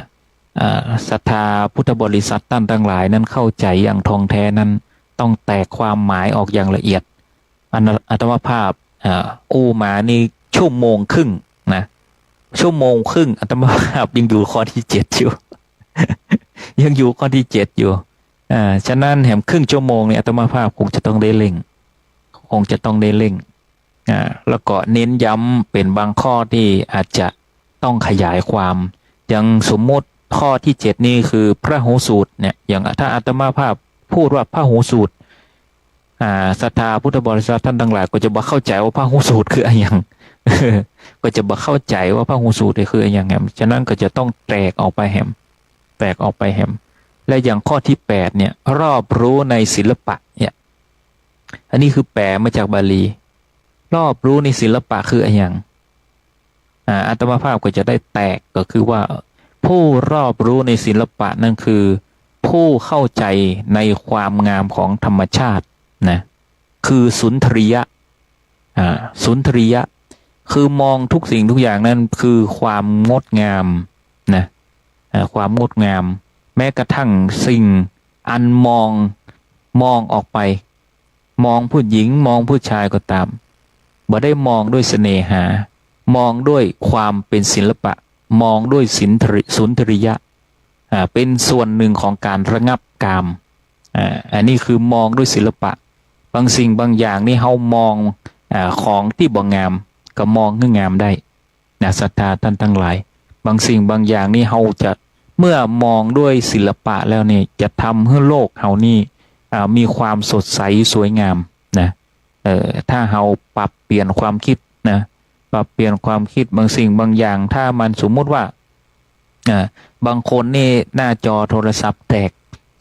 อ่า ศรัทธาพุทธบริษัทต้านตังหลายนั้นเข้าใจ๋อย่างท่องแท้นั้น ต้องแตกความหมายออกอย่างละเอียด อัน อาตมาภาพ อ่า อู้มานี่ชั่วโมงครึ่งนะ ชั่วโมงครึ่ง อาตมาภาพยังอยู่ข้อตี้เจ็ดอยู่ ยังอยู่ข้อตี้เจ็ดอยู่ อ่า ฉะนั้นแหมครึ่งชั่วโมงนี่อาตมาภาพคงจะต้องได้เล่ง คงจะต้องได้เล่ง อ่า แล้วก็เน้นย้ำเป๋นบางข้อตี้อาจจะต้องขยายความ อย่างสมมุติข้อตี้เจ็ดนี่คือพหูสูตรเนี่ย อย่างถ้าอาตมาภาพพูดว่าพหูสูตร อ่า ศรัทธาพุทธบริษัทต้านตังหลายก็จะบ่เข้าใจ๋ว่าพหูสูตรคืออะหยัง ก็จะบ่เข้าใจ๋ว่าพหูสูตรคืออะหยังแหม ฉะนั้นก็จะต้องแตกออกไปแหม แตกออกไปแหม และอย่างข้อตี้แปดเนี่ย รอบรู้ในศิลปะเนี่ย อันนี้คือแป๋มาจากบาลี รอบรู้ในศิลปะคืออะหยัง อ่า อาตมาภาพก็จะได้แตก ก็คือว่า ผู้รอบรู้ในศิลปะนั่นคือ ผู้เข้าใจ๋ในความงามของธรรมชาตินะ คือสุนทรียะ อ่า สุนทรียะ คือมองทุกสิ่งทุกอย่างนั้นคือความงดงามนะ อ่า ความงดงาม แม้กระทั่งสิ่งอันมอง มองออกไป มองผู้หญิง มองผู้ชายก็ตาม บ่ได้มองด้วยเสน่หา มองด้วยความเป๋นศิลปะ มองด้วยสินทริ สุนทรียะ อ่า เป๋นส่วนหนึ่งของก๋านระงับกาม อ่า อันนี้คือมองด้วยศิลปะ บางสิ่งบางอย่างนี่เฮามอง อ่า ของตี้บ่งาม ก็มองหื้องามได้ นะ ศรัทธาต้านตังหลาย บางสิ่งบางอย่างนี่เฮาจะ เมื่อมองด้วยศิลปะแล้วนี่ จะทำหื้อโลกเฮานี่ อ่า มีความสดใสสวยงามนะ เอ่อ ถ้าเฮาปรับเปลี่ยนความกึ๊ดนะ ปรับเปลี่ยนความกึ๊ดบางสิ่งบางอย่าง ถ้ามันสมมุติว่า อ่า บางคนนี่หน้าจอโทรศัพท์แตก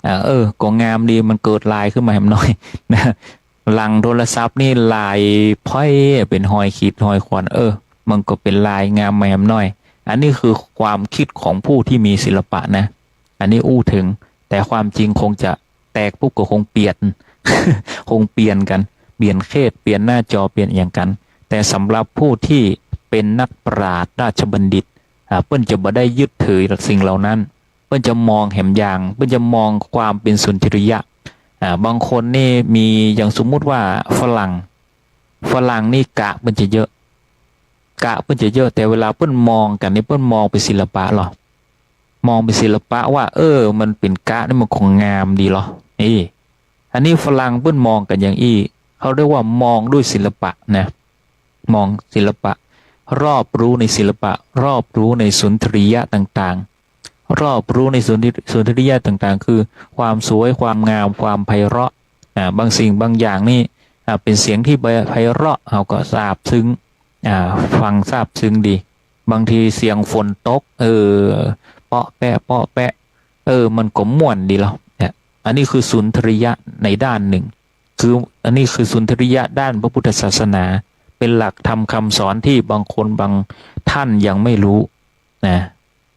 อ่า เออ ก็งามดี มันเกิดลายขึ้นมาแหมหน้อย นะ หลังโทรศัพท์นี่ลายพร้อย เป๋นฮอยขีดฮอยข่วน เออ มันก็เป๋นลายงามมาแหมหน้อย อันนี้คือความกึ๊ดของผู้ตี้มีศิลปะนะ อันนี้อู้เถิง แต่ความจริงคงจะแตกปุ๊บก็คงเปลี่ยน คงเปลี่ยนกั๋น เปลี่ยนเคส เปลี่ยนหน้าจอ เปลี่ยนอะหยังกั๋น แต่สำหรับผู้ตี้เป๋นนักปราชญ์ราชบัณฑิต อ่า เปิ้นจะบ่ได้ยึดถือสิ่งเหล่านั้น เปิ้นจะมองแหมอย่าง เปิ้นจะมองความเป๋นสุนทรียะ อ่า บางคนนี่มี อย่างสมมุติว่าฝรั่ง ฝรั่งนี่กะเปิ้นจะเยอะ กะเปิ้นจะเยอะ แต่เวลาเปิ้นมองกั๋นนี่ เปิ้นมองเป๋นศิลปะลอ มองเป๋นศิลปะว่า เออ มันเป๋นกะนี่มันก็งามดีลอ เอ้ อันนี้ฝรั่งเปิ้นมองกั๋นอย่างอี้ เขาเรียกว่ามองด้วยศิลปะนะ มองศิลปะ รอบรู้ในศิลปะ รอบรู้ในสุนทรียะต่างๆ รอบรู้ในสุนทรี สุนทรียะต่างๆ คือความสวย ความงาม ความไพเราะ อ่า บางสิ่งบางอย่างนี่ อ่า เป๋นเสียงตี้ไพ ไพเราะ เฮาก็ซาบซึ้ง อ่า ฟังซาบซึ้งดี บางทีเสียงฝนตก เออ เปาะแปะ เปาะแปะ เออ มันก็ม่วนดีลอ เนี่ย อันนี้คือสุนทรียะในด้านหนึ่ง คือ อันนี้คือสุนทรียะด้านพระพุทธศาสนา เป๋นหลักธรรมคำสอนตี้บางคนบางท่านยังไม่รู้นะ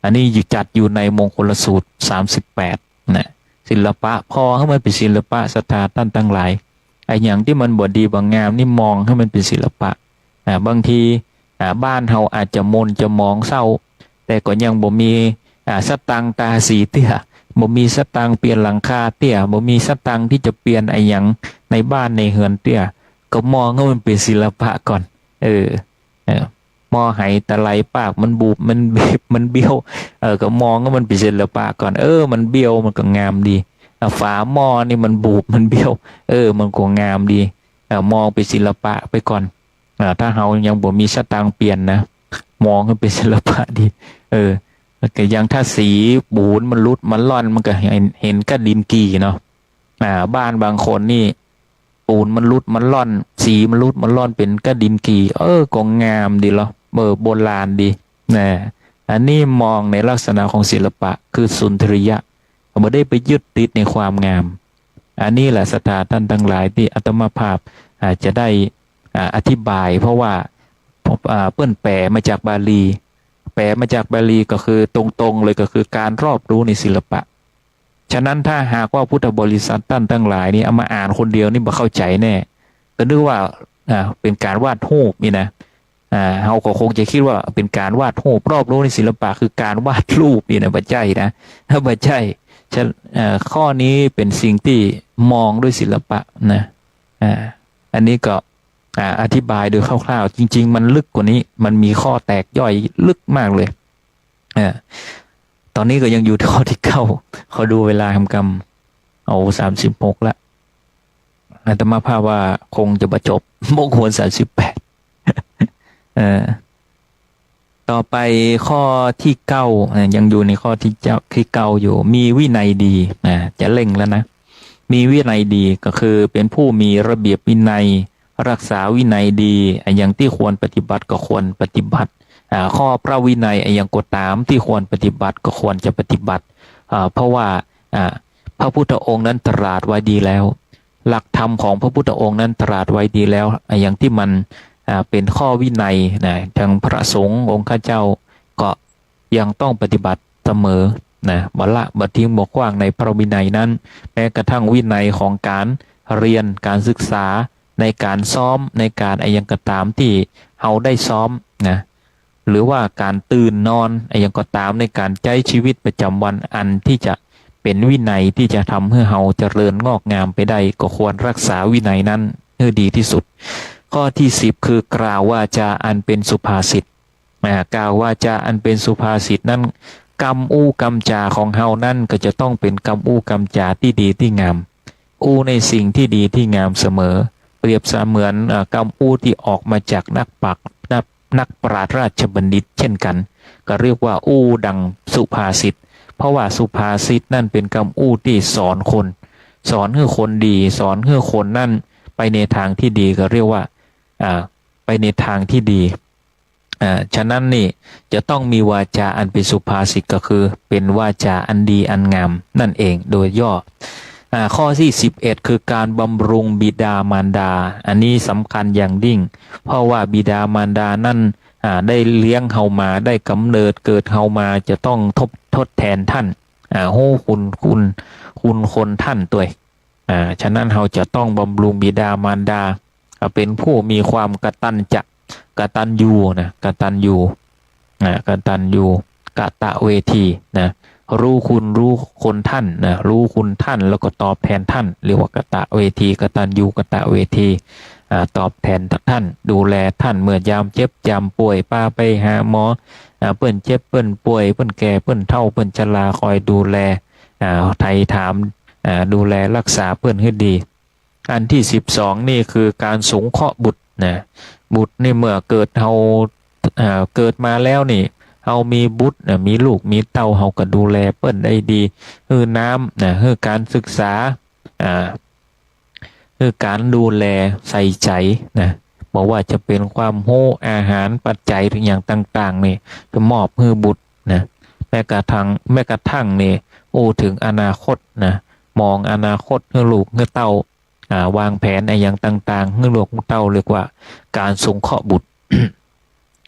อันนี้อยู่ จัดอยู่ในมงคลสูตรสามสิบแปดนะ ศิลปะ ผ่อหื้อมันเป๋นศิลปะ ศรัทธาต้านตังหลาย อะหยังตี้มันบ่ดีบ่งามนี่มองหื้อมันเป๋นศิลปะ อ่า บางที อ่า บ้านเฮาอาจจะหม่นจะหมองเศร้า แต่ก็ยังบ่มี อ่า สตางค์ตาสีเตื้อ บ่มีสตางค์เปลี่ยนหลังคาเตื้อ บ่มีสตางค์ตี้จะเปลี่ยนอะหยังในบ้านในเฮือนเตื้อ ก็มองหื้อมันเป๋นศิลปะก่อน เออ เออ หม้อไหตะไลปากมันบูบ มันบีบ มันเบี้ยว เออ ก็มองหื้อมันเป๋นศิลปะก่อน เออ มันเบี้ยว มันก็งามดี อ่ะ ฝาหม้อนี่มันบูบ มันเบี้ยว เออ มันก็งามดี เออ มองเป๋นศิลปะไปก่อน อ่า ถ้าเฮายังบ่มีสตางค์เปลี่ยนนะ มองหื้อเป๋นศิลปะดี เออ แล้วก็อย่างถ้าสีปูนมันหลุดมันร่อน มันก็เห็น เห็นก้าดินกี่เนาะ อ่า บ้านบางคนนี่ ปูนมันหลุดมันร่อน สีมันหลุดมันร่อน เป๋นก้าดินกี่ เออ ก็งามดีลอ เออ โบราณดี นะ อันนี้มองในลักษณะของศิลปะ คือสุนทรียะ บ่ได้ไปยึดติดในความงาม อันนี้แหละศรัทธาต้านตังหลายตี้อาตมาภาพ อ่า จะได้ อ่า อธิบาย เพราะว่า อ่า เปิ้นแปลมาจากบาลี แปลมาจากบาลีก็คือตรงๆ เลย ก็คือการรอบรู้ในศิลปะ ฉะนั้นถ้าหากว่าพุทธบริษัทต้านตังหลายนี่เอามาอ่านคนเดียวนี่บ่เข้าใจ๋แน่ ก็นึกว่า อ่า เป๋นก๋านวาดฮูปนี่นะ อ่า เฮาก็คงจะกึ๊ดว่าเป๋นก๋านวาดฮูป รอบรู้ในศิลปะคือก๋านวาดรูปนี่นะ บ่ใจ้นะ บ่ใจ้ ฉะ เอ่อ ข้อนี้เป๋นสิ่งตี้มองด้วยศิลปะนะ อ่า อันนี้ก็ อ่า อธิบายโดยคร่าวๆ จริงๆ มันลึกกว่านี้ มันมีข้อแตกย่อยลึกมากเลย อ่า ต๋อนนี้ก็ยังอยู่ข้อตี้เก้า ขอดูเวลาหำกำ เอา สามสิบหกละ อาตมาภาพว่าคงจะบ่จบ บ่ควร สามสิบแปด เออ ต่อไปข้อตี้เก้า อ่า ยังอยู่ในข้อตี้เก้า ตี้เก้าอยู่ มีวินัยดี อ่า จะเร่งแล้วนะ มีวินัยดีก็คือเป๋นผู้มีระเบียบวินัย รักษาวินัยดี อะหยังตี้ควรปฏิบัติก็ควรปฏิบัติ อ่า ข้อพระวินัยอะหยังก็ต๋ามตี้ควรปฏิบัติก็ควรจะปฏิบัติ อ่า เพราะว่า อ่า พระพุทธองค์นั้นตรัสไว้ดีแล้ว หลักธรรมของพระพุทธองค์นั้นตรัสไว้ดีแล้ว อะหยังตี้มัน อ่า เป๋นข้อวินัยนะ ตึงพระสงฆ์องค์ข้าเจ้าก็ยังต้องปฏิบัติเสมอนะ บ่ละบ่ทิ้งบ่ขว้างในพระวินัยนั้น แม้กระทั่งวินัยของก๋านเฮียน ก๋านศึกษา ในก๋านซ้อม ในก๋านอะหยังก็ต๋ามตี้เฮาได้ซ้อมนะ หรือว่าก๋านตื่นนอน อะหยังก็ต๋าม ในก๋านใจ๊ชีวิตประจำวัน อันตี้จะเป๋นวินัยตี้จะทำหื้อเฮาเจริญงอกงามไปได้ ก็ควรรักษาวินัยนั้นหื้อดีตี้สุด ข้อตี้สิบ คือกล่าววาจาอันเป๋นสุภาษิต อ่า กล่าววาจาอันเป๋นสุภาษิตนั้น กำอู้กำจ๋าของเฮานั้นก็จะต้องเป๋นกำอู้กำจ๋าตี้ดีตี้งาม อู้ในสิ่งตี้ดีตี้งามเสมอ เปรียบเสมือน เอ่อ กำอู้ตี้ออกมาจากนักปราชญ์ นัก นักปราชญ์ราชบัณฑิตเช่นกั๋น ก็เรียกว่าอู้ดังสุภาษิต เพราะว่าสุภาษิตนั้นเป๋นกำอู้ตี้สอนคน สอนหื้อคนดี สอนหื้อคนนั้นไปในตางตี้ดี ก็เรียกว่า อ่า ไปในตางตี้ดี อ่า ฉะนั้นนี่จะต้องมีวาจาอันเป็นสุภาษิต ก็คือเป็นวาจาอันดีอันงามนั่นเองโดยย่อ อ่า ข้อตี้สิบเอ็ด คือการบำรุงบิดามารดา อันนี้สำคัญอย่างยิ่ง เพราะว่าบิดามารดานั้น อ่า ได้เลี้ยงเฮามา ได้กำเนิดเกิดเฮามา จะต้องทบ ทดแทนท่าน อ่า ฮู้คุณ คุณ คุณคนท่านตวย อ่า ฉะนั้นเฮาจะต้องบำรุงบิดามารดา อ่า เป็นผู้มีความกตัญจะ กตัญญูนะ กตัญญู อ่า กตัญญู กตเวทีนะ ฮู้คุณฮู้คนท่านนะ ฮู้คุณท่านแล้วก็ตอบแทนท่าน เรียกว่ากตเวที กตัญญูกตเวที อ่า ตอบแทนท่าน ดูแลท่านเมื่อยามเจ็บยามป่วย ปาไปหาหมอ อ่า เปิ้นเจ็บเปิ้นป่วย เปิ้นแก่เปิ้นเฒ่า เปิ้นชรา คอยดูแล อ่า ไถ่ถาม อ่า ดูแลรักษาเปิ้นหื้อดี อันตี้สิบสองนี่คือการสงเคราะห์บุตรนะ บุตรนี่เมื่อเกิดเฮา อ่า เกิดมาแล้วนี่ เฮามีบุตรนะ มีลูกมีเต้า เฮาก็ดูแลเปิ้นได้ดี หื้อน้ำนะ หื้อการศึกษา อ่า หื้อการดูแลใส่ใจ๋นะ บ่ว่าจะเป๋นความฮู้ อาหาร ปัจจัย หรือหยังต่างๆ นี่ จะมอบหื้อบุตรนะ แม้กระทั่ง แม้กระทั่งนี่ อู้เถิงอนาคตนะ มองอนาคตหื้อลูกหื้อเต้า อ่า วางแผนอะหยังต่างๆ หื้อลูกหื้อเต้า เรียกว่าการสงเคราะห์บุตร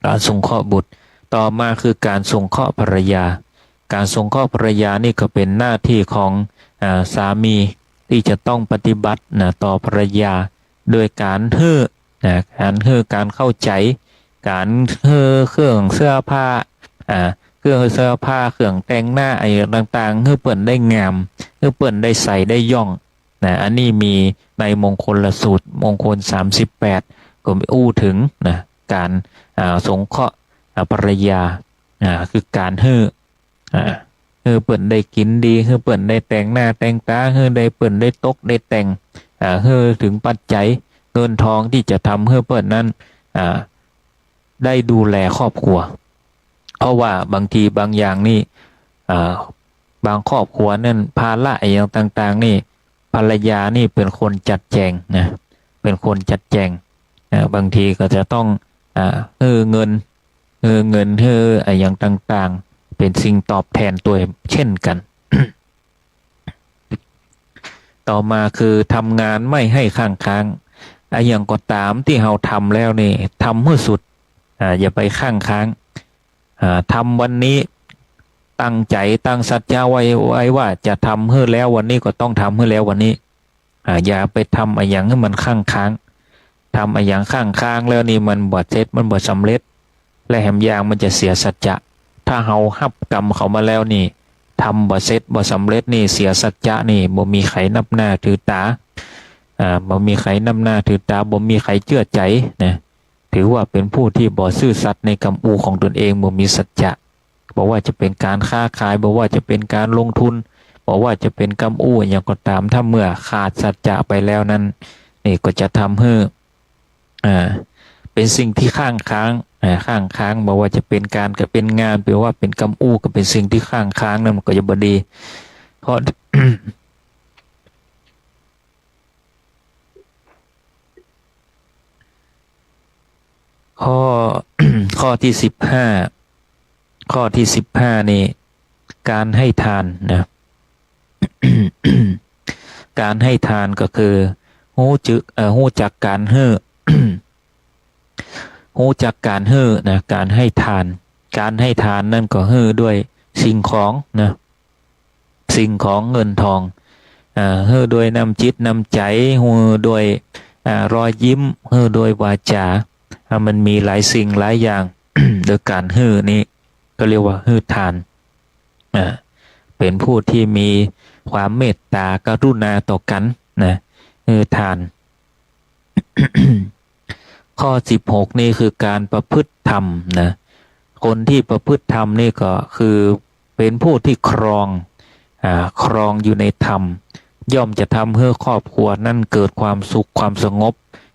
การสงเคราะห์บุตร ต่อมาคือการสงเคราะห์ภรรยา การสงเคราะห์ภรรยานี่ก็เป๋นหน้าตี้ของ อ่า สามีตี้จะต้องปฏิบัตินะ ต่อภรรยา โดยการหื้อนะ การหื้อการเข้าใจ๋ การหื้อเครื่องเสื้อผ้า อ่า เครื่องเสื้อผ้า เครื่องแต่งหน้า อะหยังต่างๆ หื้อเปิ้นได้งาม หื้อเปิ้นได้ใส่ได้ย่อง นะ อันนี้มีในมงคลสูตร มงคลสามสิบแปด ก็อู้เถิงนะ การ อ่า สงเคราะห์ อ่า ภรรยา อ่า คือการหื้อ อ่า หื้อเปิ้นได้กิ๋นดี หื้อเปิ้นได้แต่งหน้าแต่งต๋า หื้อได้เปิ้นได้ตกได้แต่ง อ่า หื้อเถิงปัจจัยเงินทองตี้จะทำหื้อเปิ้นนั้น อ่า ได้ดูแลครอบครัว เพราะว่าบางทีบางอย่างนี่ อ่า บางครอบครัวนั้นภาระอะหยังต่างๆ นี่ ภรรยานี่เป๋นคนจัดแจงนะ เป๋นคนจัดแจง อ่า บางทีก็จะต้อง อ่า หื้อเงิน หื้อเงิน หื้ออะหยังต่างๆ เป๋นสิ่งตอบแทนตวยเช่นกั๋น ต่อมาคือทำงานไม่ให้ข้างค้าง อะหยังก็ต๋ามตี้เฮาทำแล้วนี่ ทำหื้อสุด อ่า อย่าไปข้างค้าง อ่า ทำวันนี้ ตั้งใจ๋ ตั้งสัจจะไว้ ไว้ว่าจะทำหื้อแล้ววันนี้ ก็ต้องทำหื้อแล้ววันนี้ อ่า อย่าไปทำอะหยังหื้อมันข้างค้าง ทำอะหยังข้างค้างแล้วนี่มันบ่เสร็จ มันบ่สำเร็จ และแหมอย่างมันจะเสียสัจจะ ถ้าเฮาฮับกรรมเขามาแล้วนี่ ทำบ่เสร็จบ่สำเร็จนี่ เสียสัจจะนี่ บ่มีใผนับหน้าถือต๋า อ่า บ่มีใผนับหน้าถือต๋า บ่มีใผเจื้อใจ๋นะ ถือว่าเป๋นผู้ตี้บ่ซื่อสัตย์ในกำอู้ของตนเอง บ่มีสัจจะ บ่ว่าจะเป๋นการค้าขาย บ่ว่าจะเป๋นการลงทุน บ่ว่าจะเป๋นกำอู้อะหยังก็ต๋าม ถ้าเมื่อขาดสัจจะไปแล้วนั้น นี่ก็จะทำหื้อ อ่า เป๋นสิ่งตี้ข้างค้าง อ่า ข้างค้าง บ่ว่าจะเป๋นการก็เป๋นงาน บ่ว่าเป๋นกำอู้ก็เป๋นสิ่งตี้ข้างค้าง นั้นมันก็จะบ่ดี เพราะ ข้อ ข้อตี้สิบห้า ข้อตี้สิบห้านี่ การให้ทานนะ การให้ทานก็คือ ฮู้จึก เอ่อ ฮู้จักการหื้อ ฮู้จักการหื้อนะ การให้ทาน การให้ทานนั้นก็หื้อด้วยสิ่งของนะ สิ่งของเงินทอง อ่า หื้อด้วยน้ำจิตน้ำใจ๋ หื้อด้วย อ่า รอยยิ้ม หื้อด้วยวาจา อ่า มันมีหลายสิ่งหลายอย่าง โดยการหื้อนี้ก็เรียกว่าหื้อทาน อ่า เป๋นผู้ตี้มีความเมตตากรุณาต่อกั๋นนะ หื้อทาน ข้อสิบหกนี่คือการประพฤติธรรมนะ คนตี้ประพฤติธรรมนี่ก็คือเป๋นผู้ตี้ครอง อ่า ครองอยู่ในธรรม ย่อมจะทำหื้อครอบครัวนั้นเกิดความสุขความสงบ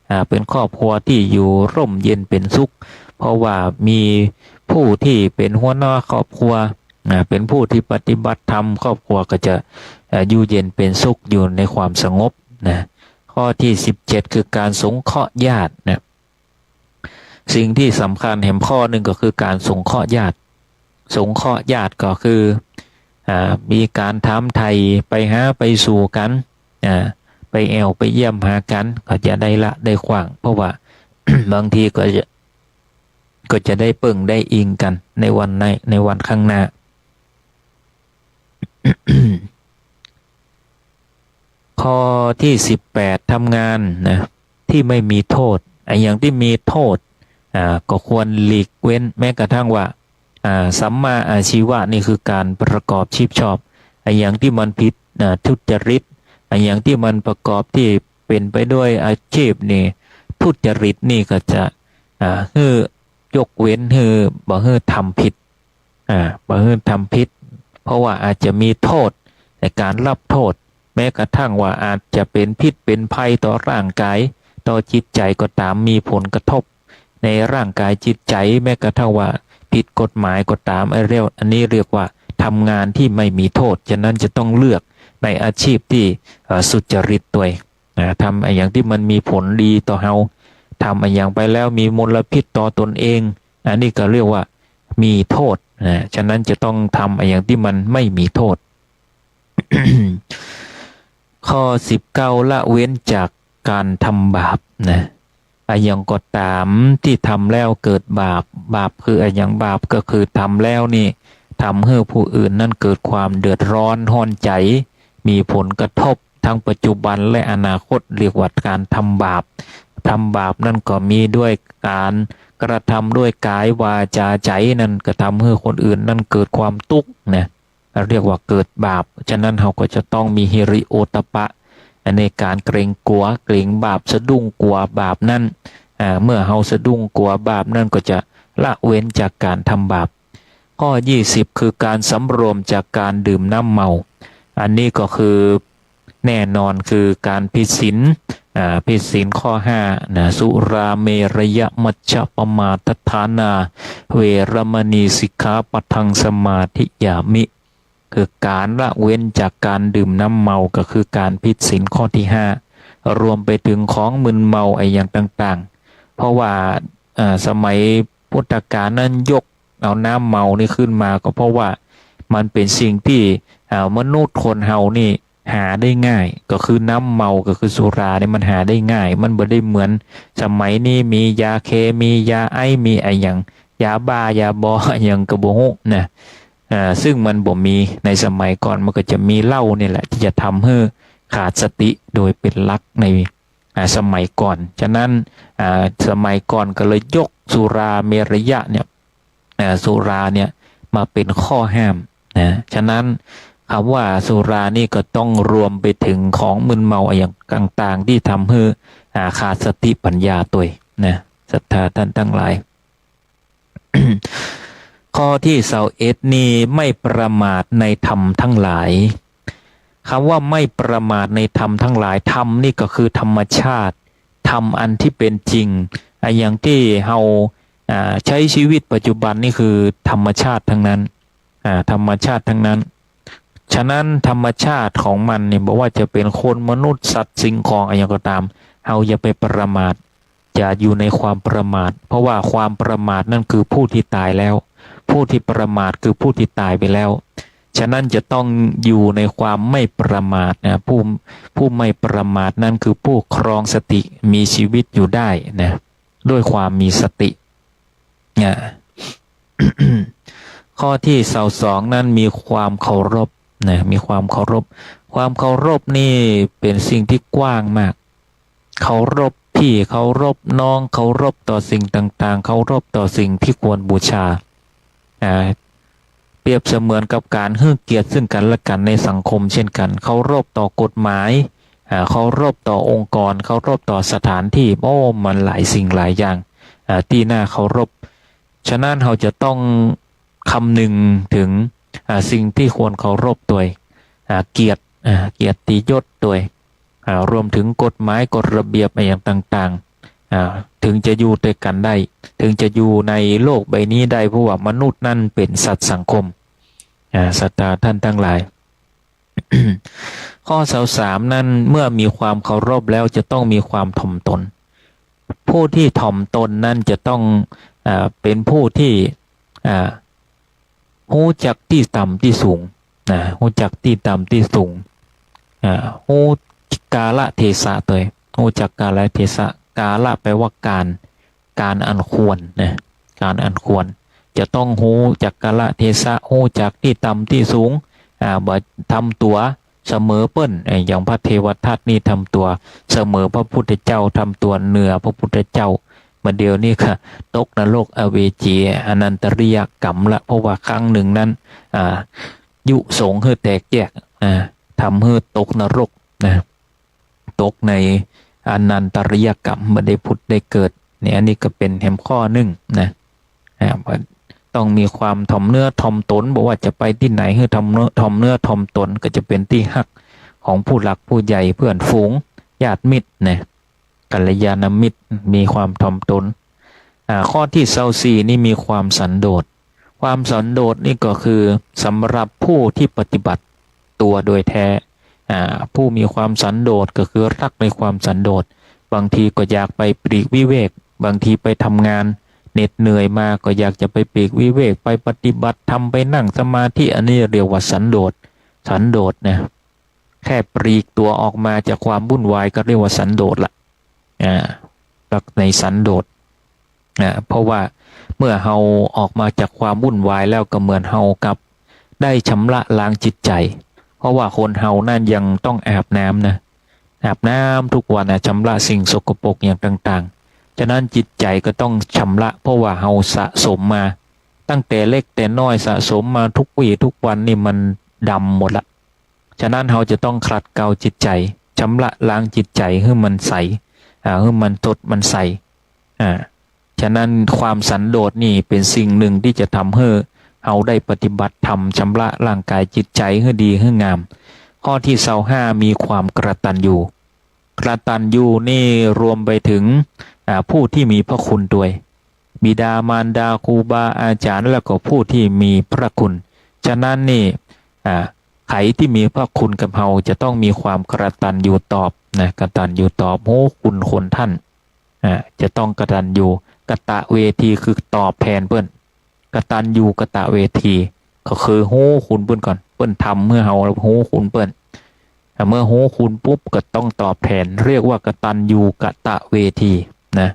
อ่า เป๋นครอบครัวตี้อยู่ร่มเย็นเป๋นสุข เพราะว่ามีผู้ตี้เป๋นหัวหน้าครอบครัว อ่า เป๋นผู้ตี้ปฏิบัติธรรม ครอบครัวก็จะ อ่า อยู่เย็นเป๋นสุข อยู่ในความสงบนะ ข้อตี้สิบเจ็ดคือการสงเคราะห์ญาตินะ สิ่งตี้สำคัญแหมข้อนึ่งก็คือก๋านสงเคราะห์ญาติ สงเคราะห์ญาติก็คือ อ่า มีก๋านถามไถ่ ไปหาไปสู่กั๋น อ่า ไปแอ่วไปเยี่ยมหากั๋น ก็จะได้ละได้ขว้าง เพราะว่า บางทีก็จะ ก็จะได้เปิ้งได้อิงกั๋นในวันใน ในวันข้างหน้า ข้อตี้สิบแปด ทำงานนะ ตี้ไม่มีโต้ษ อะหยังตี้มีโต้ษ อ่า ก็ควรหลีกเว้น แม้กระทั่งว่า อ่า สัมมาอาชีวะนี่คือก๋านประกอบชีพชอบ อะหยังตี้มันผิด อ่า ทุจริต อะหยังตี้มันประกอบตี้เป๋นไปด้วยอาชีพนี่ ทุจริตนี่ก็จะ อ่า หื้อยกเว้น หื้อ บ่หื้อทำผิด อ่า บ่หื้อทำผิด เพราะว่าอาจจะมีโต้ษในก๋านรับโต้ษ แม้กระทั่งว่าอาจจะเป๋นพิษเป๋นภัยต่อร่างก๋าย ต่อจิตใจ๋ก็ต๋าม มีผลกระทบในร่างก๋ายจิตใจ๋ แม้กระทั่งว่าผิดกฎหมายก็ต๋าม อันเรียก อันนี้เรียกว่าทำงานตี้ไม่มีโต้ษ ฉะนั้นจะต้องเลือกในอาชีพตี้ เอ่อ สุจริตตวย นะ ทำอะหยังตี้มันมีผลดีต่อเฮา ทำอะหยังไปแล้วมีมลพิษต่อตนเอง อันนี้ก็เรียกว่ามีโต้ษ นะ ฉะนั้นจะต้องทำอะหยังตี้มันไม่มีโต้ษ ข้อสิบเก้า ละเว้นจากก๋านทำบาปนะ อะหยังก็ต๋ามตี้ทำแล้วเกิดบาป บาปคืออะหยัง บาปก็คือทำแล้วนี่ ทำหื้อผู้อื่นนั้นเกิดความเดือดร้อนฮ้อนใจ๋ มีผลกระทบ ทั้งปัจจุบันและอนาคต เรียกว่าก๋านทำบาป ทำบาปนั้นก็มีด้วยก๋านกระทำด้วยก๋าย วาจา ใจ๋ นั้นก็ทำหื้อคนอื่นนั้นเกิดความตุ๊กข์นะ เรียกว่าเกิดบาป ฉะนั้นเฮาก็จะต้องมีฮิริโอตตัปปะ ในก๋านเกรงกั๋ว เกรงบาป สะดุ้งกั๋วบาปนั้น อ่า เมื่อเฮาสะดุ้งกั๋วบาปนั้นก็จะละเว้นจากก๋านทำบาป ข้อยี่สิบ คือก๋านสำรวมจากก๋านดื่มน้ำเมา อันนี้ก็คือแน่นอนคือก๋านผิดศีล อ่า ผิดศีลข้อห้านะ สุราเมรยมัชฌัปปมาทัฏฐานา เวรมณีสิกขาปะทังสมาธิยามิ คือก๋านละเว้นจากก๋านดื่มน้ำเมา ก็คือก๋านผิดศีลข้อตี้ห้า รวมไปเถิงของมึนเมาอะหยังต่างๆ เพราะว่า อ่า สมัยพุทธกาลนั้นยกเอาน้ำเมานี่ขึ้นมา ก็เพราะว่ามันเป๋นสิ่งตี้ อ่า มนุษย์คนเฮานี่หาได้ง่าย ก็คือน้ำเมา ก็คือสุรานี่มันหาได้ง่าย มันบ่ได้เหมือนสมัยนี้มียาเค มียาไอซ์ มีอะหยัง ยาบ้า ยาบอ อะหยังก็บ่ฮู้นะ อ่า ซึ่งมันบ่มี ในสมัยก่อนมันก็จะมีเหล้านี่แหละตี้จะทำหื้อขาดสติโดยเป๋นหลักใน อ่า สมัยก่อน ฉะนั้น อ่า สมัยก่อนก็เลยยกสุราเมรยะเนี่ย อ่า สุราเนี่ยมาเป๋นข้อห้ามนะ ฉะนั้นกำว่าสุรานี่ก็ต้องรวมไปเถิงของมึนเมาอะหยังต่างๆ ตี้ทำหื้อ อ่า ขาดสติปัญญาตวยนะ ศรัทธาต้านตังหลาย ข้อตี้ซาวเอ็ดนี่ ไม่ประมาทในธรรมทั้งหลาย กำว่าไม่ประมาทในธรรมทั้งหลาย ธรรมนี่ก็คือธรรมชาติ ธรรมอันตี้เป๋นจริง อะหยังตี้เฮา อ่า ใจ๊ชีวิตปัจจุบันนี่คือธรรมชาติตังนั้น อ่า ธรรมชาติตังนั้น ฉะนั้นธรรมชาติของมันนี่ บ่ว่าจะเป๋นคน มนุษย์ สัตว์ สิ่งของ อะหยังก็ต๋าม เฮาอย่าไปประมาท อย่าอยู่ในความประมาท เพราะว่าความประมาทนั้นคือผู้ตี้ต๋ายแล้ว ผู้ตี้ประมาทคือผู้ตี้ต๋ายไปแล้ว ฉะนั้นจะต้องอยู่ในความไม่ประมาทนะ ผู้ ผู้ไม่ประมาทนั้นคือผู้ครองสติ มีชีวิตอยู่ได้นะ ด้วยความมีสติ อ่า ข้อตี้ซาวสองนั้นมีความเคารพนะ มีความเคารพ ความเคารพนี่เป๋นสิ่งตี้กว้างมาก เคารพพี่ เคารพน้อง เคารพต่อสิ่งต่างๆ เคารพต่อสิ่งตี้ควรบูชา อ่า เปรียบเสมือนกับก๋านหื้อเกียรติซึ่งกั๋นและกั๋นในสังคมเช่นกั๋น เคารพต่อกฎหมาย อ่า เคารพต่อองค์กร เคารพต่อสถานตี้ โอ้ มันหลายสิ่งหลายอย่าง อ่า ตี้น่าเคารพ ฉะนั้นเฮาจะต้องคำนึงเถิง อ่า สิ่งตี้ควรเคารพตวย อ่า เกียรติ อ่า เกียรติยศตวย อ่า รวมเถิงกฎหมายกฎระเบียบอะหยังต่างๆ อ่า เถิงจะอยู่ตวยกั๋นได้ เถิงจะอยู่ในโลกใบนี้ได้ เพราะว่ามนุษย์นั้นเป๋นสัตว์สังคม อ่า ศรัทธาต้านตังหลาย ข้อซาวสามนั้น เมื่อมีความเคารพแล้วจะต้องมีความถ่อมตน ผู้ตี้ถ่อมตนนั้นจะต้อง อ่า เป๋นผู้ตี้ อ่า ฮู้จักตี้ต่ำตี้สูง นะ ฮู้จักตี้ต่ำตี้สูง อ่า ฮู้กาละเทศะตวย ฮู้จักกาละเทศะ กาละแปลว่าก๋าน ก๋านอันควรนะ ก๋านอันควร จะต้องฮู้จักกาละเทศะ ฮู้จักตี้ต่ำตี้สูง อ่า บ่ทำตั๋วเสมอเปิ้น เอ่อ อย่างพระเทวทัตนี่ทำตั๋วเสมอพระพุทธเจ้า ทำตั๋วเหนือพระพุทธเจ้า บ่าเดี่ยวนี้ก็ตกนรกอเวจี อนันตริยกรรมละ เพราะว่าครั้งนึ่งนั้น อ่า ยุสงฆ์หื้อแตกแยก อ่า ทำหื้อตกนรกนะ ตกในอนันตริยกรรม บ่ได้ผุดได้เกิด เนี่ย อันนี้ก็เป๋นแหมข้อนึ่งนะ อ่า ต้องมีความถ่อมเนื้อถ่อมตน บ่ว่าจะไปตี้ไหนหื้อถ่อมเนื้อ ถ่อมเนื้อถ่อมตน ก็จะเป๋นตี้ฮักของผู้หลักผู้ใหญ่ เปื้อนฝูง ญาติมิตรนะ กัลยาณมิตร มีความถ่อมตน อ่า ข้อตี้ซาวสี่นี่มีความสันโดษ ความสันโดษนี่ก็คือสำหรับผู้ตี้ปฏิบัติตัวโดยแท้ อ่า ผู้มีความสันโดษก็คือฮักในความสันโดษ บางทีก็อยากไปปลีกวิเวก บางทีไปทำงานเหน็ดเหนื่อยมาก็อยากจะไปปลีกวิเวก ไปปฏิบัติธรรม ไปนั่งสมาธิ อันนี้เรียกว่าสันโดษ สันโดษนะ แค่ปลีกตั๋วออกมาจากความวุ่นวายก็เรียกว่าสันโดษละ อ่า ฮักในสันโดษ อ่า เพราะว่าเมื่อเฮาออกมาจากความวุ่นวายแล้วก็เหมือนเฮากับได้ชำระล้างจิตใจ๋ เพราะว่าคนเฮานั้นยังต้องอาบน้ำนะ อาบน้ำทุกวันนะ ชำระสิ่งสกปรกอย่างต่างๆ ฉะนั้นจิตใจ๋ก็ต้องชำระ เพราะว่าเฮาสะสมมาตั้งแต่เล็กแต่น้อย สะสมมาทุกวี้ทุกวันนี่มันดำหมดละ ฉะนั้นเฮาจะต้องขัดเกลาจิตใจ๋ ชำระล้างจิตใจ๋หื้อมันใส อ่า หื้อมันสดมันใส อ่า ฉะนั้นความสันโดษนี่เป๋นสิ่งนึ่งตี้จะทำหื้อเฮาได้ปฏิบัติธรรม ชำระร่างก๋ายจิตใจ๋หื้อดีหื้องาม ข้อตี้ซาวห้ามีความกตัญญู กตัญญูนี่รวมไปถึง อ่า ผู้ตี้มีพระคุณตวย บิดามารดา ครูบาอาจ๋ารย์ แล้วก็ผู้ตี้มีพระคุณ ฉะนั้นนี่ อ่า ใผตี้มีพระคุณกับเฮาจะต้องมีความกตัญญูตอบนะ กตัญญูตอบ ฮู้คุณคนต้าน อ่า จะต้องกตัญญู กตเวทีคือตอบแทนเปิ้น กตัญญูกตเวที ก็คือฮู้คุณเปิ้นก่อน เปิ้นทำหื้อเฮา ฮู้คุณเปิ้น อ่า เมื่อฮู้คุณปุ๊บก็ต้องตอบแทน เรียกว่ากตัญญูกตเวทีนะ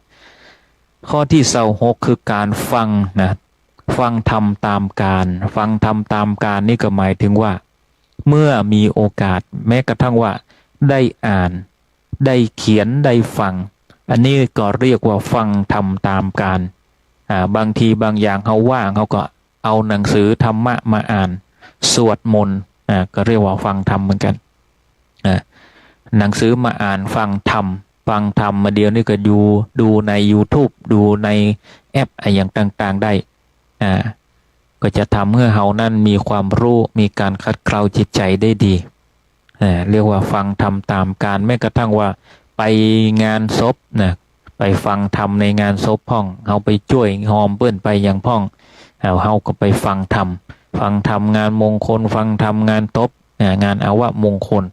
ข้อตี้ซาวหกคือก๋านฟังนะ ฟังธรรมตามกาล ฟังธรรมตามกาลนี่ก็หมายถึงว่า เมื่อมีโอกาส แม้กระทั่งว่าได้อ่าน ได้เขียน ได้ฟัง อันนี้ก็เรียกว่าฟังธรรมตามกาล อ่า บางทีบางอย่างเฮาว่าง เฮาก็เอาหนังสือธรรมะมาอ่าน สวดมนต์ อ่า ก็เรียกว่าฟังธรรมเหมือนกั๋น อ่า หนังสือมาอ่าน ฟังธรรม ฟังธรรม บ่าเดี่ยวนี้ก็อยู่ ดูในยูทูบ ดูในแอปอะหยังต่างๆ ได้ อ่า ก็จะทำหื้อเฮานั้นมีความฮู้ มีก๋านขัดเกลาจิตใจ๋ได้ดี อ่า เรียกว่าฟังธรรมตามกาล แม้กระทั่งว่าไปงานศพนะ ไปฟังธรรมในงานศพพ่อง เฮาไปจ้วยฮอมเปิ้นไปหยังพ่อง อ่า เฮาก็ไปฟังธรรม ฟังธรรมงานมงคล ฟังธรรมงานศพ อ่า งานอวมงคล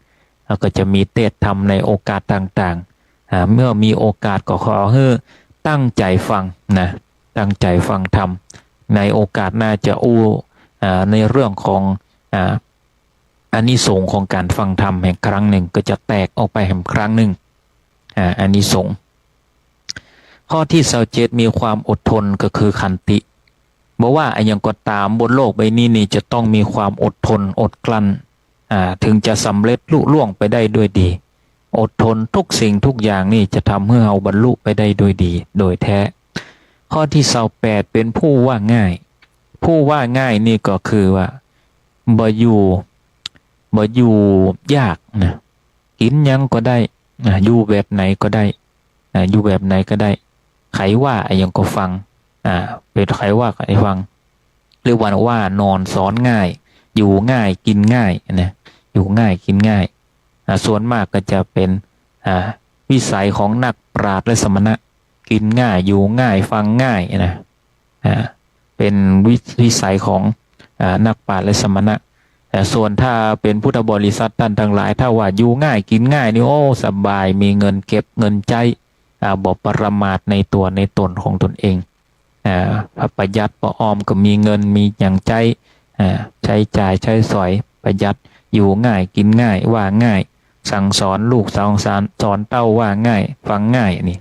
แล้วก็จะมีเตสน์ธรรมในโอกาสต่างๆ อ่า เมื่อมีโอกาสก็ขอหื้อตั้งใจ๋ฟังนะ ตั้งใจ๋ฟังธรรม ในโอกาสหน้าจะอู้ อ่า ในเรื่องของ อ่า อานิสงส์ของก๋านฟังธรรมแหมครั้งนึ่ง ก็จะแตกออกไปแหมครั้งนึ่ง อ่า อานิสงส์ ข้อตี้ซาวเจ็ดมีความอดทน ก็คือขันติ บ่ว่าอะหยังก็ต๋ามบนโลกใบนี้นี่จะต้องมีความอดทน อดกลั้น อ่า ถึงจะสำเร็จลุล่วงไปได้ด้วยดี อดทนทุกสิ่งทุกอย่างนี่จะทำหื้อเฮาบรรลุไปได้ด้วยดีโดยแท้ ข้อตี้ซาวแปดเป๋นผู้ว่าง่าย ผู้ว่าง่ายนี่ก็คือว่า บ่อยู่ บ่อยู่ยากนะ กิ๋นหยังก็ได้ อ่า อยู่แบบไหนก็ได้ อ่า อยู่แบบไหนก็ได้ ใผว่าอะหยังก็ฟัง อ่า เป๋นใผว่าก็ได้ฟัง เรียกว่าว่านอนสอนง่าย อยู่ง่ายกิ๋นง่ายนะ อยู่ง่ายกิ๋นง่าย อ่า ส่วนมากก็จะเป๋น อ่า วิสัยของนักปราชญ์และสมณะ กิ๋นง่าย อยู่ง่าย ฟังง่ายนะ อ่า เป๋นวิ วิสัยของ อ่า นักปราชญ์และสมณะ แต่ส่วนถ้าเป๋นพุทธบริษัทต้านตังหลาย ถ้าว่าอยู่ง่ายกิ๋นง่ายนี่ โอ้ สบาย มีเงินเก็บเงินใจ๊ อ่า บ่ประมาทในตั๋วในต๋นของตนเอง อ่า ประหยัดประออม ก็มีเงินมีหยังใจ๊ อ่า ใจ๊จ่ายใจ๊สอย ประหยัด อยู่ง่าย กิ๋นง่าย ว่าง่าย สั่งสอนลูกสั่งสอน สอนเต้าว่าง่าย ฟังง่าย นี่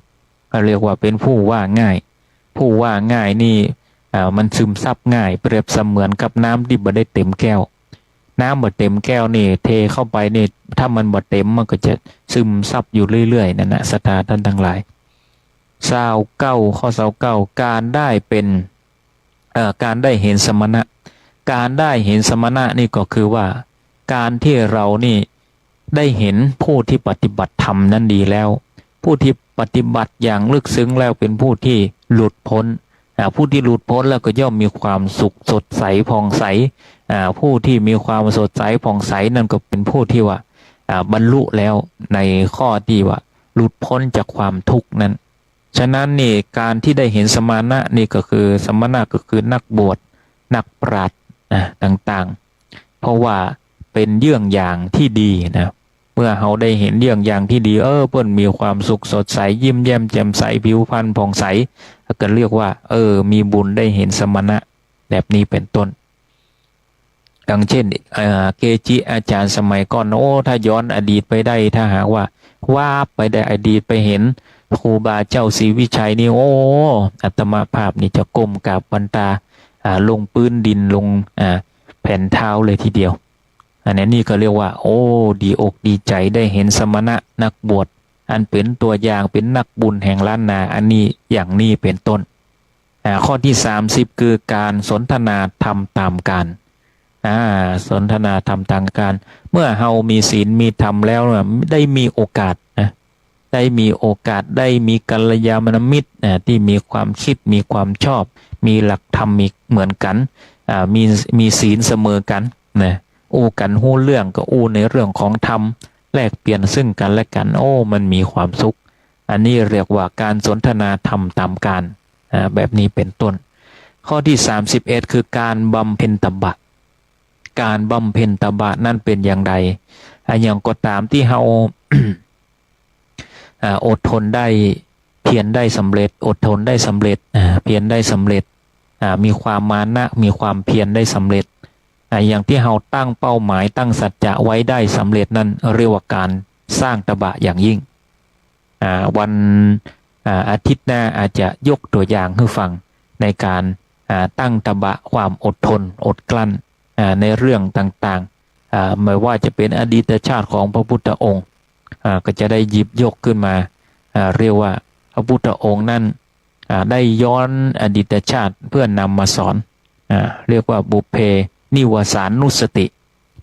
เขาเรียกว่าเป๋นผู้ว่าง่าย ผู้ว่าง่ายนี่ อ่า มันซึมซับง่าย เปรียบเสมือนกับน้ำตี้บ่ได้เต๋มแก้ว น้ำบ่เต๋มแก้วนี่ เทเข้าไปนี่ ถ้ามันบ่เต๋ม มันก็จะซึมซับอยู่เรื่อยๆ นั่นน่ะ ศรัทธาต้านตังหลาย ซาวเก้า ข้อซาวเก้า ก๋านได้เป๋น เอ่อ ก๋านได้หันสมณะ ก๋านได้หันสมณะนี่ก็คือว่า ก๋านตี้เฮานี่ได้หันผู้ตี้ปฏิบัติธรรมนั้นดีแล้ว ผู้ตี้ปฏิบัติอย่างลึกซึ้งแล้วเป๋นผู้ตี้หลุดป๊น อ่า ผู้ตี้หลุดป๊นแล้วก็ย่อมมีความสุขสดใสผ่องใส อ่า ผู้ตี้มีความสดใสผ่องใสนั่นก็เป๋นผู้ตี้ว่า อ่า บรรลุแล้วในข้อตี้ว่าหลุดป๊นจากความทุกข์นั้น ฉะนั้นนี่ก๋านตี้ได้หันสมณะนี่ก็คือ สมณะก็คือนักบวช นักปราชญ์ อ่า ต่างๆ เพราะว่าเป๋นเยื่องอย่างตี้ดีนะ เมื่อเฮาได้หันเยื่องอย่างตี้ดี เออ เปิ้นมีความสุขสดใส ยิ้มแย้มแจ่มใส ผิวพรรณผ่องใส ก็เรียกว่า เออ มีบุญได้หันสมณะ แบบนี้เป๋นต้น อย่างเช่น เอ่อ เกจิอาจ๋ารย์สมัยก่อน โอ้ ถ้าย้อนอดีตไปได้ ถ้าหากว่าวาบไปได้อดีตไปหันครูบาเจ้าศรีวิชัยนี่ โอ้ อาตมาภาพนี่จะก้มกราบบรรตา อ่า ลงปื๊นดิน ลง อ่า แผ่นเท้าเลยทีเดียว อันนี้นี่ก็เรียกว่า โอ้ ดีอกดีใจ๋ได้หันสมณะนักบวช อันเป๋นตั๋วอย่าง เป๋นนักบุญแห่งล้านนา อันนี้ อย่างนี้เป๋นต้น อ่า ข้อตี้สามสิบ คือก๋านสนทนาธรรมต๋ามก๋าน อ่า สนทนาธรรมต๋ามก๋าน เมื่อเฮามีศีลมีธรรมแล้วน่ะ ได้มีโอกาสนะ ได้มีโอกาส ได้มีกัลยาณมิตร อ่า ตี้มีความกึ๊ด มีความชอบ มีหลักธรรม มีเหมือนกั๋น อ่า มี มีศีลเสมอกั๋นนะ อู้กั๋นฮู้เรื่อง ก็อู้ในเรื่องของธรรม แลกเปลี่ยนซึ่งกั๋นและกั๋น โอ้ มันมีความสุข อันนี้เรียกว่าก๋านสนทนาธรรมต๋ามก๋าน อ่า แบบนี้เป๋นต้น ข้อตี้สามสิบเอ็ด คือก๋านบำเพ็ญตบะ ก๋านบำเพ็ญตบะนั้นเป๋นอย่างใด อ่า อย่างก็ต๋ามตี้เฮา อ่า อดทนได้ เพียรได้สำเร็จ อดทนได้สำเร็จ อ่า เพียรได้สำเร็จ อ่า มีความมานะ มีความเพียรได้สำเร็จ อ่า อย่างตี้เฮาตั้งเป้าหมาย ตั้งสัจจะไว้ได้สำเร็จนั่น เรียกว่าก๋านสร้างตบะอย่างยิ่ง อ่า วัน อ่า อาทิตย์หน้าอาจจะยกตั๋วอย่างหื้อฟังในก๋าน อ่า ตั้งตบะความอดทน อดกลั้น อ่า ในเรื่องต่างๆ อ่า ไม่ว่าจะเป๋นอดีตชาติของพระพุทธองค์ อ่า ก็จะได้หยิบยกขึ้นมา อ่า เรียกว่าพระพุทธองค์นั้น อ่า ได้ย้อนอดีตชาติเพื่อนำมาสอน อ่า เรียกว่าปุพเพนิวาสานุสติ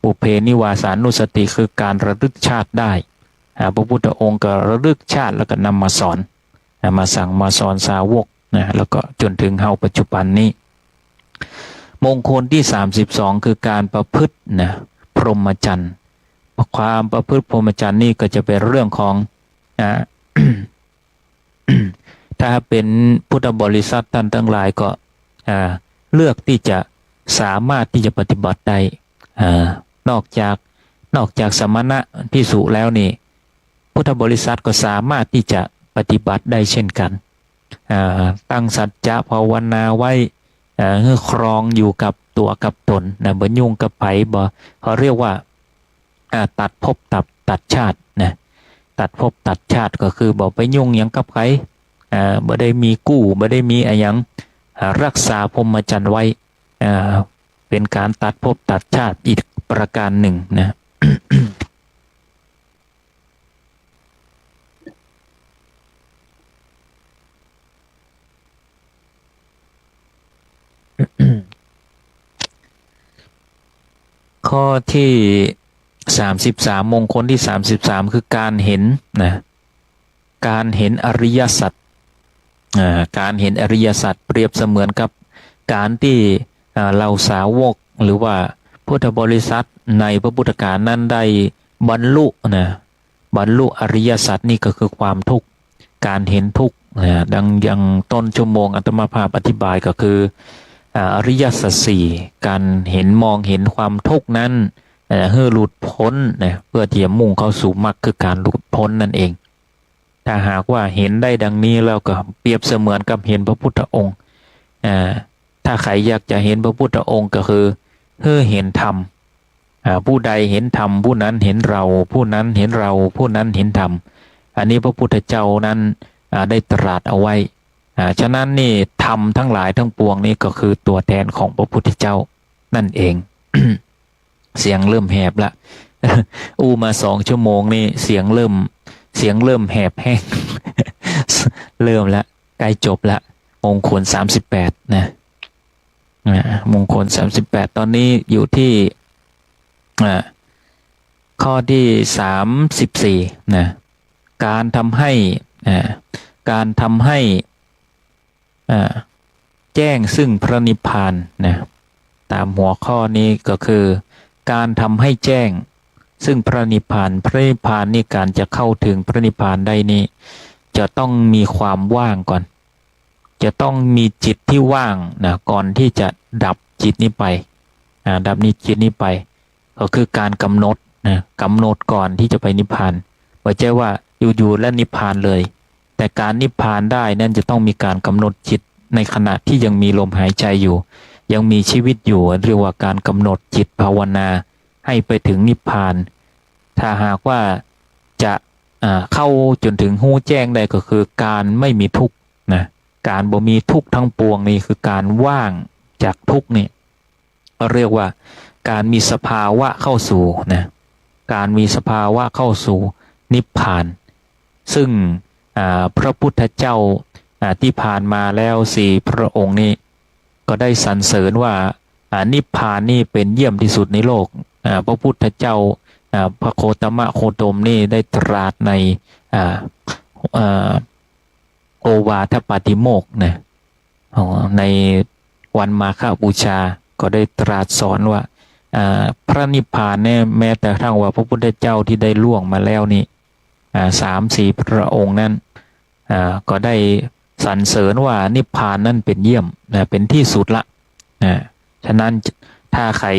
ปุพเพนิวาสานุสติคือก๋านระลึกชาติได้ อ่า พระพุทธองค์ก็ระลึกชาติแล้วก็นำมาสอน อ่า มาสั่งมาสอนสาวกนะ แล้วก็จ๋นถึงเฮาปัจจุบันนี้ มงคลตี้สามสิบสอง คือก๋านประพฤตินะ พรหมจรรย์ ความประพฤติพรหมจรรย์นี่ก็จะเป๋นเรื่องของ อ่า ถ้าเป๋นพุทธบริษัทต้านตังหลายก็ อ่า เลือกตี้จะสามารถตี้จะปฏิบัติได้ อ่า นอกจาก นอกจากสมณะภิกษุแล้วนี่ พุทธบริษัทก็สามารถตี้จะปฏิบัติได้เช่นกั๋น อ่า ตั้งสัจจะภาวนาไว้ อ่า หื้อครองอยู่กับตั๋วกับต๋นนะ บ่ยุ่งกับใผ บ่ เขาเรียกว่า อ่า ตัดภพตัด ตัดชาตินะ ตัดภพตัดชาติก็คือบ่ไปยุ่งหยังกับใผ อ่า บ่ได้มีกู้ บ่ได้มีอะหยัง อ่า รักษาพรหมจรรย์ไว้ อ่า เป๋นก๋านตัดภพตัดชาติอีกประก๋านนึ่งนะ ข้อตี้สามสิบสาม มงคลตี้สามสิบสาม คือก๋านหันนะ ก๋านหันอริยสัจ อ่า ก๋านหันอริยสัจเปรียบเสมือนกับก๋านตี้ อ่า เหล่าสาวกหรือว่าพุทธบริษัทในพระพุทธกาลนั้นได้บรรลุนะ บรรลุอริยสัจนี่ก็คือความทุกข์ ก๋านหันทุกข์นะ ดังอย่างต้นชั่วโมงอาตมาภาพอธิบายก็คือ อ่า อริยสัจสี่ ก๋านหันมองหันความทุกข์นั้น เอ่อ หื้อหลุดป๊นนะ เปื้อตี้จะมุ่งเข้าสู่มรรคคือก๋านหลุดป๊นนั่นเอง ถ้าหากว่าเห็นได้ดังนี้แล้วก็เปรียบเสมือนกับเห็นพระพุทธองค์ อ่า ถ้าใครอยากจะเห็นพระพุทธองค์ก็คือหื้อเห็นธรรม อ่า ผู้ใดเห็นธรรม ผู้นั้นเห็นเรา ผู้นั้นเห็นเรา ผู้นั้นเห็นธรรม อันนี้พระพุทธเจ้านั้น อ่า ได้ตรัสเอาไว้ อ่า ฉะนั้นนี่ธรรมทั้งหลายทั้งปวงนี่ก็คือตัวแทนของพระพุทธเจ้านั่นเอง เสียงเริ่มแหบละ อู้มาสองชั่วโมงนี่เสียงเริ่ม เสียงเริ่มแหบแห้ง เริ่มละ ใกล้จบละ มงคลสามสิบแปดนะ อ่า มงคลสามสิบแปด ตอนนี้อยู่ที่ อ่า ข้อที่สามสิบสี่นะ การทำให้ อ่า การทำให้ อ่า แจ้งซึ่งพระนิพพานนะ ตามหัวข้อนี้ก็คือ การทำให้แจ้งซึ่งพระนิพพาน พระนิพพานนี่ การจะเข้าถึงพระนิพพานได้นี่ จะต้องมีความว่างก่อน จะต้องมีจิตที่ว่างนะ ก่อนที่จะดับจิตนี้ไป อ่า ดับนี้จิตนี้ไป ก็คือการกำหนดนะ กำหนดก่อนที่จะไปนิพพาน บ่ใจ้ว่าอยู่ๆ แล้วนิพพานเลย แต่การนิพพานได้นั้นจะต้องมีการกำหนดจิตในขณะที่ยังมีลมหายใจอยู่ ยังมีชีวิตอยู่ เรียกว่าการกำหนดจิตภาวนาให้ไปถึงนิพพาน ถ้าหากว่าจะ อ่า เข้าจนถึงฮู้แจ้งได้ก็คือการไม่มีทุกข์นะ การบ่มีทุกข์ทั้งปวงนี่คือการว่างจากทุกข์นี่ เรียกว่าการมีสภาวะเข้าสู่นะ การมีสภาวะเข้าสู่นิพพาน ซึ่ง อ่า พระพุทธเจ้า อ่า ที่ผ่านมาแล้วสี่พระองค์นี่ก็ได้สรรเสริญว่า อ่า นิพพานนี่เป็นเยี่ยมที่สุดในโลก อ่า พระพุทธเจ้า อ่า พระโคตมะโคดมนี่ได้ตรัสใน อ่า อ่า โอวาทปาติโมกข์นะ อ๋อ ในวันมาฆบูชาก็ได้ตรัสสอนว่า อ่า พระนิพพานเนี่ย แม้แต่กระทั่งว่าพระพุทธเจ้าที่ได้ล่วงมาแล้วนี่ อ่า สามสี่พระองค์นั้น อ่า ก็ได้สรรเสริญว่านิพพานนั้นเป็นเยี่ยมนะ เป็นที่สุดละนะ ฉะนั้นถ้าใคร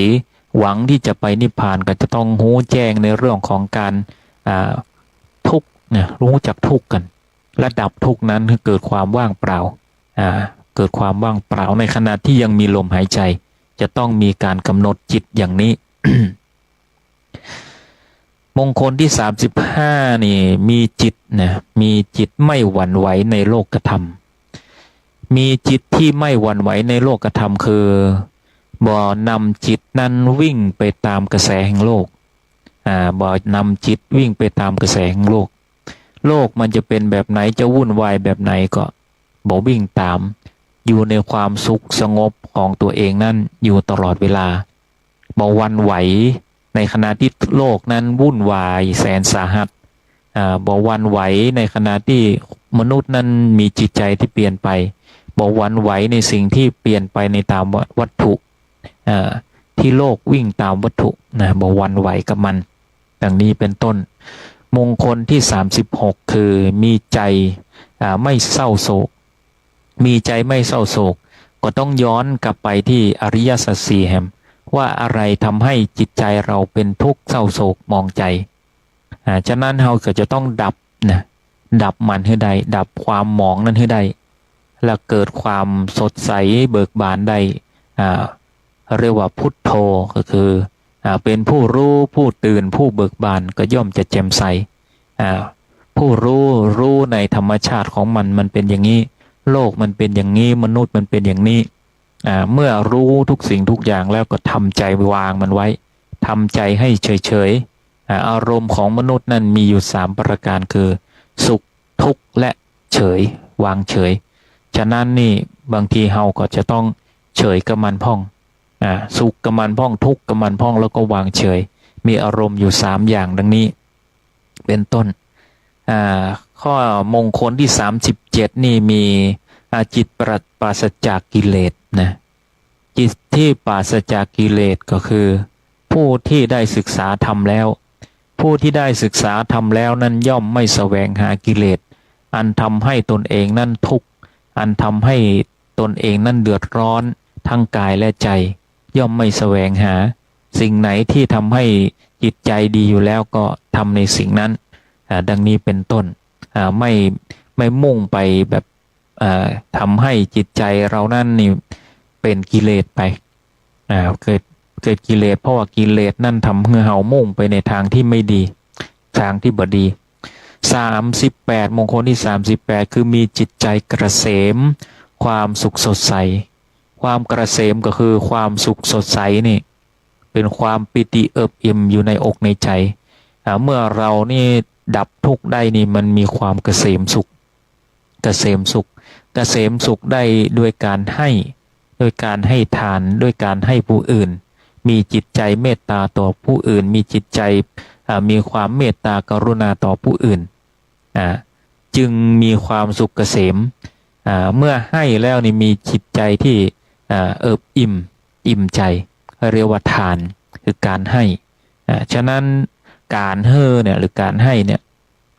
หวังที่จะไปนิพพานก็จะต้องฮู้แจ้งในเรื่องของการ อ่า ทุกข์นะ ฮู้จักทุกข์กัน ระดับทุกข์นั้นคือเกิดความว่างเปล่า อ่า เกิดความว่างเปล่าในขณะที่ยังมีลมหายใจ จะต้องมีการกำหนดจิตอย่างนี้ มงคลที่สามสิบห้านี่ มีจิตนะ มีจิตไม่หวั่นไหวในโลกธรรม มีจิตที่ไม่หวั่นไหวในโลกธรรมคือ บ่นำจิตนั้นวิ่งไปตามกระแสแห่งโลก อ่า บ่นำจิตวิ่งไปตามกระแสแห่งโลก โลกมันจะเป็นแบบไหน จะวุ่นวายแบบไหนก็บ่วิ่งตาม อยู่ในความสุขสงบของตัวเองนั้นอยู่ตลอดเวลา บ่หวั่นไหวในขณะที่โลกนั้นวุ่นวายแสนสาหัส อ่า บ่หวั่นไหวในขณะที่มนุษย์นั้นมีจิตใจที่เปลี่ยนไป บ่หวั่นไหวในสิ่งที่เปลี่ยนไปในตามวัตถุ อ่า ที่โลกวิ่งตามวัตถุนะ บ่หวั่นไหวกับมัน ดังนี้เป็นต้น มงคลที่สามสิบหก คือ มีใจ อ่า ไม่เศร้าโศก มีใจไม่เศร้าโศก ก็ต้องย้อนกลับไปที่อริยสัจสี่แหม ว่าอะไรทำให้จิตใจเราเป็นทุกข์เศร้าโศกหมองใจ อ่า ฉะนั้นเฮาก็จะต้องดับนะ ดับมันหื้อได้ ดับความหมองนั้นหื้อได้ แล้วเกิดความสดใสเบิกบานได้ อ่า เรียกว่าพุทโธ ก็คือ อ่า เป็นผู้รู้ ผู้ตื่น ผู้เบิกบาน ก็ย่อมจะแจ่มใส อ่า ผู้รู้ รู้ในธรรมชาติของมัน มันเป็นอย่างนี้ โลกมันเป็นอย่างนี้ มนุษย์มันเป็นอย่างนี้ อ่า เมื่อรู้ทุกสิ่งทุกอย่างแล้วก็ทำใจวางมันไว้ ทำใจให้เฉยๆ อ่า อารมณ์ของมนุษย์นั่นมีอยู่สามประการ คือ สุข ทุกข์ และเฉย วางเฉย ฉะนั้นนี่บางทีเฮาก็จะต้องเฉยกับมันพ่อง อ่า สุขกับมันพ่อง ทุกข์กับมันพ่อง แล้วก็วางเฉย มีอารมณ์อยู่สามอย่างดังนี้ เป็นต้น อ่า ข้อมงคลที่สามสิบเจ็ดนี่มี อ่า จิตปรา ปราศจากกิเลสนะ จิตที่ปราศจากกิเลสก็คือ ผู้ที่ได้ศึกษาธรรมแล้ว ผู้ที่ได้ศึกษาธรรมแล้วนั้นย่อมไม่แสวงหากิเลส อันทำให้ตนเองนั้นทุกข์ อันทำให้ตนเองนั้นเดือดร้อนทั้งกายและใจ ย่อมไม่แสวงหา สิ่งไหนที่ทำให้จิตใจดีอยู่แล้วก็ทำในสิ่งนั้น อ่า ดังนี้เป็นต้น อ่า ไม่ ไม่มุ่งไปแบบ อ่า ทำหื้อจิตใจ๋เฮานั้นนี่เป๋นกิเลสไป อ่า เกิด เกิดกิเลส เพราะว่ากิเลสนั้นทำหื้อเฮามุ่งไปในตางตี้ไม่ดี ตางตี้บ่ดี สามสิบแปด มงคลตี้สามสิบแปด คือมีจิตใจ๋เกษม ความสุขสดใส ความเกษมก็คือความสุขสดใสนี่ เป๋นความปีติเอิบอิ่มอยู่ในอกในใจ๋ อ่า เมื่อเฮานี่ดับทุกข์ได้นี่ มันมีความเกษมสุข เกษมสุข เกษมสุขได้ด้วยก๋านหื้อ ด้วยก๋านหื้อตาน ด้วยก๋านหื้อผู้อื่น มีจิตใจ๋เมตตาต่อผู้อื่น มีจิตใจ๋ อ่า มีความเมตตากรุณาต่อผู้อื่น อ่า จึงมีความสุขเกษม อ่า เมื่อหื้อแล้วนี่มีจิตใจ๋ตี้ อ่า เอิบอิ่ม อิ่มใจ๋ เรียกว่าตาน คือก๋านหื้อ อ่า ฉะนั้นก๋านหื้อเนี่ย หรือก๋านหื้อเนี่ย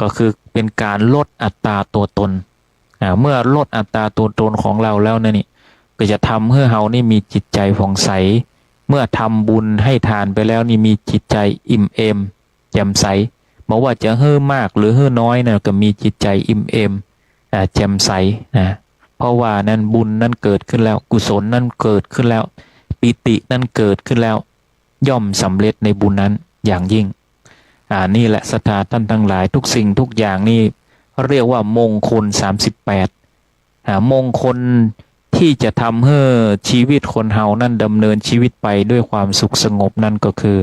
ก็คือเป๋นก๋านลดอัตตาตั๋วตน อ่า เมื่อลดอัตตาตั๋วตนของเฮาแล้วนั่นนี่ ก็จะทำหื้อเฮานี่มีจิตใจ๋ผ่องใส เมื่อทำบุญหื้อตานไปแล้วนี่มีจิตใจ๋อิ่มเอม แจ่มใส บ่ว่าจะหื้อมากหรือหื้อน้อยนะ ก็มีจิตใจ๋อิ่มเอม อ่า แจ่มใสนะ เพราะว่านั้นบุญนั้นเกิดขึ้นแล้ว กุศลนั้นเกิดขึ้นแล้ว ปีตินั้นเกิดขึ้นแล้ว ย่อมสำเร็จในบุญนั้นอย่างยิ่ง อ่า นี่แหละศรัทธาต้านตังหลาย ทุกสิ่งทุกอย่างนี่เรียกว่ามงคลสามสิบแปด อ่า มงคลตี้จะทำหื้อชีวิตคนเฮานั้นดำเนินชีวิตไปด้วยความสุขสงบนั้นก็คือ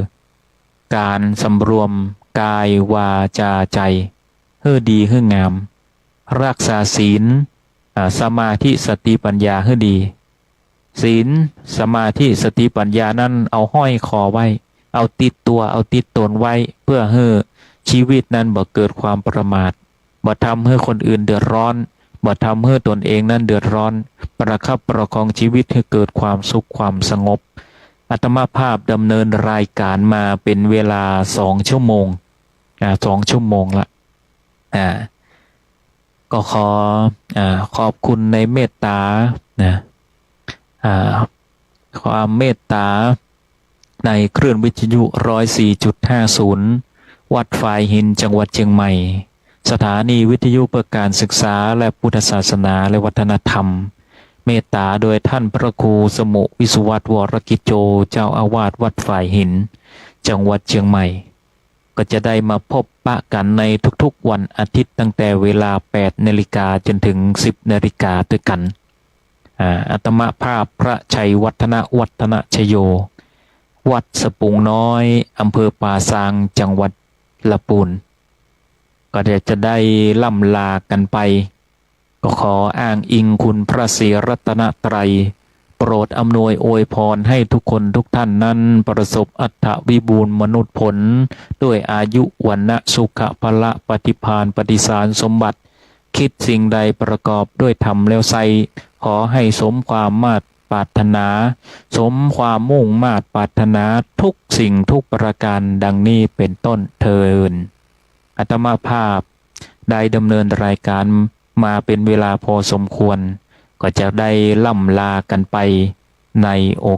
ก๋านสำรวมกายวาจาใจ๋หื้อดีหื้องาม ฮักษาศีล อ่า สมาธิ สติ ปัญญาหื้อดี ศีล สมาธิ สติ ปัญญานั้นเอาห้อยคอไว้ เอาติดตั๋ว เอาติดตนไว้ เปื้อหื้อชีวิตนั้นบ่เกิดความประมาท บ่ทำหื้อคนอื่นเดือดร้อน บ่ทำหื้อตนเองนั้นเดือดร้อน ประคับประคองชีวิตหื้อเกิดความสุขความสงบ อาตมาภาพดำเนินรายการมาเป๋นเวลาสองชั่วโมง อ่า สองชั่วโมงละ อ่า ก็ขอ อ่า ขอบคุณในเมตตานะ อ่า ความเมตตาในคลื่นวิทยุ ร้อยสี่จุดห้าศูนย์ วัดฝายหิน จังหวัดเจียงใหม่ สถานีวิทยุเพื่อการศึกษาและพุทธศาสนาและวัฒนธรรม เมตตาโดยท่านพระครูสมุห์ วิสุวัฒน์ วรกิจโจ เจ้าอาวาสวัดฝายหิน จังหวัดเจียงใหม่ ก็จะได้มาพบปะกั๋นในทุกๆวันอาทิตย์ ตั้งแต่เวลาแปดนาฬิกาจนถึงสิบนาฬิกาตวยกั๋น อ่า อาตมาภาพพระชัยวัฒนะ วัฒนชโย วัดสะปุงน้อย อำเภอป่าซาง จังหวัดละปูน ก็จะ จะได้ล่ำลากั๋นไป ก็ขออ้างอิงคุณพระศรีรัตนตรัย โปรดอำนวยอวยพรให้ทุกคนทุกท่านนั้นประสบอัตถวิบูลย์มนุษย์ผล ด้วยอายุ วรรณะ สุขะ พละ ปฏิภาณ ปฏิสารสมบัติ คิดสิ่งใดประกอบด้วยธรรมแล้วไซร้ ขอให้สมความมาดปรารถนา สมความมุ่งมาดปรารถนาทุกสิ่งทุกประการดังนี้เป็นต้นเทอญ อาตมาภาพได้ดำเนินรายการมาเป็นเวลาพอสมควร ก็จะได้ล่ำลากั๋นไปในโอ